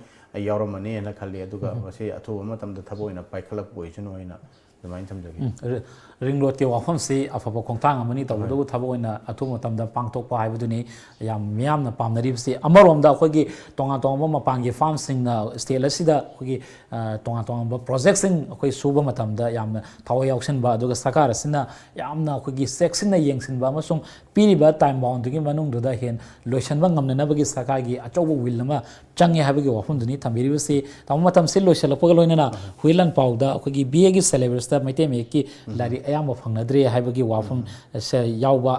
ꯌꯥꯎꯔꯝꯃꯅꯤ ꯍꯥꯏꯅ ꯈꯜꯂꯤ꯫ ꯑꯗꯨꯒ ꯃꯁꯤ ꯑꯊꯨꯕ ꯃꯇꯝꯗ ꯊꯕꯛ ꯑꯣꯏꯅ ꯄꯥꯏꯈꯠꯂꯛꯄ ꯑꯣꯏꯁꯅꯨ ꯍꯥꯏꯅ ꯑꯗꯨꯃꯥꯏꯅ ꯊꯝꯖꯒꯦ꯫ ꯎꯝ, ꯔꯤ- ꯔꯤꯡ ꯔꯣꯗꯀꯤ ꯋꯥꯐꯝꯁꯤ ꯑꯐꯕ ꯈꯣꯡꯊꯥꯡ ꯑꯃꯅꯤ꯫ ꯇꯧꯕꯇꯕꯨ ꯊꯕꯛ ꯑꯣꯏꯅ ꯑꯊꯨꯕ ꯃꯇꯝꯗ ꯄꯥꯡꯊꯣꯛꯄ ꯍꯥꯏꯕꯗꯨꯅꯤ ꯌꯥꯝ ꯃꯤꯌꯥꯝꯅ ꯄꯥꯝꯅꯔꯤꯕꯁꯤ꯫ ꯑꯃꯔꯣꯝꯗ ꯑꯩꯈꯣꯏꯒꯤ ꯇꯣꯉꯥꯟ ꯇꯣꯉꯥꯟꯕ ꯃꯄꯥꯟꯒꯤ ꯐꯥꯝꯁꯤꯡꯅ ꯁ꯭ꯇꯦꯠ ꯑꯁꯤꯗ ꯑꯩꯈꯣꯏꯒꯤ ꯑ, ꯇꯣꯉꯥꯟ ꯇꯣꯉꯥꯟꯕ ꯄ꯭ꯔꯣꯖꯦꯛꯁꯤꯡ ꯑꯩꯈꯣꯏ ꯁꯨꯕ ꯃꯇꯝꯗ ꯌꯥꯝꯅ ꯊꯋꯥꯏ ꯌꯥꯎꯁꯤꯟꯕ, ꯑꯗꯨꯒ ꯁꯔꯀꯥꯔ ꯑꯁꯤꯅ ꯌꯥꯝꯅ ꯑꯩꯈꯣꯏꯒꯤ ꯆꯦꯛꯁꯤꯟꯅ ꯌꯦꯡꯁꯤꯟꯕ ꯑꯃꯁꯨꯡ ꯄꯤꯔꯤꯕ ꯇꯥꯏꯝ ꯕꯥꯎꯟꯗꯨꯒꯤ ꯃꯅꯨꯡꯗꯨꯗ ꯍꯦꯟ ꯂꯣꯏꯁꯤꯟꯕ ꯉꯝꯅꯅꯕꯒꯤ ꯁꯔꯀꯥꯔꯒꯤ ꯑꯆꯧꯕ ꯋꯤꯜ ꯑꯃ ꯆꯪꯉꯦ ꯍꯥꯏꯕꯒꯤ ꯋꯥꯐꯝꯗꯨꯅꯤ ꯊꯝꯕꯤꯔꯤꯕꯁꯤ꯫ ꯇꯥꯃꯣ, ꯃꯇꯝꯁꯤ ꯂꯣꯏꯁꯤꯜꯂꯛꯄꯒ ꯂꯣꯏꯅꯅ ꯍꯨꯏ ꯂꯥꯟꯄꯥꯎꯗ ꯑꯩꯈꯣꯏꯒꯤ ꯕꯤ ꯑꯦꯒꯤ ꯁꯦꯂꯦꯕꯁꯇ ꯃꯩꯇꯩ ꯃꯌꯦꯛꯀꯤ ꯂꯥꯏꯔꯤꯛ ꯑꯌꯥꯝꯕ ꯐꯪꯅꯗ꯭ꯔꯦ ꯍꯥꯏꯕꯒꯤ ꯋꯥꯐꯝ ꯑꯁꯦ ꯌꯥꯎꯕ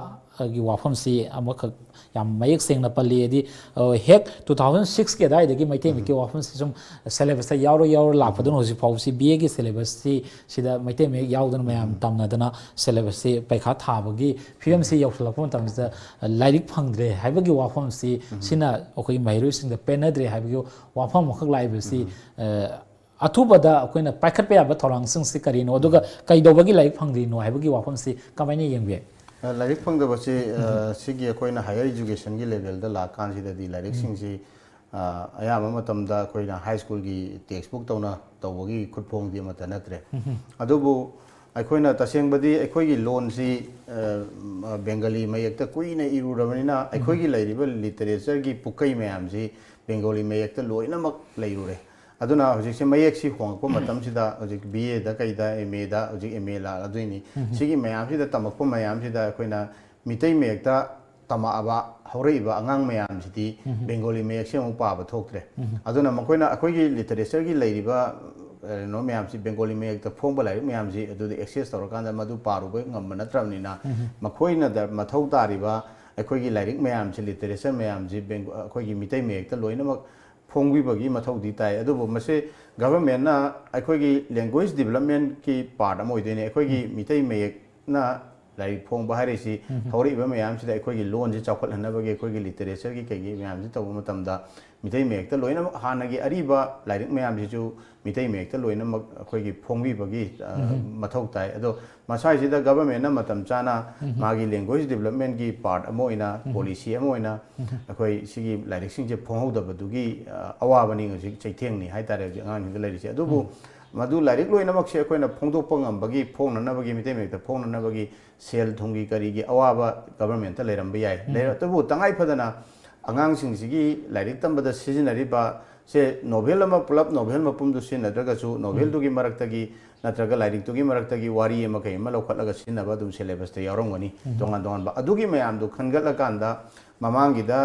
ꯒꯤ ꯋꯥꯐꯝꯁꯤ ꯑꯃꯈꯛ ꯌꯥꯝ ꯃꯌꯦꯛ ꯁꯦꯡꯅ ꯄꯜꯂꯤ꯫ ꯍꯥꯏꯗꯤ, ꯑ, ꯍꯦꯛ ꯇꯨ ꯊꯥꯎꯖꯟ ꯁꯤꯛꯁꯀꯤ ꯑꯗꯥꯏꯗꯒꯤ ꯃꯩꯇꯩ ꯃꯌꯦꯛꯀꯤ ꯋꯥꯐꯝꯁꯤ ꯁꯨꯝ ꯁꯦꯂꯦꯕꯁꯇ ꯌꯥꯎꯔ ꯌꯥꯎꯔ ꯂꯥꯛꯄꯗꯨꯅ ꯍꯧꯖꯤꯛ ꯐꯥꯎꯕꯁꯤ ꯕꯤ ꯑꯦꯒꯤ ꯁꯦꯂꯦꯕꯁꯁꯤ ꯁꯤꯗ ꯃꯩꯇꯩ ꯃꯌꯦꯛ ꯌꯥꯎꯗꯅ ꯃꯌꯥꯝ ꯇꯝꯅꯗꯅ ꯁꯦꯂꯦꯕꯁꯁꯤ ꯄꯩꯈꯥ ꯊꯥꯕꯒꯤ ꯐꯤꯕꯝꯁꯤ ꯌꯧꯁꯤꯜꯂꯛꯄ ꯃꯇꯝꯁꯤꯗ, ꯑ, ꯂꯥꯏꯔꯤꯛ ꯐꯪꯗ꯭ꯔꯦ ꯍꯥꯏꯕꯒꯤ ꯋꯥꯐꯝꯁꯤ ꯁꯤꯅ ꯑꯩꯈꯣꯏꯒꯤ ꯃꯍꯩꯔꯣꯏꯁꯤꯡꯗ ꯄꯦꯟꯅꯗ꯭ꯔꯦ ꯍꯥꯏꯕꯒꯤ ꯋꯥꯐꯝ ꯑꯃꯈꯛ ꯂꯥꯛꯏꯕꯁꯤ, ꯑ, ꯑꯊꯨꯕꯗ ꯑꯩꯈꯣꯏꯅ ꯄꯥꯏꯈꯠꯄ ꯌꯥꯕ ꯊꯧꯔꯥꯡꯁꯤꯡꯁꯤ ꯀꯔꯤꯅꯣ, ꯑꯗꯨꯒ ꯀꯩꯗꯧꯕꯒꯤ ꯂꯥꯏꯔꯤꯛ ꯐꯪꯗ꯭ꯔꯤꯅꯣ ꯍꯥꯏꯕꯒꯤ ꯋꯥꯐꯝꯁꯤ ꯀꯃꯥꯏꯅ ꯌꯦꯡꯕꯤ? ꯑ, ꯂꯥꯏꯔꯤꯛ ꯐꯪꯗꯕꯁꯤ, ꯑ, ꯁꯤꯒꯤ ꯑꯩꯈꯣꯏꯅ ꯍꯥꯌꯔ ꯏꯖꯨꯀꯦꯁꯟꯒꯤ ꯂꯦꯚꯦꯜꯗ ꯂꯥꯛꯀꯥꯟꯁꯤꯗꯗꯤ ꯂꯥꯏꯔꯤꯛꯁꯤꯡꯁꯤ, ꯑ, ꯑꯌꯥꯝꯕ ꯃꯇꯝꯗ ꯑꯩꯈꯣꯏꯅ ꯍꯥꯏ ꯁ꯭ꯀꯨꯜꯒꯤ ꯇꯦꯛꯁ ꯕꯨꯛ ꯇꯧꯅ ꯇꯧꯕꯒꯤ ꯈꯨꯠꯐꯣꯡꯗꯤ ꯑꯃꯠꯇ ꯅꯠꯇ꯭ꯔꯦ꯫ ꯑꯗꯨꯕꯨ ꯑꯩꯈꯣꯏꯅ ꯇꯁꯦꯡꯕꯗꯤ ꯑꯩꯈꯣꯏꯒꯤ ꯂꯣꯟꯁꯤ, ꯑ, ꯕꯦꯡꯒꯂꯤ ꯃꯌꯦꯛꯇ ꯀꯨꯏꯅ ꯏꯔꯨꯔꯕꯅꯤꯅ ꯑꯩꯈꯣꯏꯒꯤ ꯂꯩꯔꯤꯕ ꯂꯤꯇꯔꯦꯆꯔꯒꯤ ꯄꯨꯀꯩ ꯃꯌꯥꯝꯁꯤ ꯕꯦꯡꯒꯣꯂꯤ ꯃꯌꯦꯛꯇ ꯂꯣꯏꯅꯃꯛ ꯂꯩꯔꯨꯔꯦ꯫ ꯑꯗꯨꯅ ꯍꯧꯖꯤꯛꯁꯦ ꯃꯌꯦꯛꯁꯤ ꯍꯣꯡꯉꯛꯄ ꯃꯇꯝꯁꯤꯗ ꯍꯧꯖꯤꯛ ꯕꯤ ꯑꯦꯗ ꯀꯩꯗ ꯑꯦꯝ ꯑꯦꯗ ꯍꯧꯖꯤꯛ ꯑꯦꯝ ꯑꯦ ꯂꯥꯛꯑꯗꯣꯏꯅꯤ꯫ ꯁꯤꯒꯤ ꯃꯌꯥꯝꯁꯤꯗ ꯇꯝꯃꯛꯄ ꯃꯌꯥꯝꯁꯤꯗ ꯑꯩꯈꯣꯏꯅ ꯃꯤꯇꯩ ꯃꯌꯦꯛꯇ ꯇꯝꯃꯛꯑꯕ ꯍꯧꯔꯛꯏꯕ ꯑꯉꯥꯡ ꯃꯌꯥꯝꯁꯤꯗꯤ ꯕꯦꯡꯒꯣꯂꯤ ꯃꯌꯦꯛꯁꯦ ꯑꯃꯨꯛ ꯄꯥꯕ ꯊꯣꯛꯇ꯭ꯔꯦ꯫ ꯑꯗꯨꯅ ꯃꯈꯣꯏꯅ ꯑꯩꯈꯣꯏꯒꯤ ꯂꯤꯇꯔꯦꯆꯔꯒꯤ ꯂꯩꯔꯤꯕ, ꯑ, ꯀꯩꯅꯣ ꯃꯌꯥꯝꯁꯤ, ꯕꯦꯡꯒꯣꯂꯤ ꯃꯌꯦꯛꯇ ꯐꯣꯡꯕ ꯂꯥꯏꯔꯤꯛ ꯃꯌꯥꯝꯁꯤ ꯑꯗꯨꯗ ꯑꯦꯛꯁꯦꯁ ꯇꯧꯔꯀꯥꯟꯗ ꯃꯗꯨ ꯄꯥꯔꯨꯕ ꯉꯝꯕ ꯅꯠꯇ꯭ꯔꯕꯅꯤꯅ ꯃꯈꯣꯏꯅ ꯗ-, ꯃꯊꯧ ꯇꯥꯔꯤꯕ ꯑꯩꯈꯣꯏꯒꯤ ꯂꯥꯏꯔꯤꯛ ꯃꯌꯥꯝꯁꯤ, ꯂꯤꯇꯔꯦꯆꯔ ꯃꯌꯥꯝꯁꯤ ꯕꯦꯡ-, ꯑꯩꯈꯣꯏꯒꯤ ꯃꯤꯇꯩ ꯃꯌꯦꯛꯇ ꯂꯣꯏꯅꯃꯛ ꯐꯣꯡꯕꯤꯕꯒꯤ ꯃꯊꯧꯗꯤ ꯇꯥꯏ꯫ ꯑꯗꯨꯕꯨ ꯃꯁꯤ ꯒꯚꯔꯟꯃꯦꯟꯠꯅ ꯑꯩꯈꯣꯏꯒꯤ ꯂꯦꯡꯒ꯭ꯋꯦꯖ ꯗꯤꯕꯂꯞꯃꯦꯟꯠꯀꯤ ꯄꯥꯔꯠ ꯑꯃ ꯑꯣꯏꯗꯣꯏꯅꯦ꯫ ꯑꯩꯈꯣꯏꯒꯤ ꯃꯤꯇꯩ ꯃꯌꯦꯛꯅ ꯂꯥꯏꯔꯤꯛ ꯐꯣꯡꯕ ꯍꯥꯏꯔꯤꯁꯤ ꯍꯧꯔꯛꯏꯕ ꯃꯌꯥꯝꯁꯤꯗ ꯑꯩꯈꯣꯏꯒꯤ ꯂꯣꯟꯁꯤ ꯆꯥꯎꯈꯠꯍꯟꯅꯕꯒꯤ, ꯑꯩꯈꯣꯏꯒꯤ ꯂꯤꯇꯔꯦꯆꯔꯒꯤ ꯀꯩꯒꯤ ꯃꯌꯥꯝꯁꯤ ꯇꯧꯕ ꯃꯇꯝꯗ ꯃꯤꯇꯩ ꯃꯌꯦꯛꯇ ꯂꯣꯏꯅꯃꯛ ꯍꯥꯟꯅꯒꯤ ꯑꯔꯤꯕ ꯂꯥꯏꯔꯤꯛ ꯃꯌꯥꯝꯁꯤꯁꯨ ꯃꯤꯇꯩ ꯃꯌꯦꯛꯇ ꯂꯣꯏꯅꯃꯛ ꯑꯩꯈꯣꯏꯒꯤ ꯐꯣꯡꯕꯤꯕꯒꯤ, ꯑ, ꯃꯊꯧ ꯇꯥꯏ꯫ ꯑꯗꯣ ꯃꯁꯥꯏꯁꯤꯗ ꯒꯚꯔꯟꯃꯦꯟꯠꯅ ꯃꯇꯝ ꯆꯥꯅ ꯃꯥꯒꯤ ꯂꯦꯡꯒ꯭ꯋꯦꯖ ꯗꯤꯕꯂꯞꯃꯦꯟꯠꯀꯤ ꯄꯥꯔꯠ ꯑꯃ ꯑꯣꯏꯅ, ꯄꯣꯂꯤꯁꯤ ꯑꯃ ꯑꯣꯏꯅ ꯑꯩꯈꯣꯏ ꯁꯤꯒꯤ ꯂꯥꯏꯔꯤꯛꯁꯤꯡꯁꯦ ꯐꯣꯡꯍꯧꯗꯕꯗꯨꯒꯤ, ꯑ, ꯑꯋꯥꯕꯅꯤ ꯍꯧꯖꯤꯛ ꯆꯩꯊꯦꯡꯅꯤ ꯍꯥꯏꯇꯥꯔꯦ ꯍꯧꯖꯤꯛ ꯑꯉꯥꯡꯁꯤꯡꯗ ꯂꯩꯔꯤꯁꯦ꯫ ꯑꯗꯨꯕꯨ ꯃꯗꯨ ꯂꯥꯏꯔꯤꯛ ꯂꯣꯏꯅꯃꯛꯁꯦ ꯑꯩꯈꯣꯏꯅ ꯐꯣꯡꯗꯣꯛꯄ ꯉꯝꯕꯒꯤ, ꯐꯣꯡꯅꯅꯕꯒꯤ, ꯃꯤꯇꯩ ꯃꯌꯦꯛꯇ ꯐꯣꯡꯅꯅꯕꯒꯤ ꯁꯦꯜ ꯊꯨꯝꯒꯤ ꯀꯔꯤꯒꯤ ꯑꯋꯥꯕ ꯒꯚꯔꯟꯃꯦꯟꯠꯇ ꯂꯩꯔꯝꯕ ꯌꯥꯏ꯫ ꯂꯩꯔ-, ꯑꯗꯨꯕꯨ ꯇꯉꯥꯏ ꯐꯗꯅ ꯑꯉꯥꯡꯁꯤꯡꯁꯤꯒꯤ ꯂꯥꯏꯔꯤꯛ ꯇꯝꯕꯗ ꯁꯤꯖꯤꯟꯅꯔꯤꯕ ꯁꯦ ꯅꯣꯚꯦꯜ ꯑꯃ ꯄꯨꯂꯞ ꯅꯣꯚꯦꯜ ꯃꯄꯨꯝꯗꯨ ꯁꯤꯖꯤꯟꯅꯗ꯭ꯔꯒꯁꯨ ꯅꯣꯚꯦꯜꯗꯨꯒꯤ ꯃꯔꯛꯇꯒꯤ ꯅꯠꯇ꯭ꯔꯒ ꯂꯥꯏꯔꯤꯛꯇꯨꯒꯤ ꯃꯔꯛꯇꯒꯤ ꯋꯥꯔꯤ ꯑꯃ ꯀꯩ ꯑꯃ ꯂꯧꯈꯠꯂꯒ ꯁꯤꯖꯤꯟꯅꯕ ꯑꯗꯨꯝ ꯁꯦꯂꯦꯕꯁꯇ ꯌꯥꯎꯔꯝꯒꯅꯤ꯫ ꯇꯣꯉꯥꯟ ꯇꯣꯉꯥꯟꯕ ꯑꯗꯨꯒꯤ ꯃꯌꯥꯝꯗꯨ ꯈꯟꯒꯠꯂꯀꯥꯟꯗ ꯃꯃꯥꯡꯒꯤꯗ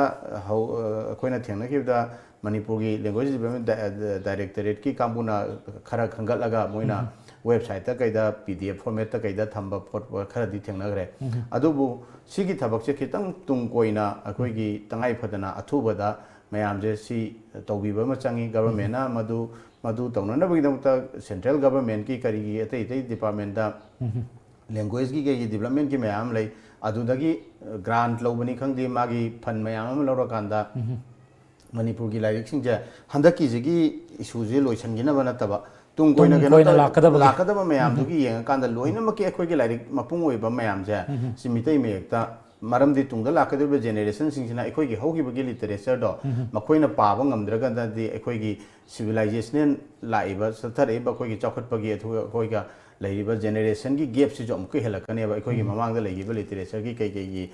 ꯍꯧ-, ꯑꯩꯈꯣꯏꯅ ꯊꯦꯡꯅꯈꯤꯕꯗ ꯃꯅꯤꯄꯨꯔꯒꯤ ꯂꯦꯡꯒ꯭ꯋꯦꯖ ꯗꯤꯕꯂꯞꯃꯦꯟ ꯗꯥꯏ-, ꯗꯥꯏꯔꯦꯛꯇꯣꯔꯦꯠꯀꯤ ꯀꯥꯡꯕꯨꯅ ꯈꯔ ꯈꯟꯒꯠꯂꯒ ꯃꯣꯏꯅ ꯋꯦꯕꯁꯥꯏꯠꯇ ꯀꯩꯗ ꯄꯤ ꯗꯤ ꯑꯦꯐ ꯐꯣꯔꯃꯦꯠꯇ ꯀꯩꯗ ꯊꯝꯕ ꯈꯣꯠꯄ ꯈꯔꯗꯤ ꯊꯦꯡꯅꯈ꯭ꯔꯦ꯫ ꯑꯗꯨꯕꯨ ꯁꯤꯒꯤ ꯊꯕꯛꯁꯦ ꯈꯤꯇꯪ ꯇꯨꯡ ꯀꯣꯏꯅ ꯑꯩꯈꯣꯏꯒꯤ ꯇꯉꯥꯏ ꯐꯗꯅ ꯑꯊꯨꯕꯗ ꯃꯌꯥꯝꯁꯦ ꯁꯤ ꯇꯧꯕꯤꯕ ꯑꯃ ꯆꯪꯉꯤ꯫ ꯒꯚꯔꯟꯃꯦꯟꯠꯅ ꯃꯗꯨ, ꯃꯗꯨ ꯇꯧꯅꯅꯕꯒꯤꯗꯃꯛꯇ ꯁꯦꯟꯇ꯭ꯔꯦꯜ ꯒꯚꯔꯟꯃꯦꯟꯠꯀꯤ ꯀꯔꯤꯒꯤ ꯑꯇꯩ ꯑꯇꯩ ꯗꯤꯄꯥꯔꯠꯃꯦꯟꯠꯇ ꯂꯦꯡꯒ꯭ꯋꯦꯖꯀꯤ ꯀꯩꯒꯤ ꯗꯤꯕꯂꯞꯃꯦꯟꯠꯀꯤ ꯃꯌꯥꯝ ꯑꯃ ꯂꯩ꯫ ꯑꯗꯨꯗꯒꯤ, ꯑ, ꯒ꯭ꯔꯥꯟꯠ ꯂꯧꯕꯅꯤ ꯈꯪꯗꯦ, ꯃꯥꯒꯤ ꯐꯟ ꯃꯌꯥꯝ ꯑꯃ ꯂꯧꯔꯀꯥꯟꯗ ꯃꯅꯤꯄꯨꯔꯒꯤ ꯂꯥꯏꯔꯤꯛꯁꯤꯡꯁꯦ ꯍꯟꯗꯛꯀꯤꯁꯤꯒꯤ ꯏꯁꯨꯁꯦ ꯂꯣꯏꯁꯤꯟꯈꯤꯅꯕ ꯅꯠꯇꯕ ꯇꯨꯡ ꯀꯣꯏꯅ ꯇꯨꯡ ꯀꯩꯅꯣ ꯀꯣꯏꯅ ꯇꯧ-, ꯂꯥꯛꯀꯗꯕꯒꯤ꯫ ꯂꯥꯛꯀꯗꯕ ꯃꯌꯥꯝꯗꯨꯒꯤ ꯌꯦꯡꯉꯀꯥꯟꯗ ꯂꯣꯏꯅꯃꯛꯀꯤ ꯑꯩꯈꯣꯏꯒꯤ ꯂꯥꯏꯔꯤꯛ ꯃꯄꯨꯡ ꯑꯣꯏꯕ ꯃꯌꯥꯝꯁꯦ ꯁꯤ ꯃꯤꯇꯩ ꯃꯌꯦꯛꯇ, ꯃꯔꯝꯗꯤ ꯇꯨꯡꯗ ꯂꯥꯛꯀꯗꯧꯔꯤꯕ ꯖꯦꯅꯦꯔꯦꯁꯟꯁꯤꯡꯁꯤꯅ ꯑꯩꯈꯣꯏꯒꯤ ꯍꯧꯈꯤꯕꯒꯤ ꯂꯤꯇꯔꯦꯆꯔꯗꯣ ꯃꯈꯣꯏꯅ ꯄꯥꯕ ꯉꯝꯗ꯭ꯔꯒꯗꯤ ꯑꯩꯈꯣꯏꯒꯤ ꯁꯤꯚꯤꯂꯥꯏꯖꯦꯁꯅꯦꯜ ꯂꯥꯛꯏꯕ, ꯆꯠꯊꯔꯛꯏꯕ ꯑꯩꯈꯣꯏꯒꯤ ꯆꯥꯎꯈꯠꯄꯒꯤ ꯑꯗꯨꯒ ꯑꯩꯈꯣꯏꯒ ꯂꯩꯔꯤꯕ ꯖꯦꯅꯦꯔꯦꯁꯟꯒꯤ ꯒꯦꯞꯁꯤꯁꯨ ꯑꯃꯨꯛꯀ ꯍꯦꯜꯂꯛꯀꯅꯦꯕ꯫ ꯑꯩꯈꯣꯏꯒꯤ ꯃꯃꯥꯡꯗ ꯂꯩꯈꯤꯕ ꯂꯤꯇꯔꯦꯆꯔꯒꯤ ꯀꯩ ꯀꯩꯒꯤ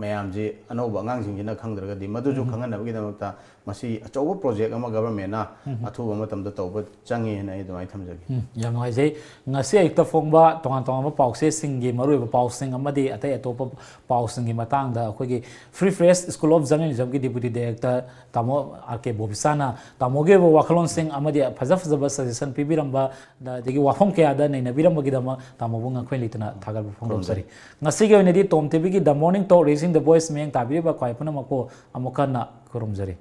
ꯃꯌꯥꯝꯁꯤ ꯑꯅꯧꯕ ꯑꯉꯥꯡꯁꯤꯡꯁꯤꯅ ꯈꯪꯗ꯭ꯔꯒꯗꯤ ꯃꯗꯨꯁꯨ ꯈꯪꯍꯟꯅꯕꯒꯤꯗꯃꯛꯇ ꯃꯁꯤ ꯑꯆꯧꯕ ꯄ꯭ꯔꯣꯖꯦꯛ ꯑꯃ ꯒꯚꯔꯟꯃꯦꯟꯠꯅ ꯑꯊꯨꯕ ꯃꯇꯝꯗ ꯇꯧꯕ ꯆꯪꯉꯤ ꯍꯥꯏꯅ ꯑꯩ ꯑꯗꯨꯃꯥꯏꯅ ꯊꯝꯖꯒꯦ꯫ ꯎꯝ, ꯌꯥꯝ ꯅꯨꯡꯉꯥꯏꯖꯩ꯫ ꯉꯁꯤ ꯑꯌꯨꯛꯇ ꯐꯣꯡꯕ ꯇꯣꯉꯥꯟ ꯇꯣꯉꯥꯟꯕ ꯄꯥꯎꯆꯦꯁꯤꯡꯒꯤ ꯃꯔꯨꯑꯣꯏꯕ ꯄꯥꯎꯁꯤꯡ ꯑꯃꯗꯤ ꯑꯇꯩ ꯑꯇꯣꯞꯄ ꯄꯥꯎꯁꯤꯡꯒꯤ ꯃꯇꯥꯡꯗ ꯑꯩꯈꯣꯏꯒꯤ Free Press School of Journalismꯒꯤ ꯗꯤꯄ꯭ꯌꯨꯇꯤ ꯗꯥꯏꯔꯦꯛꯇꯔ ꯇꯥꯃꯣ ꯑꯥꯔ ꯀꯦ ꯕꯣꯕꯤꯁꯥꯅ ꯇꯥꯃꯣꯒꯤ ꯑꯣꯏꯕ ꯋꯥꯈꯜꯂꯣꯟꯁꯤꯡ ꯑꯃꯗꯤ ꯐꯖ ꯐꯖꯕ ꯁꯖꯦꯁꯟ ꯄꯤꯕꯤꯔꯝꯕ, ꯑꯗꯒꯤ ꯋꯥꯐꯝ ꯀꯌꯥꯗ ꯅꯩꯅꯕꯤꯔꯝꯕꯒꯤꯗꯃꯛ ꯇꯥꯃꯣꯕꯨ ꯉꯛꯈꯣꯏ ꯂꯩꯇꯅ ꯊꯥꯒꯠꯄ ꯐꯣꯡꯗꯣꯛꯆꯔꯤ꯫ ꯉꯁꯤꯒꯤ ꯑꯣꯏꯅꯗꯤ ꯇꯣꯝ ꯇꯤꯚꯤꯒꯤ The Morning Talk, Raising the Voice ꯃꯤꯠꯌꯦꯡ ꯇꯥꯕꯤꯔꯤꯕ ꯈ꯭ꯋꯥꯏ ꯄꯨꯝꯅꯃꯛꯄꯨ ꯑꯃꯨꯛ ꯍꯟꯅ ꯈꯨꯔꯨꯝꯖꯔꯤ꯫